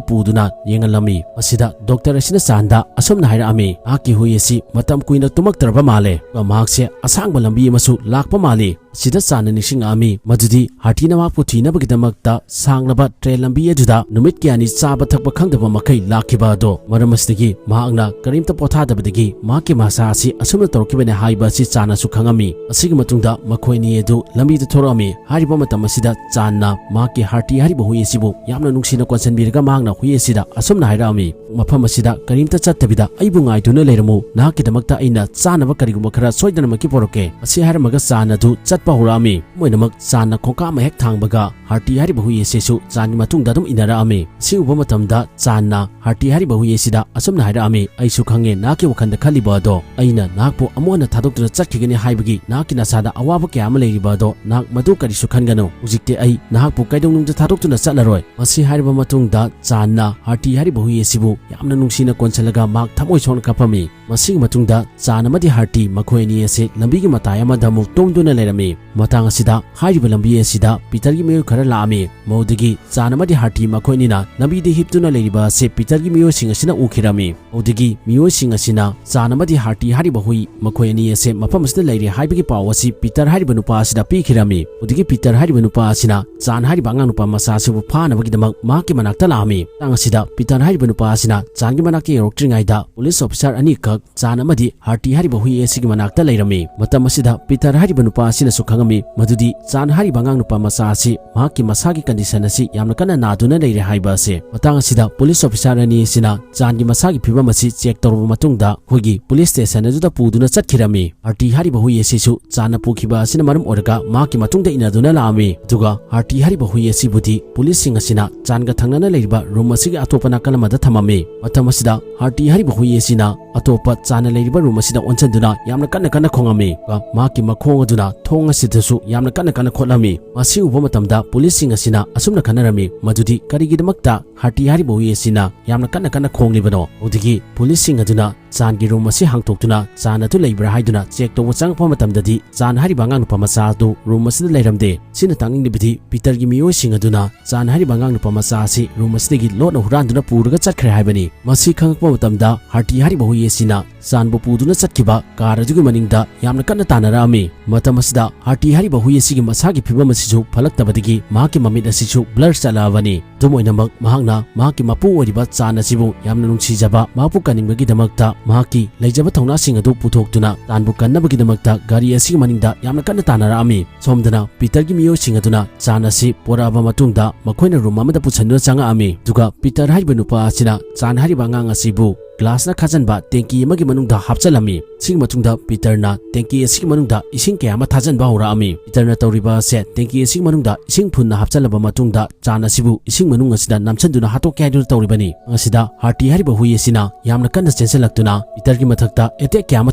ꯄꯨꯗꯨꯅ ꯌꯦꯡꯍꯜꯂꯝꯃꯤ꯫ ꯃꯁꯤꯗ ꯗꯣꯛꯇꯔ ꯑꯁꯤꯅ ꯆꯥꯟꯗ ꯑꯁꯨꯝꯅ ꯍꯥꯏꯔꯛꯑꯝꯃꯤ, "ꯃꯍꯥꯛꯀꯤ ꯍꯨꯏ ꯑꯁꯤ ꯃꯇꯝ ꯀꯨꯏꯅ ꯇꯨꯝꯃꯛꯇ꯭ꯔꯕ ꯃꯥꯜꯂꯦ꯫ ꯑꯗꯨꯒ ꯃꯍꯥꯛꯁꯦ ꯑꯁꯥꯡꯕ ꯂꯝꯕꯤ ꯑꯃꯁꯨ ꯂꯥꯛꯄ ꯃꯥꯜꯂꯤ꯫ ꯁꯤꯗ ꯆꯥꯟꯅ ꯅꯤꯡꯁꯤꯡꯉꯛꯑꯝꯃꯤ ꯃꯗꯨꯗꯤ ꯍꯥꯔꯇꯤꯅ ꯃꯍꯥꯛꯄꯨ ꯊꯤꯅꯕꯒꯤꯗꯃꯛꯇ ꯁꯥꯡꯂꯕ ꯇ꯭ꯔꯦꯟ ꯂꯝꯕꯤ ꯑꯗꯨꯗ ꯅꯨꯃꯤꯠ ꯀꯌꯥꯅꯤ ꯆꯥꯕ ꯊꯛꯄ ꯈꯪꯗꯕ ꯃꯈꯩ ꯂꯥꯛꯈꯤꯕ ꯑꯗꯣ꯫ ꯃꯔꯝ ꯑꯁꯤꯗꯒꯤ ꯃꯍꯥꯛꯅ ꯀꯔꯤꯝꯇ ꯄꯣꯊꯥꯗꯕꯗꯒꯤ ꯃꯍꯥꯛꯀꯤ ꯃꯁꯥ ꯑꯁꯤ ꯑꯁꯨꯝꯅ ꯇꯧꯔꯛꯈꯤꯕꯅꯤ ꯍꯥꯏꯕ ꯑꯁꯤ ꯆꯥꯟꯅꯁꯨ ꯈꯪꯉꯝꯃꯤ꯫ ꯑꯁꯤꯒꯤ ꯃꯇꯨꯡꯗ ꯃꯈꯣꯏ ꯑꯅꯤ ꯑꯗꯨ ꯂꯝꯕꯤꯗ ꯊꯣꯔꯛꯑꯝꯃꯤ꯫ ꯍꯥꯏꯔꯤꯕ ꯃꯇꯝ ꯑꯁꯤꯗ ꯆꯥꯟꯅ ꯃꯍꯥꯛꯀꯤ ꯍꯥꯔꯇꯤ ꯍꯥꯏꯔꯤꯕ ꯍꯨꯏ ꯑꯁꯤꯕꯨ ꯌꯥꯝꯅ ꯅꯨꯡꯁꯤꯅ ꯀꯣꯟꯁꯤꯟꯕꯤꯔꯒ ꯃꯍꯥꯛꯅ ꯍꯨꯏ ꯑꯁꯤꯗ ꯑꯁꯨꯝꯅ ꯍꯥꯏꯔꯛꯑꯝꯃꯤ, "ꯃꯐꯝ ꯑꯁꯤꯗ ꯀꯔꯤꯝꯇ ꯆꯠꯇꯕꯤꯗ ꯑꯩꯕꯨ ꯉꯥꯏꯗꯨꯅ ꯂꯩꯔꯝꯃꯨ, ꯅꯍꯥꯛꯀꯤꯗꯃꯛꯇ ꯑꯩꯅ ꯆꯥꯅꯕ ꯀꯔꯤꯒꯨꯝꯕ ꯈꯔ ꯁꯣꯏꯗꯅꯃꯛꯀꯤ ꯄꯣꯔꯛꯀꯦ"꯫ ꯑꯁꯤ ꯍꯥꯏꯔꯝꯃꯒ ꯆꯥꯟ ꯑꯗꯨ ꯆꯠꯄ ꯍꯧꯔꯛꯑꯝꯃꯤ꯫ ꯂꯣꯏꯅꯃꯛ ꯆꯥꯟꯅ ꯈꯣꯡꯀꯥꯞ ꯑꯃ ꯍꯦꯛ ꯊꯥꯡꯕꯒ ꯍꯥꯔꯇꯤ ꯍꯥꯏꯔꯤꯕ ꯍꯨꯏ ꯑꯁꯤꯁꯨ ꯆꯥꯟꯒꯤ ꯃꯇꯨꯡꯗ ꯑꯗꯨꯝ ꯏꯟꯅꯔꯛꯑꯝꯃꯤ꯫ ꯁꯤ ꯎꯕ ꯃꯇꯝꯗ ꯆꯥꯟꯅ ꯍꯥꯔꯇꯤ ꯍꯥꯏꯔꯤꯕ ꯍꯨꯏ ꯑꯁꯤꯗ ꯑꯁꯨꯝꯅ ꯍꯥꯏꯔꯛꯑꯝꯃꯤ, "ꯑꯩꯁꯨ ꯈꯪꯉꯦ ꯅꯍꯥꯛꯀꯤ ꯋꯥꯈꯜꯗ ꯈꯜꯂꯤꯕ ꯑꯗꯣ꯫ ꯑꯩꯅ ꯅꯍꯥꯛꯄꯨ ꯑꯃꯨꯛ ꯍꯟꯅ ꯊꯥꯗꯣꯛꯇꯨꯅ ꯆꯠꯈꯤꯒꯅꯤ ꯍꯥꯏꯕꯒꯤ ꯅꯍꯥꯛꯀꯤ ꯅꯁꯥꯗ ꯑꯋꯥꯕ ꯀꯌꯥ ꯑꯃ ꯂꯩꯔꯤꯕ ꯑꯗꯣ, ꯅꯍꯥꯛ ꯃꯗꯨ ꯀꯔꯤꯁꯨ ꯈꯟꯒꯅꯨ꯫ ꯍꯧꯖꯤꯛꯇꯤ ꯑꯩ ꯅꯍꯥꯛꯄꯨ ꯀꯩꯗꯧꯅꯨꯡꯗ ꯊꯥꯗꯣꯛꯇꯨꯅ ꯆꯠꯂꯔꯣꯏ"꯫ ꯃꯁꯤ ꯍꯥꯏꯔꯕ ꯃꯇꯨꯡꯗ ꯆꯥꯟꯅ ꯍꯥꯔꯇꯤ ꯍꯥꯏꯔꯤꯕ ꯍꯨꯏ ꯑꯁꯤꯕꯨ ꯌꯥꯝꯅ ꯅꯨꯡꯁꯤꯅ ꯀꯣꯟꯁꯤꯜꯂꯒ ꯃꯍꯥꯛ ꯊꯃꯣꯏ ꯁꯣꯛꯅ ꯀꯞꯄꯝꯃꯤ꯫ ꯃꯁꯤꯒꯤ ꯃꯇꯨꯡꯗ ꯆꯥꯟ ꯑꯃꯗꯤ ꯍꯥꯔꯇꯤ ꯃꯈꯣꯏ ꯑꯅꯤ ꯑꯁꯤ ꯂꯝꯕꯤꯒꯤ ꯃꯇꯥꯏ ꯑꯃꯗ ꯑꯃꯨꯛ ꯇꯨꯝꯗꯨꯅ ꯂꯩꯔꯝꯃꯤ꯫ ꯃꯇꯥꯡ ꯑꯁꯤꯗ ꯍꯥꯏꯔꯤꯕ ꯂꯝꯕꯤ ꯑꯁꯤꯗ ꯄꯤꯇꯔꯒꯤ ꯃꯤꯑꯣꯏ ꯈꯔ ꯂꯥꯛꯑꯝꯃꯤ꯫ ꯃꯗꯨꯗꯒꯤ ꯆꯥꯟ ꯑꯃꯗꯤ ꯍꯥꯔꯇꯤ ꯃꯈꯣꯏ ꯑꯅꯤꯅ ꯂꯝꯕꯤꯗ ꯍꯤꯞꯇꯨꯅ ꯂꯩꯔꯤꯕ ꯑꯁꯤ ꯄꯤꯇꯔꯒꯤ ꯃꯤꯑꯣꯏꯁꯤꯡ ꯑꯁꯤꯅ ꯎꯈꯤꯔꯝꯃꯤ꯫ ꯃꯗꯨꯗꯒꯤ ꯃꯤꯑꯣꯏꯁꯤꯡ ꯑꯁꯤꯅ ꯆꯥꯟ ꯑꯃꯗꯤ ꯍꯥꯔꯇꯤ ꯍꯥꯏꯔꯤꯕ ꯍꯨꯏ ꯃꯈꯣꯏ ꯑꯅꯤ ꯑꯁꯤ ꯃꯐꯝ ꯑꯁꯤꯗ ꯂꯩꯔꯦ ꯍꯥꯏꯕꯒꯤ ꯄꯥꯎ ꯑꯁꯤ ꯄꯤꯇꯔ ꯍꯥꯏꯔꯤꯕ ꯅꯨꯄꯥ ꯑꯁꯤꯗ ꯄꯤꯈꯤꯔꯝꯃꯤ꯫ ꯃꯗꯨꯗꯒꯤ ꯄꯤꯇꯔ ꯍꯥꯏꯔꯤꯕ ꯅꯨꯄꯥ ꯑꯁꯤꯅ ꯆꯥꯟ ꯍꯥꯏꯔꯤꯕ ꯑꯉꯥꯡ ꯅꯨꯄꯥ ꯃꯆꯥ ꯑꯁꯤꯕꯨ ꯐꯥꯅꯕꯒꯤꯗꯃꯛ ꯃꯍꯥꯛꯀꯤ ꯃꯅꯥꯛꯇ ꯂꯥꯛꯑꯝꯃꯤ꯫ ꯃꯇꯥꯡ ꯑꯁꯤꯗ ꯄꯤꯇꯔ ꯍꯥꯏꯔꯤꯕ ꯅꯨꯄꯥ ꯑꯁꯤꯅ ꯆꯥꯟꯒꯤ ꯃꯅꯥꯛꯇ ꯌꯧꯔꯛꯇ꯭ꯔꯤꯉꯩꯗ ꯄꯨꯂꯤꯁ ꯑꯣꯐꯤꯁꯥꯔ ꯑꯅꯤꯈꯛ ꯆꯥꯟ ꯑꯃꯗꯤ ꯍꯥꯔꯇꯤ ꯍꯥꯏꯔꯤꯕ ꯍꯨꯏ ꯑꯁꯤꯒꯤ ꯃꯅꯥꯛꯇ ꯂꯩꯔꯝꯃꯤ꯫ ꯃꯇꯝ ꯑꯁꯤꯗ ꯄꯤꯇꯔ ꯍꯥꯏꯔꯤꯕ ꯅꯨꯄꯥ ꯑꯁꯤꯅꯁꯨ ꯈꯪꯉꯝꯃꯤ ꯃꯗꯨꯗꯤ ꯆꯥꯟ ꯍꯥꯏꯔꯤꯕ ꯑꯉꯥꯡ ꯅꯨꯄꯥ ꯃꯆꯥ ꯑꯁꯤ ꯃꯍꯥꯛꯀꯤ ꯃꯁꯥꯒꯤ ꯀꯟꯗꯤꯁꯟ ꯑꯁꯤ ꯌꯥꯝꯅ ꯀꯟꯅ ꯅꯥꯗꯨꯅ ꯂꯩꯔꯦ ꯍꯥꯏꯕ ꯑꯁꯤ꯫ ꯃꯇꯥꯡ ꯑꯁꯤꯗ ꯄꯨꯂꯤꯁ ꯑꯣꯐꯤꯁꯥꯔ ꯑꯅꯤ ꯑꯁꯤꯅ ꯆꯥꯟꯒꯤ ꯃꯁꯥꯒꯤ ꯐꯤꯕꯝ ꯑꯁꯤ ꯆꯦꯛ ꯇꯧꯔꯕ ꯃꯇꯨꯡꯗ ꯑꯩꯈꯣꯏꯒꯤ ꯄꯨꯂꯤꯁ ꯁ꯭ꯇꯦꯁꯟ ꯑꯗꯨꯗ ꯄꯨꯗꯨꯅ ꯆꯠꯈꯤꯔꯝꯃꯤ꯫ ꯍꯥꯔꯇꯤ ꯍꯥꯏꯔꯤꯕ ꯍꯨꯏ ꯑꯁꯤꯁꯨ ꯆꯥꯟꯅ ꯄꯨꯈꯤꯕ ꯑꯁꯤꯅ ꯃꯔꯝ ꯑꯣꯏꯔꯒ ꯃꯍꯥꯛꯀꯤ ꯃꯇꯨꯡꯗ ꯏꯟꯅꯗꯨꯅ ꯂꯥꯛꯑꯝꯃꯤ꯫ ꯑꯗꯨꯒ ꯍꯥꯔꯇꯤ ꯍꯥꯏꯔꯤꯕ ꯍꯨꯏ ꯑꯁꯤꯕꯨꯗꯤ ꯄꯨꯂꯤꯁꯁꯤꯡ ꯑꯁꯤꯅ ꯆꯥꯟꯒ ꯊꯪꯅꯅ ꯂꯩꯔꯤꯕ ꯔꯨꯝ ꯑꯁꯤꯒꯤ ꯑꯇꯣꯞꯄ ꯅꯥꯀꯜ ꯑꯃꯗ ꯊꯝꯃꯝꯃꯤ꯫ ꯃꯇꯝ ꯑꯁꯤꯗ ꯍꯥꯔꯇꯤ ꯍꯥꯏꯔꯤꯕ ꯍꯨꯏ ꯑꯁꯤꯅ ꯑꯇꯣꯞꯄ ꯆꯥꯟꯅ ꯂꯩꯔꯤꯕ ꯔꯨꯝ ꯑꯁꯤꯗ ꯑꯣꯟꯁꯤꯟꯗꯨꯅ ꯌꯥꯝꯅ ꯀꯟꯅ ꯀꯟꯅ ꯈꯣꯡꯉꯝꯃꯤ꯫ ꯃꯍꯥꯛꯀꯤ ꯃꯈꯣꯡ ꯑꯗꯨꯅ ꯊꯣꯡ ꯑꯁꯤꯗꯁꯨ ꯌꯥꯝꯅ ꯀꯟꯅ ꯀꯟꯅ ꯈꯣꯠꯂꯝꯃꯤ꯫ ꯃꯁꯤ ꯎꯕ ꯃꯇꯝꯗ ꯄꯨꯂꯤꯁꯁꯤꯡ ꯑꯁꯤꯅ ꯑꯁꯨꯝꯅ ꯈꯟꯅꯔꯝꯃꯤ ꯃꯗꯨꯗꯤ ꯀꯔꯤꯒꯤꯗꯃꯛꯇ ꯍꯥꯔꯇꯤ ꯍꯥꯏꯔꯤꯕ ꯍꯨꯏ ꯑꯁꯤꯅ ꯌꯥꯝꯅ ꯀꯟꯅ ꯀꯟꯅ ꯈꯣꯡꯂꯤꯕꯅꯣ? ꯑꯗꯨꯗꯒꯤ ꯄꯨꯂꯤꯁꯁꯤꯡ ꯑꯗꯨꯅ ꯆꯥꯟꯒꯤ ꯔꯨꯝ ꯑꯁꯤ ꯍꯥꯡꯇꯣꯛꯇꯨꯅ ꯆꯥꯟ ꯑꯗꯨ ꯂꯩꯕ꯭ꯔꯥ ꯍꯥꯏꯗꯨꯅ ꯆꯦꯛ ꯇꯧꯕ ꯆꯪꯉꯛꯄ ꯃꯇꯝꯗꯗꯤ ꯆꯥꯟ ꯍꯥꯏꯔꯤꯕ ꯑꯉꯥꯡ ꯅꯨꯄꯥ ꯃꯆꯥ ꯑꯗꯨ ꯔꯨꯝ ꯑꯁꯤꯗ ꯂꯩꯔꯝꯗꯦ꯫ ꯁꯤꯅ ꯇꯥꯛꯅꯤꯡꯂꯤꯕꯗꯤ ꯄꯤꯇꯔꯒꯤ ꯃꯤꯑꯣꯏꯁꯤꯡ ꯑꯗꯨꯅ ꯆꯥꯟ ꯍꯥꯏꯔꯤꯕ ꯑꯉꯥꯡ ꯅꯨꯄꯥ ꯃꯆꯥ ꯑꯁꯤ ꯔꯨꯝ ꯑꯁꯤꯗꯒꯤ ꯂꯣꯠꯅ ꯍꯨꯔꯥꯟꯗꯨꯅ ꯄꯨꯔꯒ ꯆꯠꯈ꯭ꯔꯦ ꯍꯥꯏꯕꯅꯤ꯫ ꯃꯁꯤ ꯈꯪꯂꯛꯄ ꯃꯇꯝꯗ ꯍꯥꯔꯇꯤ ꯍꯥꯏꯔꯤꯕ ꯍꯨꯏ ꯑꯁꯤꯅ ꯆꯥꯟꯕꯨ ꯄꯨꯗꯨꯅ ꯆꯠꯈꯤꯕ ꯀꯥꯔ ꯑꯗꯨꯒꯤ ꯃꯅꯤꯡꯗ ꯌꯥꯝꯅ ꯀꯟꯅ ꯇꯥꯟꯅꯔꯛꯑꯝꯃꯤ꯫ ꯃꯇꯝ ꯑꯁꯤꯗ ꯍꯥꯔꯇꯤ ꯍꯥꯏꯔꯤꯕ ꯍꯨꯏ ꯑꯁꯤꯒꯤ ꯃꯁꯥꯒꯤ ꯐꯤꯕꯝ ꯑꯁꯤꯁꯨ ꯐꯠꯂꯛꯇꯕꯗꯒꯤ ꯃꯍꯥꯛꯀꯤ ꯃꯃꯤꯠ ꯑꯁꯤꯁꯨ ꯕ꯭ꯂꯔ ꯆꯠꯂꯛꯑꯕꯅꯤ꯫ ꯑꯗꯨꯝ ꯑꯣꯏꯅꯃꯛ, ꯃꯍꯥꯛꯅ ꯃꯍꯥꯛꯀꯤ ꯃꯄꯨ ꯑꯣꯏꯔꯤꯕ ꯆꯥꯟ ꯑꯁꯤꯕꯨ ꯌꯥꯝꯅ ꯅꯨꯡꯁꯤꯖꯕ, ꯃꯍꯥꯛꯄꯨ ꯀꯟꯅꯤꯡꯕꯒꯤꯗꯃꯛꯇ ꯃꯍꯥꯛꯀꯤ ꯂꯩꯖꯕ ꯊꯧꯅꯥꯁꯤꯡ ꯑꯗꯨ ꯄꯨꯊꯣꯛꯇꯨꯅ ꯆꯥꯟꯕꯨ ꯀꯟꯅꯕꯒꯤꯗꯃꯛꯇ ꯒꯥꯔꯤ ꯑꯁꯤꯒꯤ ꯃꯅꯤꯡꯗ ꯌꯥꯝꯅ ꯀꯟꯅ ꯇꯥꯟꯅꯔꯛꯑꯝꯃꯤ꯫ ꯁꯣꯝꯗꯅ ꯄꯤꯇꯔꯒꯤ ꯃꯤꯑꯣꯏꯁꯤꯡ ꯑꯗꯨꯅ ꯆꯥꯟ ꯑꯁꯤ ꯄꯣꯔꯛꯑꯕ ꯃꯇꯨꯡꯗ ꯃꯈꯣꯏꯅ ꯔꯨꯝ ꯑꯃꯗ ꯄꯨꯁꯤꯟꯗꯨꯅ ꯆꯪꯉꯛꯑꯝꯃꯤ꯫ ꯑꯗꯨꯒ ꯄꯤꯇꯔ ꯍꯥꯏꯔꯤꯕ ꯅꯨꯄꯥ ꯑꯁꯤꯅ ꯆꯥꯟ ꯍꯥꯏꯔꯤꯕ ꯑꯉꯥꯡ ꯑꯁꯤꯕꯨ ꯒ꯭ꯂꯥꯁꯅ ꯈꯥꯖꯟꯕ ꯇꯦꯡꯀꯤ ꯑꯃꯒꯤ ꯃꯅꯨꯡꯗ ꯍꯥꯞꯆꯤꯜꯂꯝꯃꯤ꯫ ꯁꯤꯒꯤ ꯃꯇꯨꯡꯗ ꯄꯤꯇꯔꯅ ꯇꯦꯡꯀꯤ ꯑꯁꯤꯒꯤ ꯃꯅꯨꯡꯗ ꯏꯁꯤꯡ ꯀꯌꯥ ꯑꯃ ꯊꯥꯖꯤꯟꯕ ꯍꯧꯔꯛꯑꯝꯃꯤ꯫ ꯄꯤꯇꯔꯅ ꯇꯧꯔꯤꯕ ꯑꯁꯦ ꯇꯦꯡꯀꯤ ꯑꯁꯤꯒꯤ ꯃꯅꯨꯡꯗ ꯏꯁꯤꯡ ꯐꯨꯟꯅ ꯍꯥꯞꯆꯤꯜꯂꯕ ꯃꯇꯨꯡꯗ ꯆꯥꯟ ꯑꯁꯤꯕꯨ ꯏꯁꯤꯡ ꯃꯅꯨꯡ ꯑꯁꯤꯗ ꯅꯝꯁꯤꯟꯗꯨꯅ ꯍꯥꯠꯇꯣꯛꯀꯦ ꯍꯥꯏꯗꯨꯅ ꯇꯧꯔꯤꯕꯅꯤ꯫ ꯑꯁꯤꯗ ꯍꯥꯔꯇꯤ ꯍꯥꯏꯔꯤꯕ ꯍꯨꯏ ꯑꯁꯤꯅ ꯌꯥꯝꯅ ꯀꯟꯅ ꯆꯦꯟꯁꯤꯜꯂꯛꯇꯨꯅ ꯄꯤꯇꯔꯒꯤ ꯃꯊꯛꯇ ꯑꯦꯇꯦꯛ ꯀꯌꯥ ꯑꯃ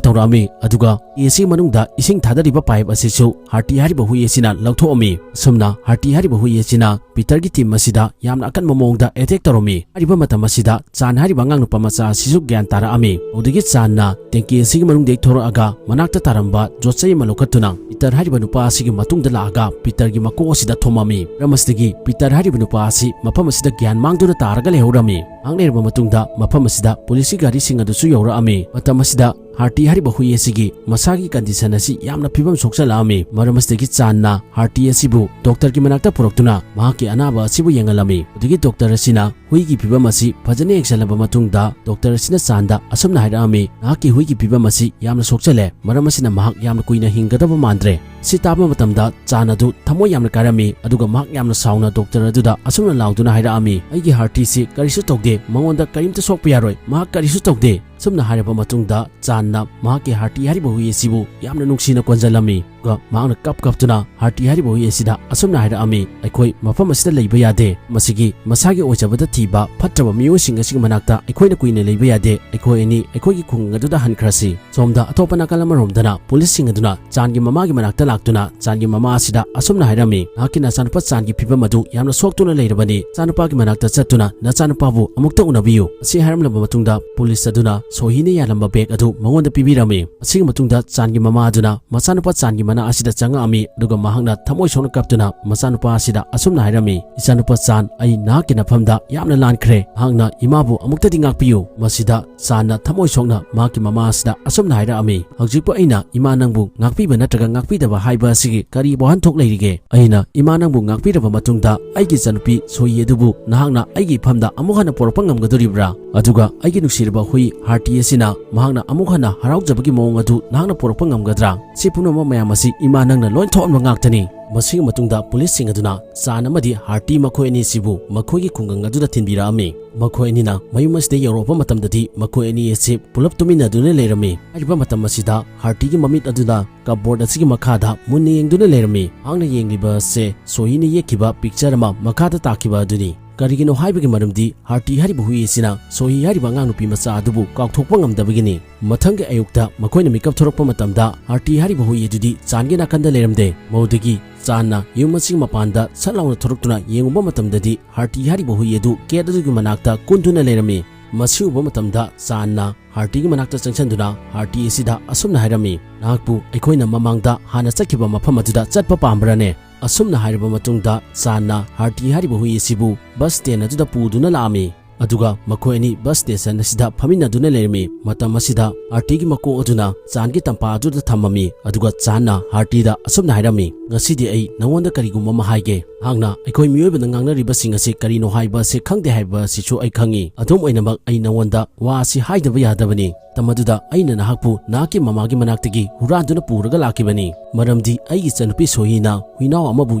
ꯇꯧꯔꯛꯑꯝꯃꯤ꯫ ꯑꯗꯨꯒ ꯇꯦꯡꯀꯤ ꯑꯁꯤꯒꯤ ꯃꯅꯨꯡꯗ ꯏꯁꯤꯡ ꯊꯥꯗꯔꯤꯕ ꯄꯥꯏꯞ ꯑꯁꯤꯁꯨ ꯍꯥꯔꯇꯤ ꯍꯥꯏꯔꯤꯕ ꯍꯨꯏ ꯑꯁꯤꯅ ꯂꯧꯊꯣꯛꯑꯝꯃꯤ꯫ ꯑꯁꯨꯝꯅ ꯍꯥꯔꯇꯤ ꯍꯥꯏꯔꯤꯕ ꯍꯨꯏ ꯑꯁꯤꯅ ꯄꯤꯇꯔꯒꯤ ꯇꯤꯝ ꯑꯁꯤꯗ ꯌꯥꯝꯅ ꯑꯀꯟꯕ ꯃꯑꯣꯡꯗ ꯑꯦꯇꯦꯛ ꯇꯧꯔꯝꯃꯤ꯫ ꯍꯥꯏꯔꯤꯕ ꯃꯇꯝ ꯑꯁꯤꯗ ꯆꯥꯟ ꯍꯥꯏꯔꯤꯕ ꯑꯉꯥꯡ ꯅꯨꯄꯥ ꯃꯆꯥ ꯑꯁꯤꯁꯨ ꯒ꯭ꯌꯥꯟ ꯇꯥꯔꯛꯑꯝꯃꯤ꯫ ꯑꯗꯨꯗꯒꯤ ꯆꯥꯟꯅ ꯇꯦꯡꯀꯤ ꯑꯁꯤꯒꯤ ꯃꯅꯨꯡꯗꯒꯤ ꯊꯣꯔꯛꯑꯒ ꯃꯅꯥꯛꯇ ꯇꯥꯔꯝꯕ ꯌꯣꯠꯆꯩ ꯑꯃ ꯂꯧꯈꯠꯇꯨꯅ ꯄꯤꯇꯔ ꯍꯥꯏꯔꯤꯕ ꯅꯨꯄꯥ ꯑꯁꯤꯒꯤ ꯃꯇꯨꯡꯗ ꯂꯥꯛꯑꯒ ꯄꯤꯇꯔꯒꯤ ꯃꯀꯣꯛ ꯑꯁꯤꯗ ꯊꯣꯝꯃꯝꯃꯤ꯫ ꯃꯔꯝ ꯑꯁꯤꯗꯒꯤ ꯄꯤꯇꯔ ꯍꯥꯏꯔꯤꯕ ꯅꯨꯄꯥ ꯑꯁꯤ ꯃꯐꯝ ꯑꯁꯤꯗ ꯒ꯭ꯌꯥꯟ ꯃꯥꯡꯗꯨꯅ ꯇꯥꯔꯒ ꯂꯩꯍꯧꯔꯝꯃꯤ꯫ ꯉꯥꯏꯍꯥꯛ ꯂꯩꯔꯕ ꯃꯇꯨꯡꯗ ꯃꯐꯝ ꯑꯁꯤꯗ ꯄꯨꯂꯤꯁꯀꯤ ꯒꯥꯔꯤꯁꯤꯡ ꯑꯗꯨꯁꯨ ꯌꯧꯔꯛꯑꯝꯃꯤ꯫ ꯃꯇꯝ ꯑꯁꯤꯗ ꯍꯥꯔꯇꯤ ꯍꯥꯏꯔꯤꯕ ꯍꯨꯏ ꯑꯁꯤꯒꯤ ꯃꯁꯥꯒꯤ ꯀꯟꯗꯤꯁꯟ ꯑꯁꯤ ꯌꯥꯝꯅ ꯐꯤꯕꯝ ꯁꯣꯛꯆꯜꯂꯛꯑꯝꯃꯤ꯫ ꯃꯔꯝ ꯑꯁꯤꯗꯒꯤ ꯆꯥꯟꯅ ꯍꯥꯔꯇꯤ ꯑꯁꯤꯕꯨ ꯗꯣꯛꯇꯔꯒꯤ ꯃꯅꯥꯛꯇ ꯄꯨꯔꯛꯇꯨꯅ ꯃꯍꯥꯛꯀꯤ ꯑꯅꯥꯕ ꯑꯁꯤꯕꯨ ꯌꯦꯡꯍꯜꯂꯝꯃꯤ꯫ ꯑꯗꯨꯗꯒꯤ ꯗꯣꯛꯇꯔ ꯑꯁꯤꯅ ꯍꯨꯏꯒꯤ ꯐꯤꯕꯝ ꯑꯁꯤ ꯐꯖꯅ ꯌꯦꯡꯁꯤꯜꯂꯕ ꯃꯇꯨꯡꯗ ꯗꯣꯛꯇꯔ ꯑꯁꯤꯅ ꯆꯥꯟꯗ ꯑꯁꯨꯝꯅ ꯍꯥꯏꯔꯛꯑꯝꯃꯤ, "ꯅꯍꯥꯛꯀꯤ ꯍꯨꯏꯒꯤ ꯐꯤꯕꯝ ꯑꯁꯤ ꯌꯥꯝꯅ ꯁꯣꯛꯆꯜꯂꯦ, ꯃꯔꯝ ꯑꯁꯤꯅ ꯃꯍꯥꯛ ꯌꯥꯝꯅ ꯀꯨꯏꯅ ꯍꯤꯡꯒꯗꯕ ꯃꯥꯟꯗ꯭ꯔꯦ"꯫ ꯁꯤ ꯇꯥꯕ ꯃꯇꯝꯗ ꯆꯥꯟ ꯑꯗꯨ ꯊꯃꯣꯏ ꯌꯥꯝꯅ ꯀꯥꯏꯔꯝꯃꯤ, ꯑꯗꯨꯒ ꯃꯍꯥꯛ ꯌꯥꯝꯅ ꯁꯥꯎꯅ ꯗꯣꯛꯇꯔ ꯑꯗꯨꯗ ꯑꯁꯨꯝꯅ ꯂꯥꯎꯗꯨꯅ ꯍꯥꯏꯔꯛꯑꯝꯃꯤ, "ꯑꯩꯒꯤ ꯍꯥꯔꯇꯤꯁꯤ ꯀꯔꯤꯁꯨ ꯇꯧꯗꯦ, ꯃꯉꯣꯟꯗ ꯀꯔꯤꯝꯇ ꯁꯣꯛꯄ ꯌꯥꯔꯣꯏ, ꯃꯍꯥꯛ ꯀꯔꯤꯁꯨ ꯇꯧꯗꯦ"꯫ ꯁꯨꯝꯅ ꯍꯥꯏꯔꯕ ꯃꯇꯨꯡꯗ ꯆꯥꯟꯅ ꯃꯍꯥꯛꯀꯤ ꯍꯥꯔꯇꯤ ꯍꯥꯏꯔꯤꯕ ꯍꯨꯏ ꯑꯁꯤꯕꯨ ꯌꯥꯝꯅ ꯅꯨꯡꯁꯤꯅ ꯀꯣꯟꯖꯜꯂꯝꯃꯤ꯫ ꯑꯗꯨꯒ ꯃꯍꯥꯛꯅ ꯀꯞ ꯀꯞꯇꯨꯅ ꯍꯥꯔꯇꯤ ꯍꯥꯏꯔꯤꯕ ꯍꯨꯏ ꯑꯁꯤꯗ ꯑꯁꯨꯝꯅ ꯍꯥꯏꯔꯛꯑꯝꯃꯤ, "ꯑꯩꯈꯣꯏ ꯃꯐꯝ ꯑꯁꯤꯗ ꯂꯩꯕ ꯌꯥꯗꯦ꯫ ꯃꯁꯤꯒꯤ ꯃꯁꯥꯒꯤ ꯑꯣꯏꯖꯕꯗ ꯊꯤꯕ ꯐꯠꯇ꯭ꯔꯕ ꯃꯤꯑꯣꯏꯁꯤꯡ ꯑꯁꯤꯒꯤ ꯃꯅꯥꯛꯇ ꯑꯩꯈꯣꯏꯅ ꯀꯨꯏꯅ ꯂꯩꯕ ꯌꯥꯗꯦ꯫ ꯑꯩꯈꯣꯏ ꯑꯅꯤ ꯑꯩꯈꯣꯏꯒꯤ ꯈꯨꯡꯒꯪ ꯑꯗꯨꯗ ꯍꯟꯈ꯭ꯔꯁꯤ"꯫ ꯁꯣꯝꯗ ꯑꯇꯣꯞꯄ ꯅꯥꯀꯜ ꯑꯃꯔꯣꯝꯗꯅ ꯄꯨꯂꯤꯁꯁꯤꯡ ꯑꯗꯨꯅ ꯆꯥꯟꯒꯤ ꯃꯃꯥꯒꯤ ꯃꯅꯥꯛꯇ ꯂꯥꯛꯇꯨꯅ ꯆꯥꯟꯒꯤ ꯃꯃꯥ ꯑꯁꯤꯗ ꯑꯁꯨꯝꯅ ꯍꯥꯏꯔꯝꯃꯤ, "ꯅꯍꯥꯛꯀꯤ ꯅꯆꯥꯅꯨꯄꯥ ꯆꯥꯟꯒꯤ ꯐꯤꯕꯝ ꯑꯗꯨ ꯌꯥꯝꯅ ꯁꯣꯛꯇꯨꯅ ꯂꯩꯔꯕꯅꯤ꯫ ꯏꯆꯥꯅꯨꯄꯥꯒꯤ ꯃꯅꯥꯛꯇ ꯆꯠꯇꯨꯅ ꯅꯆꯥꯅꯨꯄꯥꯕꯨ ꯑꯃꯨꯛꯇ ꯎꯅꯕꯤꯌꯨ"꯫ ꯑꯁꯤ ꯍꯥꯏꯔꯝꯂꯕ ꯃꯇꯨꯡꯗ ꯄꯨꯂꯤꯁ ꯑꯗꯨꯅ ꯁꯣꯍꯤꯅ ꯌꯥꯜꯂꯝꯕ ꯕꯦꯒ ꯑꯗꯨ ꯃꯉꯣꯟꯗ ꯄꯤꯕꯤꯔꯝꯃꯤ꯫ ꯑꯁꯤꯒꯤ ꯃꯇꯨꯡꯗ ꯆꯥꯟꯒꯤ ꯃꯃꯥ ꯑꯗꯨꯅ ꯃꯆꯥꯅꯨꯄꯥ ꯆꯥꯟꯒꯤ ꯃꯅꯥꯛ ꯑꯁꯤꯗ ꯆꯪꯉꯛꯑꯝꯃꯤ, ꯑꯗꯨꯒ ꯃꯍꯥꯛꯅ ꯊꯃꯣꯏ ꯁꯣꯛꯅ ꯀꯞꯇꯨꯅ ꯃꯆꯥꯅꯨꯄꯥ ꯑꯁꯤꯗ ꯑꯁꯨꯝꯅ ꯍꯥꯏꯔꯝꯃꯤ, "ꯏꯆꯥꯅꯨꯄꯥ ꯆꯥꯟ, ꯑꯩ ꯅꯍꯥꯛꯀꯤ ꯅꯐꯝꯗ ꯌꯥꯝꯅ ꯂꯥꯟꯈ꯭ꯔꯦ꯫ ꯅꯍꯥꯛꯅ ꯏꯃꯥꯕꯨ ꯑꯃꯨꯛꯇꯗꯤ ꯉꯥꯛꯄꯤꯌꯨ꯫" ꯃꯁꯤꯗ ꯆꯥꯟꯅ ꯊꯃꯣꯏ ꯁꯣꯛꯅ ꯃꯍꯥꯛꯀꯤ ꯃꯃꯥ ꯑꯁꯤꯗ ꯑꯁꯨꯝꯅ ꯍꯥꯏꯔꯛꯑꯝꯃꯤ, "ꯍꯧꯖꯤꯛꯄꯨ ꯑꯩꯅ ꯏꯃꯥ ꯅꯪꯕꯨ ꯉꯥꯛꯄꯤꯕ ꯅꯠꯇ꯭ꯔꯒ ꯉꯥꯛꯄꯤꯗꯕ ꯍꯥꯏꯕ ꯑꯁꯤꯒꯤ ꯀꯔꯤ ꯋꯥꯍꯟꯊꯣꯛ ꯂꯩꯔꯤꯒꯦ? ꯑꯩꯅ ꯏꯃꯥ ꯅꯪꯕꯨ ꯉꯥꯛꯄꯤꯔꯕ ꯃꯇꯨꯡꯗ ꯑꯩꯒꯤ ꯏꯆꯥꯅꯨꯄꯤ ꯁꯣꯍꯤ ꯑꯗꯨꯕꯨ ꯅꯍꯥꯛꯅ ꯑꯩꯒꯤ ꯏꯐꯝꯗ ꯑꯃꯨꯛ ꯍꯟꯅ ꯄꯨꯔꯛꯄ ꯉꯝꯒꯗꯣꯔꯤꯕ꯭ꯔꯥ? ꯑꯗꯨꯒ ꯑꯩꯒꯤ ꯅꯨꯡꯁꯤꯔꯕ ꯍꯨꯏ ꯍꯥꯔꯇꯤ ꯑꯁꯤꯅ ꯃꯍꯥꯛꯅ ꯑꯃꯨꯛ ꯍꯟꯅ ꯍꯔꯥꯎꯖꯕꯒꯤ ꯃꯑꯣꯡ ꯑꯗꯨ ꯅꯍꯥꯛꯅ ꯄꯨꯔꯛꯄ ꯉꯝꯒꯗ꯭ꯔꯥ? ꯁꯤ ꯄꯨꯝꯅꯃꯛ ꯃꯌꯥꯝ ꯑꯁꯤ ꯏꯃꯥ ꯅꯪꯅ ꯂꯣꯏ ꯊꯣꯛꯍꯟꯕ ꯉꯥꯛꯇꯅꯤ꯫" ꯃꯁꯤꯒꯤ ꯃꯇꯨꯡꯗ ꯄꯨꯂꯤꯁꯁꯤꯡ ꯑꯗꯨꯅ ꯆꯥꯟ ꯑꯃꯗꯤ ꯍꯥꯔꯇꯤ ꯃꯈꯣꯏ ꯑꯅꯤꯁꯤꯕꯨ ꯃꯈꯣꯏꯒꯤ ꯈꯨꯡꯒꯪ ꯑꯗꯨꯗ ꯊꯤꯟꯕꯤꯔꯛꯑꯝꯃꯤ꯫ ꯃꯈꯣꯏ ꯑꯅꯤꯅ ꯃꯌꯨꯝ ꯑꯁꯤꯗ ꯌꯧꯔꯛꯄ ꯃꯇꯝꯗꯗꯤ ꯃꯈꯣꯏ ꯑꯅꯤ ꯑꯁꯤ ꯄꯨꯂꯞ ꯇꯨꯃꯤꯟꯅꯗꯨꯅ ꯂꯩꯔꯝꯃꯤ꯫ ꯍꯥꯏꯔꯤꯕ ꯃꯇꯝ ꯑꯁꯤꯗ ꯍꯥꯔꯇꯤꯒꯤ ꯃꯃꯤꯠ ꯑꯗꯨꯅ ꯀꯞꯕꯣꯔꯗ ꯑꯁꯤꯒꯤ ꯃꯈꯥꯗ ꯃꯨꯟꯅ ꯌꯦꯡꯗꯨꯅ ꯂꯩꯔꯝꯃꯤ꯫ ꯃꯍꯥꯛꯅ ꯌꯦꯡꯂꯤꯕ ꯑꯁꯦ ꯁꯣꯍꯤꯅ ꯌꯦꯛꯈꯤꯕ ꯄꯤꯛꯆꯔ ꯑꯃ ꯃꯈꯥꯗ ꯇꯥꯈꯤꯕ ꯑꯗꯨꯅꯤ꯫ ꯀꯔꯤꯒꯤꯅꯣ ꯍꯥꯏꯕꯒꯤ ꯃꯔꯝꯗꯤ ꯍꯥꯔꯇꯤ ꯍꯥꯏꯔꯤꯕ ꯍꯨꯏ ꯑꯁꯤꯅ ꯁꯣꯍꯤ ꯍꯥꯏꯔꯤꯕ ꯑꯉꯥꯡ ꯅꯨꯄꯤ ꯃꯆꯥ ꯑꯗꯨꯕꯨ ꯀꯥꯎꯊꯣꯛꯄ ꯉꯝꯗꯕꯒꯤꯅꯤ꯫ ꯃꯊꯪꯒꯤ ꯑꯌꯨꯛꯇ ꯃꯈꯣꯏꯅ ꯃꯤꯀꯞ ꯊꯣꯔꯛꯄ ꯃꯇꯝꯗ ꯍꯥꯔꯇꯤ ꯍꯥꯏꯔꯤꯕ ꯍꯨꯏ ꯑꯗꯨꯗꯤ ꯆꯥꯟꯒꯤ ꯅꯥꯀꯟꯗ ꯂꯩꯔꯝꯗꯦ꯫ ꯃꯗꯨꯗꯒꯤ ꯆꯥꯟꯅ ꯌꯨꯝ ꯑꯁꯤꯒꯤ ꯃꯄꯥꯟꯗ ꯁꯠ ꯂꯥꯎꯅ ꯊꯣꯔꯛꯇꯨꯅ ꯌꯦꯡꯉꯨꯕ ꯃꯇꯝꯗꯗꯤ ꯍꯥꯔꯇꯤ ꯍꯥꯏꯔꯤꯕ ꯍꯨꯏ ꯑꯗꯨ ꯒꯦꯠ ꯑꯗꯨꯒꯤ ꯃꯅꯥꯛꯇ ꯀꯨꯟꯗꯨꯅ ꯂꯩꯔꯝꯃꯤ꯫ ꯃꯁꯤ ꯎꯕ ꯃꯇꯝꯗ ꯆꯥꯟꯅ ꯍꯥꯔꯇꯤꯒꯤ ꯃꯅꯥꯛꯇ ꯆꯪꯁꯤꯟꯗꯨꯅ ꯍꯥꯔꯇꯤ ꯑꯁꯤꯗ ꯑꯁꯨꯝꯅ ꯍꯥꯏꯔꯝꯃꯤ, "ꯅꯍꯥꯛꯄꯨ ꯑꯩꯈꯣꯏꯅ ꯃꯃꯥꯡꯗ ꯍꯥꯟꯅ ꯆꯠꯈꯤꯕ ꯃꯐꯝ ꯑꯗꯨꯗ ꯆꯠꯄ ꯄꯥꯝꯕ꯭ꯔꯥꯅꯦ?" ꯑꯁꯨꯝꯅ ꯍꯥꯏꯔꯕ ꯃꯇꯨꯡꯗ ꯆꯥꯟꯅ ꯍꯥꯔꯇꯤ ꯍꯥꯏꯔꯤꯕ ꯍꯨꯏ ꯑꯁꯤꯕꯨ ꯕꯁ ꯁ꯭ꯇꯦꯟ ꯑꯗꯨꯗ ꯄꯨꯗꯨꯅ ꯂꯥꯛꯑꯝꯃꯤ꯫ ꯑꯗꯨꯒ ꯃꯈꯣꯏ ꯑꯅꯤ ꯕꯁ ꯁ꯭ꯇꯦꯁꯟ ꯑꯁꯤꯗ ꯐꯝꯃꯤꯟꯅꯗꯨꯅ ꯂꯩꯔꯝꯃꯤ꯫ ꯃꯇꯝ ꯑꯁꯤꯗ ꯍꯥꯔꯇꯤꯒꯤ ꯃꯀꯣꯛ ꯑꯗꯨꯅ ꯆꯥꯟꯒꯤ ꯇꯝꯄꯥꯛ ꯑꯗꯨꯗ ꯊꯝꯃꯝꯃꯤ꯫ ꯑꯗꯨꯒ ꯆꯥꯟꯅ ꯍꯥꯔꯇꯤꯗ ꯑꯁꯨꯝꯅ ꯍꯥꯏꯔꯝꯃꯤ, "ꯉꯁꯤꯗꯤ ꯑꯩ ꯅꯉꯣꯟꯗ ꯀꯔꯤꯒꯨꯝꯕ ꯑꯃ ꯍꯥꯏꯒꯦ꯫ ꯅꯍꯥꯛꯅ ꯑꯩꯈꯣꯏ ꯃꯤꯑꯣꯏꯕꯅ ꯉꯥꯡꯅꯔꯤꯕꯁꯤꯡ ꯑꯁꯤ ꯀꯔꯤꯅꯣ ꯍꯥꯏꯕ ꯑꯁꯤ ꯈꯪꯗꯦ ꯍꯥꯏꯕ ꯑꯁꯤꯁꯨ ꯑꯩ ꯈꯪꯏ꯫ ꯑꯗꯨꯝ ꯑꯣꯏꯅꯃꯛ ꯑꯩ ꯅꯉꯣꯟꯗ ꯋꯥ ꯑꯁꯤ ꯍꯥꯏꯗꯕ ꯌꯥꯗꯕꯅꯤ꯫ ꯃꯇꯝ ꯑꯗꯨꯗ ꯑꯩꯅ ꯅꯍꯥꯛꯄꯨ ꯅꯍꯥꯛꯀꯤ ꯃꯃꯥꯒꯤ ꯃꯅꯥꯛꯇꯒꯤ ꯍꯨꯔꯥꯟꯗꯨꯅ ꯄꯨꯔꯒ ꯂꯥꯛꯈꯤꯕꯅꯤ, ꯃꯔꯝꯗꯤ ꯑꯩꯒꯤ ꯏꯆꯟꯅꯨꯄꯤ ꯁꯣꯍꯤꯅ ꯍꯨꯏꯅꯥꯎ ꯑꯃꯕꯨ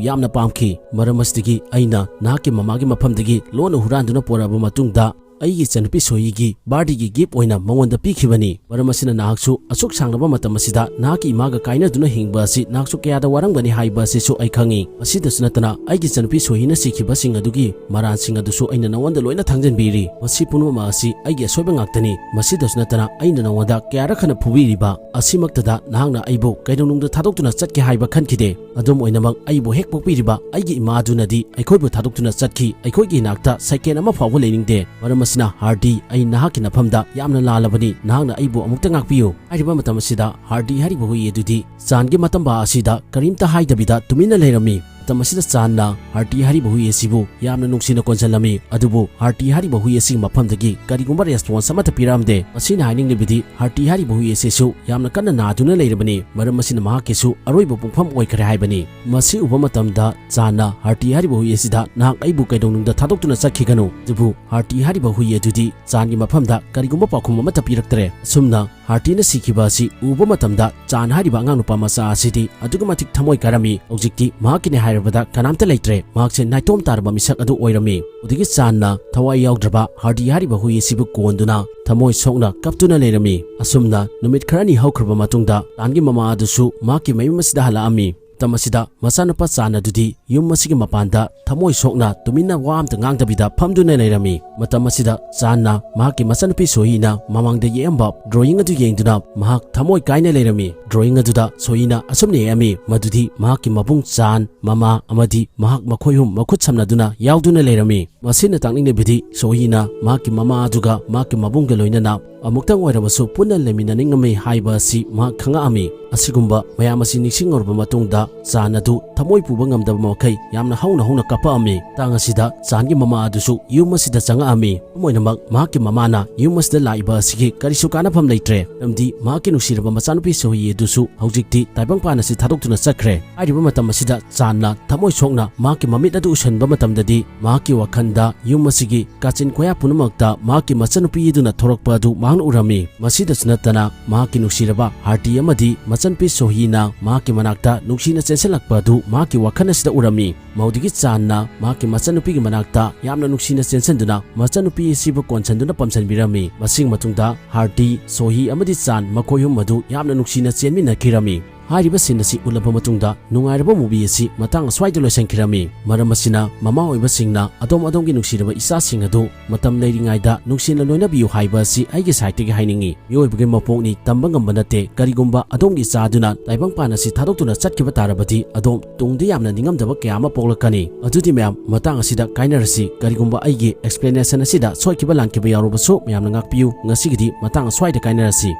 ꯌꯥꯝꯅ ꯄꯥꯝꯈꯤ꯫ ꯃꯔꯝ ꯑꯁꯤꯗꯒꯤ ꯑꯩꯅ ꯅꯍꯥꯛꯀꯤ ꯃꯃꯥꯒꯤ ꯃꯐꯝꯗꯒꯤ ꯂꯣꯟꯅ ꯍꯨꯔꯥꯟꯗꯨꯅ ꯄꯨꯔꯛꯑꯕ ꯃꯇꯨꯡꯗ ꯑꯩꯒꯤ ꯏꯆꯟꯅꯨꯄꯤ ꯁꯣꯍꯤꯒꯤ ꯕꯥꯔꯗꯦꯒꯤ ꯒꯤꯐ ꯑꯣꯏꯅ ꯃꯉꯣꯟꯗ ꯄꯤꯈꯤꯕꯅꯤ꯫ ꯃꯔꯝ ꯑꯁꯤꯅ ꯅꯍꯥꯛꯁꯨ ꯑꯁꯨꯛ ꯁꯥꯡꯂꯕ ꯃꯇꯝ ꯑꯁꯤꯗ ꯅꯍꯥꯛꯀꯤ ꯏꯃꯥꯒ ꯀꯥꯏꯅꯗꯨꯅ ꯍꯤꯡꯕ ꯑꯁꯤ ꯅꯍꯥꯛꯁꯨ ꯀꯌꯥꯗ ꯋꯥꯔꯝꯒꯅꯤ ꯍꯥꯏꯕ ꯑꯁꯤꯁꯨ ꯑꯩ ꯈꯪꯏ꯫ ꯃꯁꯤꯗꯁꯨ ꯅꯠꯇꯅ ꯑꯩꯒꯤ ꯏꯆꯟꯅꯨꯄꯤ ꯁꯣꯍꯤꯅ ꯁꯤꯈꯤꯕꯁꯤꯡ ꯑꯗꯨꯒꯤ ꯃꯔꯥꯜꯁꯤꯡ ꯑꯗꯨꯁꯨ ꯑꯩꯅ ꯅꯉꯣꯟꯗ ꯂꯣꯏꯅ ꯊꯥꯡꯖꯟꯕꯤꯔꯤ꯫ ꯃꯁꯤ ꯄꯨꯝꯅꯃꯛ ꯑꯁꯤ ꯑꯩꯒꯤ ꯑꯁꯣꯏꯕ ꯉꯥꯛꯇꯅꯤ꯫ ꯃꯁꯤꯗꯁꯨ ꯅꯠꯇꯅ ꯑꯩꯅ ꯅꯉꯣꯟꯗ ꯀꯌꯥꯔꯛ ꯍꯟꯅ ꯐꯨꯕꯤꯔꯤꯕ ꯑꯁꯤꯃꯛꯇꯗ ꯅꯍꯥꯛꯅ ꯑꯩꯕꯨ ꯀꯩꯗꯧꯅꯨꯡꯗ ꯊꯥꯗꯣꯛꯇꯨꯅ ꯆꯠꯀꯦ ꯍꯥꯏꯕ ꯈꯟꯈꯤꯗꯦ꯫ ꯑꯗꯨꯝ ꯑꯣꯏꯅꯃꯛ ꯑꯩꯕꯨ ꯍꯦꯛ ꯄꯣꯛꯄꯤꯔꯤꯕ ꯑꯩꯒꯤ ꯏꯃꯥ ꯑꯗꯨꯅꯗꯤ ꯑꯩꯈꯣꯏꯕꯨ ꯊꯥꯗꯣꯛꯇꯨꯅ ꯆꯠꯈꯤ꯫ ꯑꯩꯈꯣꯏꯒꯤ ꯏꯅꯥꯛꯇ ꯁꯦꯀꯦꯟ ꯑꯃ ꯐꯥꯎꯕ ꯂꯩꯅꯤꯡꯗꯦ꯫ ꯃꯔꯝ ꯑꯁꯤꯅ, "ꯍꯥꯔꯗꯤ, ꯑꯩ ꯅꯍꯥꯛꯀꯤ ꯅꯐꯝꯗ ꯌꯥꯝꯅ ꯂꯥꯜꯂꯕꯅꯤ, ꯅꯍꯥꯛꯅ ꯑꯩꯕꯨ ꯑꯃꯨꯛꯇ ꯉꯥꯛꯄꯤꯌꯨ"꯫ ꯍꯥꯏꯔꯤꯕ ꯃꯇꯝ ꯑꯁꯤꯗ ꯍꯥꯔꯗꯤ ꯍꯥꯏꯔꯤꯕ ꯍꯨꯏ ꯑꯗꯨꯗꯤ ꯆꯥꯟꯒꯤ ꯃꯇꯝꯕꯥ ꯑꯁꯤꯗ ꯀꯔꯤꯝꯇ ꯍꯥꯏꯗꯕꯤꯗ ꯇꯨꯃꯤꯟꯅ ꯂꯩꯔꯝꯃꯤ꯫ ꯃꯇꯝ ꯑꯁꯤꯗ ꯆꯥꯟꯅ ꯍꯥꯔꯗꯤ ꯍꯥꯏꯔꯤꯕ ꯍꯨꯏ ꯑꯁꯤꯕꯨ ꯌꯥꯝꯅ ꯅꯨꯡꯁꯤꯅ ꯀꯣꯟꯁꯤꯜꯂꯝꯃꯤ, ꯑꯗꯨꯕꯨ ꯍꯥꯔꯗꯤ ꯍꯥꯏꯔꯤꯕ ꯍꯨꯏ ꯑꯁꯤꯒꯤ ꯃꯐꯝꯗꯒꯤ ꯀꯔꯤꯒꯨꯝꯕ response ꯑꯃꯠꯇ ꯄꯤꯔꯛꯑꯝꯗꯦ꯫ ꯃꯁꯤꯅ ꯍꯥꯏꯅꯤꯡꯂꯤꯕꯗꯤ ꯍꯥꯔꯗꯤ ꯍꯥꯏꯔꯤꯕ ꯍꯨꯏ ꯑꯁꯤꯁꯨ ꯌꯥꯝꯅ ꯀꯟꯅ ꯅꯥꯗꯨꯅ ꯂꯩꯔꯕꯅꯤ, ꯃꯔꯝ ꯑꯁꯤꯅ ꯃꯍꯥꯛꯀꯤꯁꯨ ꯑꯔꯣꯏꯕ ꯄꯨꯡꯐꯝ ꯑꯣꯏꯈ꯭ꯔꯦ ꯍꯥꯏꯕꯅꯤ꯫ ꯃꯁꯤ ꯎꯕ ꯃꯇꯝꯗ ꯆꯥꯟꯅ ꯍꯥꯔꯗꯤ ꯍꯥꯏꯔꯤꯕ ꯍꯨꯏ ꯑꯁꯤꯗ, "ꯅꯍꯥꯛ ꯑꯩꯕꯨ ꯀꯩꯗꯧꯅꯨꯡꯗ ꯊꯥꯗꯣꯛꯇꯨꯅ ꯆꯠꯈꯤꯒꯅꯨ"꯫ ꯑꯗꯨꯕꯨ ꯍꯥꯔꯗꯤ ꯍꯥꯏꯔꯤꯕ ꯍꯨꯏ ꯑꯗꯨꯗꯤ ꯆꯥꯟꯒꯤ ꯃꯐꯝꯗ ꯀꯔꯤꯒꯨꯝꯕ ꯄꯥꯎꯈꯨꯝ ꯑꯃꯠꯇ ꯄꯤꯔꯛꯇ꯭ꯔꯦ꯫ ꯑꯁꯨꯝꯅ ꯍꯥꯔꯗꯤꯅ ꯁꯤꯈꯤꯕ ꯑꯁꯤ ꯎꯕ ꯃꯇꯝꯗ ꯆꯥꯟ ꯍꯥꯏꯔꯤꯕ ꯑꯉꯥꯡ ꯅꯨꯄꯥ ꯃꯆꯥ ꯑꯁꯤꯗꯤ ꯑꯗꯨꯛꯀꯤ ꯃꯇꯤꯛ ꯊꯃꯣꯏ ꯀꯥꯏꯔꯝꯃꯤ꯫ ꯍꯧꯖꯤꯛꯇꯤ ꯃꯍꯥꯛꯀꯤꯅꯦ ꯍꯥꯏꯔꯕꯗ ꯀꯅꯥꯝꯇ ꯂꯩꯇ꯭ꯔꯦ꯫ ꯃꯍꯥꯛꯁꯦ ꯅꯥꯏꯇꯣꯝ ꯇꯥꯔꯕ ꯃꯤꯁꯛ ꯑꯗꯨ ꯑꯣꯏꯔꯝꯃꯤ꯫ ꯑꯗꯨꯗꯒꯤ ꯆꯥꯟꯅ ꯊꯋꯥꯏ ꯌꯥꯎꯗ꯭ꯔꯕ ꯍꯥꯔꯗꯤ ꯍꯥꯏꯔꯤꯕ ꯍꯨꯏ ꯑꯁꯤꯕꯨ ꯀꯣꯟꯗꯨꯅ ꯊꯃꯣꯏ ꯁꯣꯛꯅ ꯀꯞꯇꯨꯅ ꯂꯩꯔꯝꯃꯤ꯫ ꯑꯁꯨꯝꯅ ꯅꯨꯃꯤꯠ ꯈꯔꯅꯤ ꯍꯧꯈ꯭ꯔꯕ ꯃꯇꯨꯡꯗ ꯆꯥꯟꯒꯤ ꯃꯃꯥ ꯑꯗꯨꯁꯨ ꯃꯍꯥꯛꯀꯤ ꯃꯌꯨꯝ ꯑꯁꯤꯗ ꯍꯜꯂꯛꯑꯝꯃꯤ꯫ ꯃꯇꯝ ꯑꯁꯤꯗ ꯃꯆꯥꯅꯨꯄꯥ ꯆꯥꯟ ꯑꯗꯨꯗꯤ ꯌꯨꯝ ꯑꯁꯤꯒꯤ ꯃꯄꯥꯟꯗ ꯊꯃꯣꯏ ꯁꯣꯛꯅ ꯇꯨꯃꯤꯟꯅ ꯋꯥ ꯑꯝꯇ ꯉꯥꯡꯗꯕꯤꯗ ꯐꯝꯗꯨꯅ ꯂꯩꯔꯝꯃꯤ꯫ ꯃꯇꯝ ꯑꯁꯤꯗ ꯆꯥꯟꯅ ꯃꯍꯥꯛꯀꯤ ꯃꯆꯥꯅꯨꯄꯤ ꯁꯣꯍꯤꯅ ꯃꯃꯥꯡꯗ ꯌꯦꯛꯑꯝꯕ drawing ꯑꯗꯨ ꯌꯦꯡꯗꯨꯅ ꯃꯍꯥꯛ ꯊꯃꯣꯏ ꯀꯥꯏꯅ ꯂꯩꯔꯝꯃꯤ꯫ Drawing ꯑꯗꯨꯗ ꯁꯣꯍꯤꯅ ꯑꯁꯨꯝꯅ ꯌꯦꯛꯑꯝꯃꯤ, ꯃꯗꯨꯗꯤ ꯃꯍꯥꯛꯀꯤ ꯃꯕꯨꯡ ꯆꯥꯟ, ꯃꯃꯥ ꯑꯃꯗꯤ ꯃꯍꯥꯛ ꯃꯈꯣꯏ ꯑꯍꯨꯝ ꯃꯈꯨꯠ ꯁꯝꯅꯗꯨꯅ ꯌꯥꯎꯗꯨꯅ ꯂꯩꯔꯝꯃꯤ꯫ ꯃꯁꯤꯅ ꯇꯥꯛꯅꯤꯡꯂꯤꯕꯗꯤ ꯁꯣꯍꯤꯅ ꯃꯍꯥꯛꯀꯤ ꯃꯃꯥ ꯑꯗꯨꯒ ꯃꯍꯥꯛꯀꯤ ꯃꯕꯨꯡꯒ ꯂꯣꯏꯅꯅ ꯑꯃꯨꯛꯇꯪ ꯑꯣꯏꯔꯕꯁꯨ ꯄꯨꯟꯅ ꯂꯩꯃꯤꯟꯅꯅꯤꯡꯉꯝꯃꯤ ꯍꯥꯏꯕ ꯑꯁꯤ ꯃꯍꯥꯛ ꯈꯪꯉꯛꯑꯝꯃꯤ꯫ ꯑꯁꯤꯒꯨꯝꯕ ꯃꯌꯥꯝ ꯑꯁꯤ ꯅꯤꯡꯁꯤꯡꯉꯨꯔꯕ ꯃꯇꯨꯡꯗ ꯆꯥꯟ ꯑꯗꯨ ꯊꯃꯣꯏ ꯄꯨꯕ ꯉꯝꯗꯕ ꯃꯈꯩ ꯌꯥꯝꯅ ꯍꯧꯅ ꯍꯧꯅ ꯀꯞꯄꯛꯑꯝꯃꯤ꯫ ꯃꯇꯥꯡ ꯑꯁꯤꯗ ꯆꯥꯟꯒꯤ ꯃꯃꯥ ꯑꯗꯨꯁꯨ ꯌꯨꯝ ꯑꯁꯤꯗ ꯆꯪꯉꯛꯑꯝꯃꯤ꯫ ꯃꯔꯝ ꯑꯣꯏꯅꯃꯛ ꯃꯍꯥꯛꯀꯤ ꯃꯃꯥꯅ ꯌꯨꯝ ꯑꯁꯤꯗ ꯂꯥꯛꯏꯕ ꯑꯁꯤꯒꯤ ꯀꯔꯤꯁꯨ ꯀꯥꯟꯅꯐꯝ ꯂꯩꯇ꯭ꯔꯦ, ꯃꯔꯝꯗꯤ ꯃꯍꯥꯛꯀꯤ ꯅꯨꯡꯁꯤꯔꯕ ꯃꯆꯥꯅꯨꯄꯤ ꯁꯣꯍꯤ ꯑꯗꯨꯁꯨ ꯍꯧꯖꯤꯛꯇꯤ ꯇꯥꯏꯕꯪꯄꯥꯟ ꯑꯁꯤ ꯊꯥꯗꯣꯛꯇꯨꯅ ꯆꯠꯈ꯭ꯔꯦ꯫ ꯍꯥꯏꯔꯤꯕ ꯃꯇꯝ ꯑꯁꯤꯗ ꯆꯥꯟꯅ ꯊꯃꯣꯏ ꯁꯣꯛꯅ ꯃꯍꯥꯛꯀꯤ ꯃꯃꯤꯠ ꯑꯗꯨ ꯎꯁꯟꯕ ꯃꯇꯝꯗꯗꯤ ꯃꯍꯥꯛꯀꯤ ꯋꯥꯈꯜꯗ ꯌꯨꯝ ꯑꯁꯤꯒꯤ ꯀꯥꯆꯤꯟ ꯀꯣꯌꯥ ꯄꯨꯝꯅꯃꯛꯇ ꯃꯍꯥꯛꯀꯤ ꯃꯆꯟꯅꯨꯄꯤ ꯑꯗꯨꯅ ꯊꯣꯔꯛꯄ ꯑꯗꯨ ꯃꯍꯥꯛꯅ ꯎꯔꯝꯃꯤ꯫ ꯃꯁꯤꯗꯁꯨ ꯅꯠꯇꯅ ꯃꯍꯥꯛꯀꯤ ꯅꯨꯡꯁꯤꯔꯕ ꯍꯥꯔꯇꯤ ꯑꯃꯗꯤ ꯃꯆꯟꯅꯨꯄꯤ ꯁꯣꯍꯤꯅ ꯃꯍꯥꯛꯀꯤ ꯃꯅꯥꯛꯇ ꯅꯨꯡꯁꯤꯅ ꯆꯦꯟꯁꯤꯜꯂꯛꯄ ꯑꯗꯨ ꯃꯍꯥꯛꯀꯤ ꯋꯥꯈꯜ ꯑꯁꯤꯗ ꯎꯔꯝꯃꯤ꯫ ꯃꯗꯨꯗꯒꯤ ꯆꯥꯟꯅ ꯃꯍꯥꯛꯀꯤ ꯃꯆꯟꯅꯨꯄꯤꯒꯤ ꯃꯅꯥꯛꯇ ꯌꯥꯝꯅ ꯅꯨꯡꯁꯤꯅ ꯆꯦꯟꯁꯤꯟꯗꯨꯅ ꯃꯆꯟꯅꯨꯄꯤ ꯑꯁꯤꯕꯨ ꯀꯣꯟꯁꯤꯟꯗꯨꯅ ꯄꯝꯁꯤꯟꯕꯤꯔꯝꯃꯤ꯫ ꯃꯁꯤꯒꯤ ꯃꯇꯨꯡꯗ ꯍꯥꯔꯇꯤ, ꯁꯣꯍꯤ ꯑꯃꯗꯤ ꯆꯥꯟ ꯃꯈꯣꯏ ꯑꯍꯨꯝ ꯑꯗꯨ ꯌꯥꯝꯅ ꯅꯨꯡꯁꯤꯅ ꯆꯦꯟꯃꯤꯟꯅꯈꯤꯔꯝꯃꯤ꯫ ꯍꯥꯏꯔꯤꯕ scene ꯑꯁꯤ ꯎꯠꯂꯕ ꯃꯇꯨꯡꯗ ꯅꯨꯡꯉꯥꯏꯔꯕ movie ꯑꯁꯤ ꯃꯇꯥꯡ ꯑꯁ꯭ꯋꯥꯏꯗ ꯂꯣꯏꯁꯤꯟꯈꯤꯔꯝꯃꯤ꯫ ꯃꯔꯝ ꯑꯁꯤꯅ ꯃꯃꯥ ꯑꯣꯏꯕꯁꯤꯡꯅ ꯑꯗꯣꯝ ꯑꯗꯣꯝꯒꯤ ꯅꯨꯡꯁꯤꯔꯕ ꯏꯆꯥꯁꯤꯡ ꯑꯗꯨ ꯃꯇꯝ ꯂꯩꯔꯤꯉꯩꯗ ꯅꯨꯡꯁꯤꯅ ꯂꯣꯏꯅꯕꯤꯌꯨ ꯍꯥꯏꯕ ꯑꯁꯤ ꯑꯩꯒꯤ sideꯇꯒꯤ ꯍꯥꯏꯅꯤꯡꯏ꯫ ꯃꯤꯑꯣꯏꯕꯒꯤ ꯃꯄꯣꯛꯅꯤ, ꯇꯝꯕ ꯉꯝꯕ ꯅꯠꯇꯦ꯫ ꯀꯔꯤꯒꯨꯝꯕ ꯑꯗꯣꯝꯒꯤ ꯏꯆꯥ ꯑꯗꯨꯅ ꯇꯥꯏꯕꯪꯄꯥꯟ ꯑꯁꯤ ꯊꯥꯗꯣꯛꯇꯨꯅ ꯆꯠꯈꯤꯕ ꯇꯥꯔꯕꯗꯤ ꯑꯗꯣꯝ ꯇꯨꯡꯗ ꯌꯥꯝꯅ ꯅꯤꯡꯉꯝꯗꯕ ꯀꯌꯥ ꯑꯃ ꯄꯣꯛꯂꯛꯀꯅꯤ꯫ ꯑꯗꯨꯗꯤ ꯃꯌꯥꯝ ꯃꯇꯥꯡ ꯑꯁꯤꯗ ꯀꯥꯏꯅꯔꯁꯤ꯫ ꯀꯔꯤꯒꯨꯝꯕ ꯑꯩꯒꯤ explanation ꯑꯁꯤꯗ ꯁꯣꯏꯈꯤꯕ ꯂꯥꯟꯈꯤꯕ ꯌꯥꯎꯔꯕꯁꯨ ꯃꯌꯥꯝꯅ ꯉꯥꯛꯄꯤꯌꯨ꯫ ꯉꯁꯤꯒꯤꯗꯤ ꯃꯇꯥꯡ ꯑꯁ꯭ꯋꯥꯏꯗ ꯀꯥꯏꯅꯔꯁꯤ꯫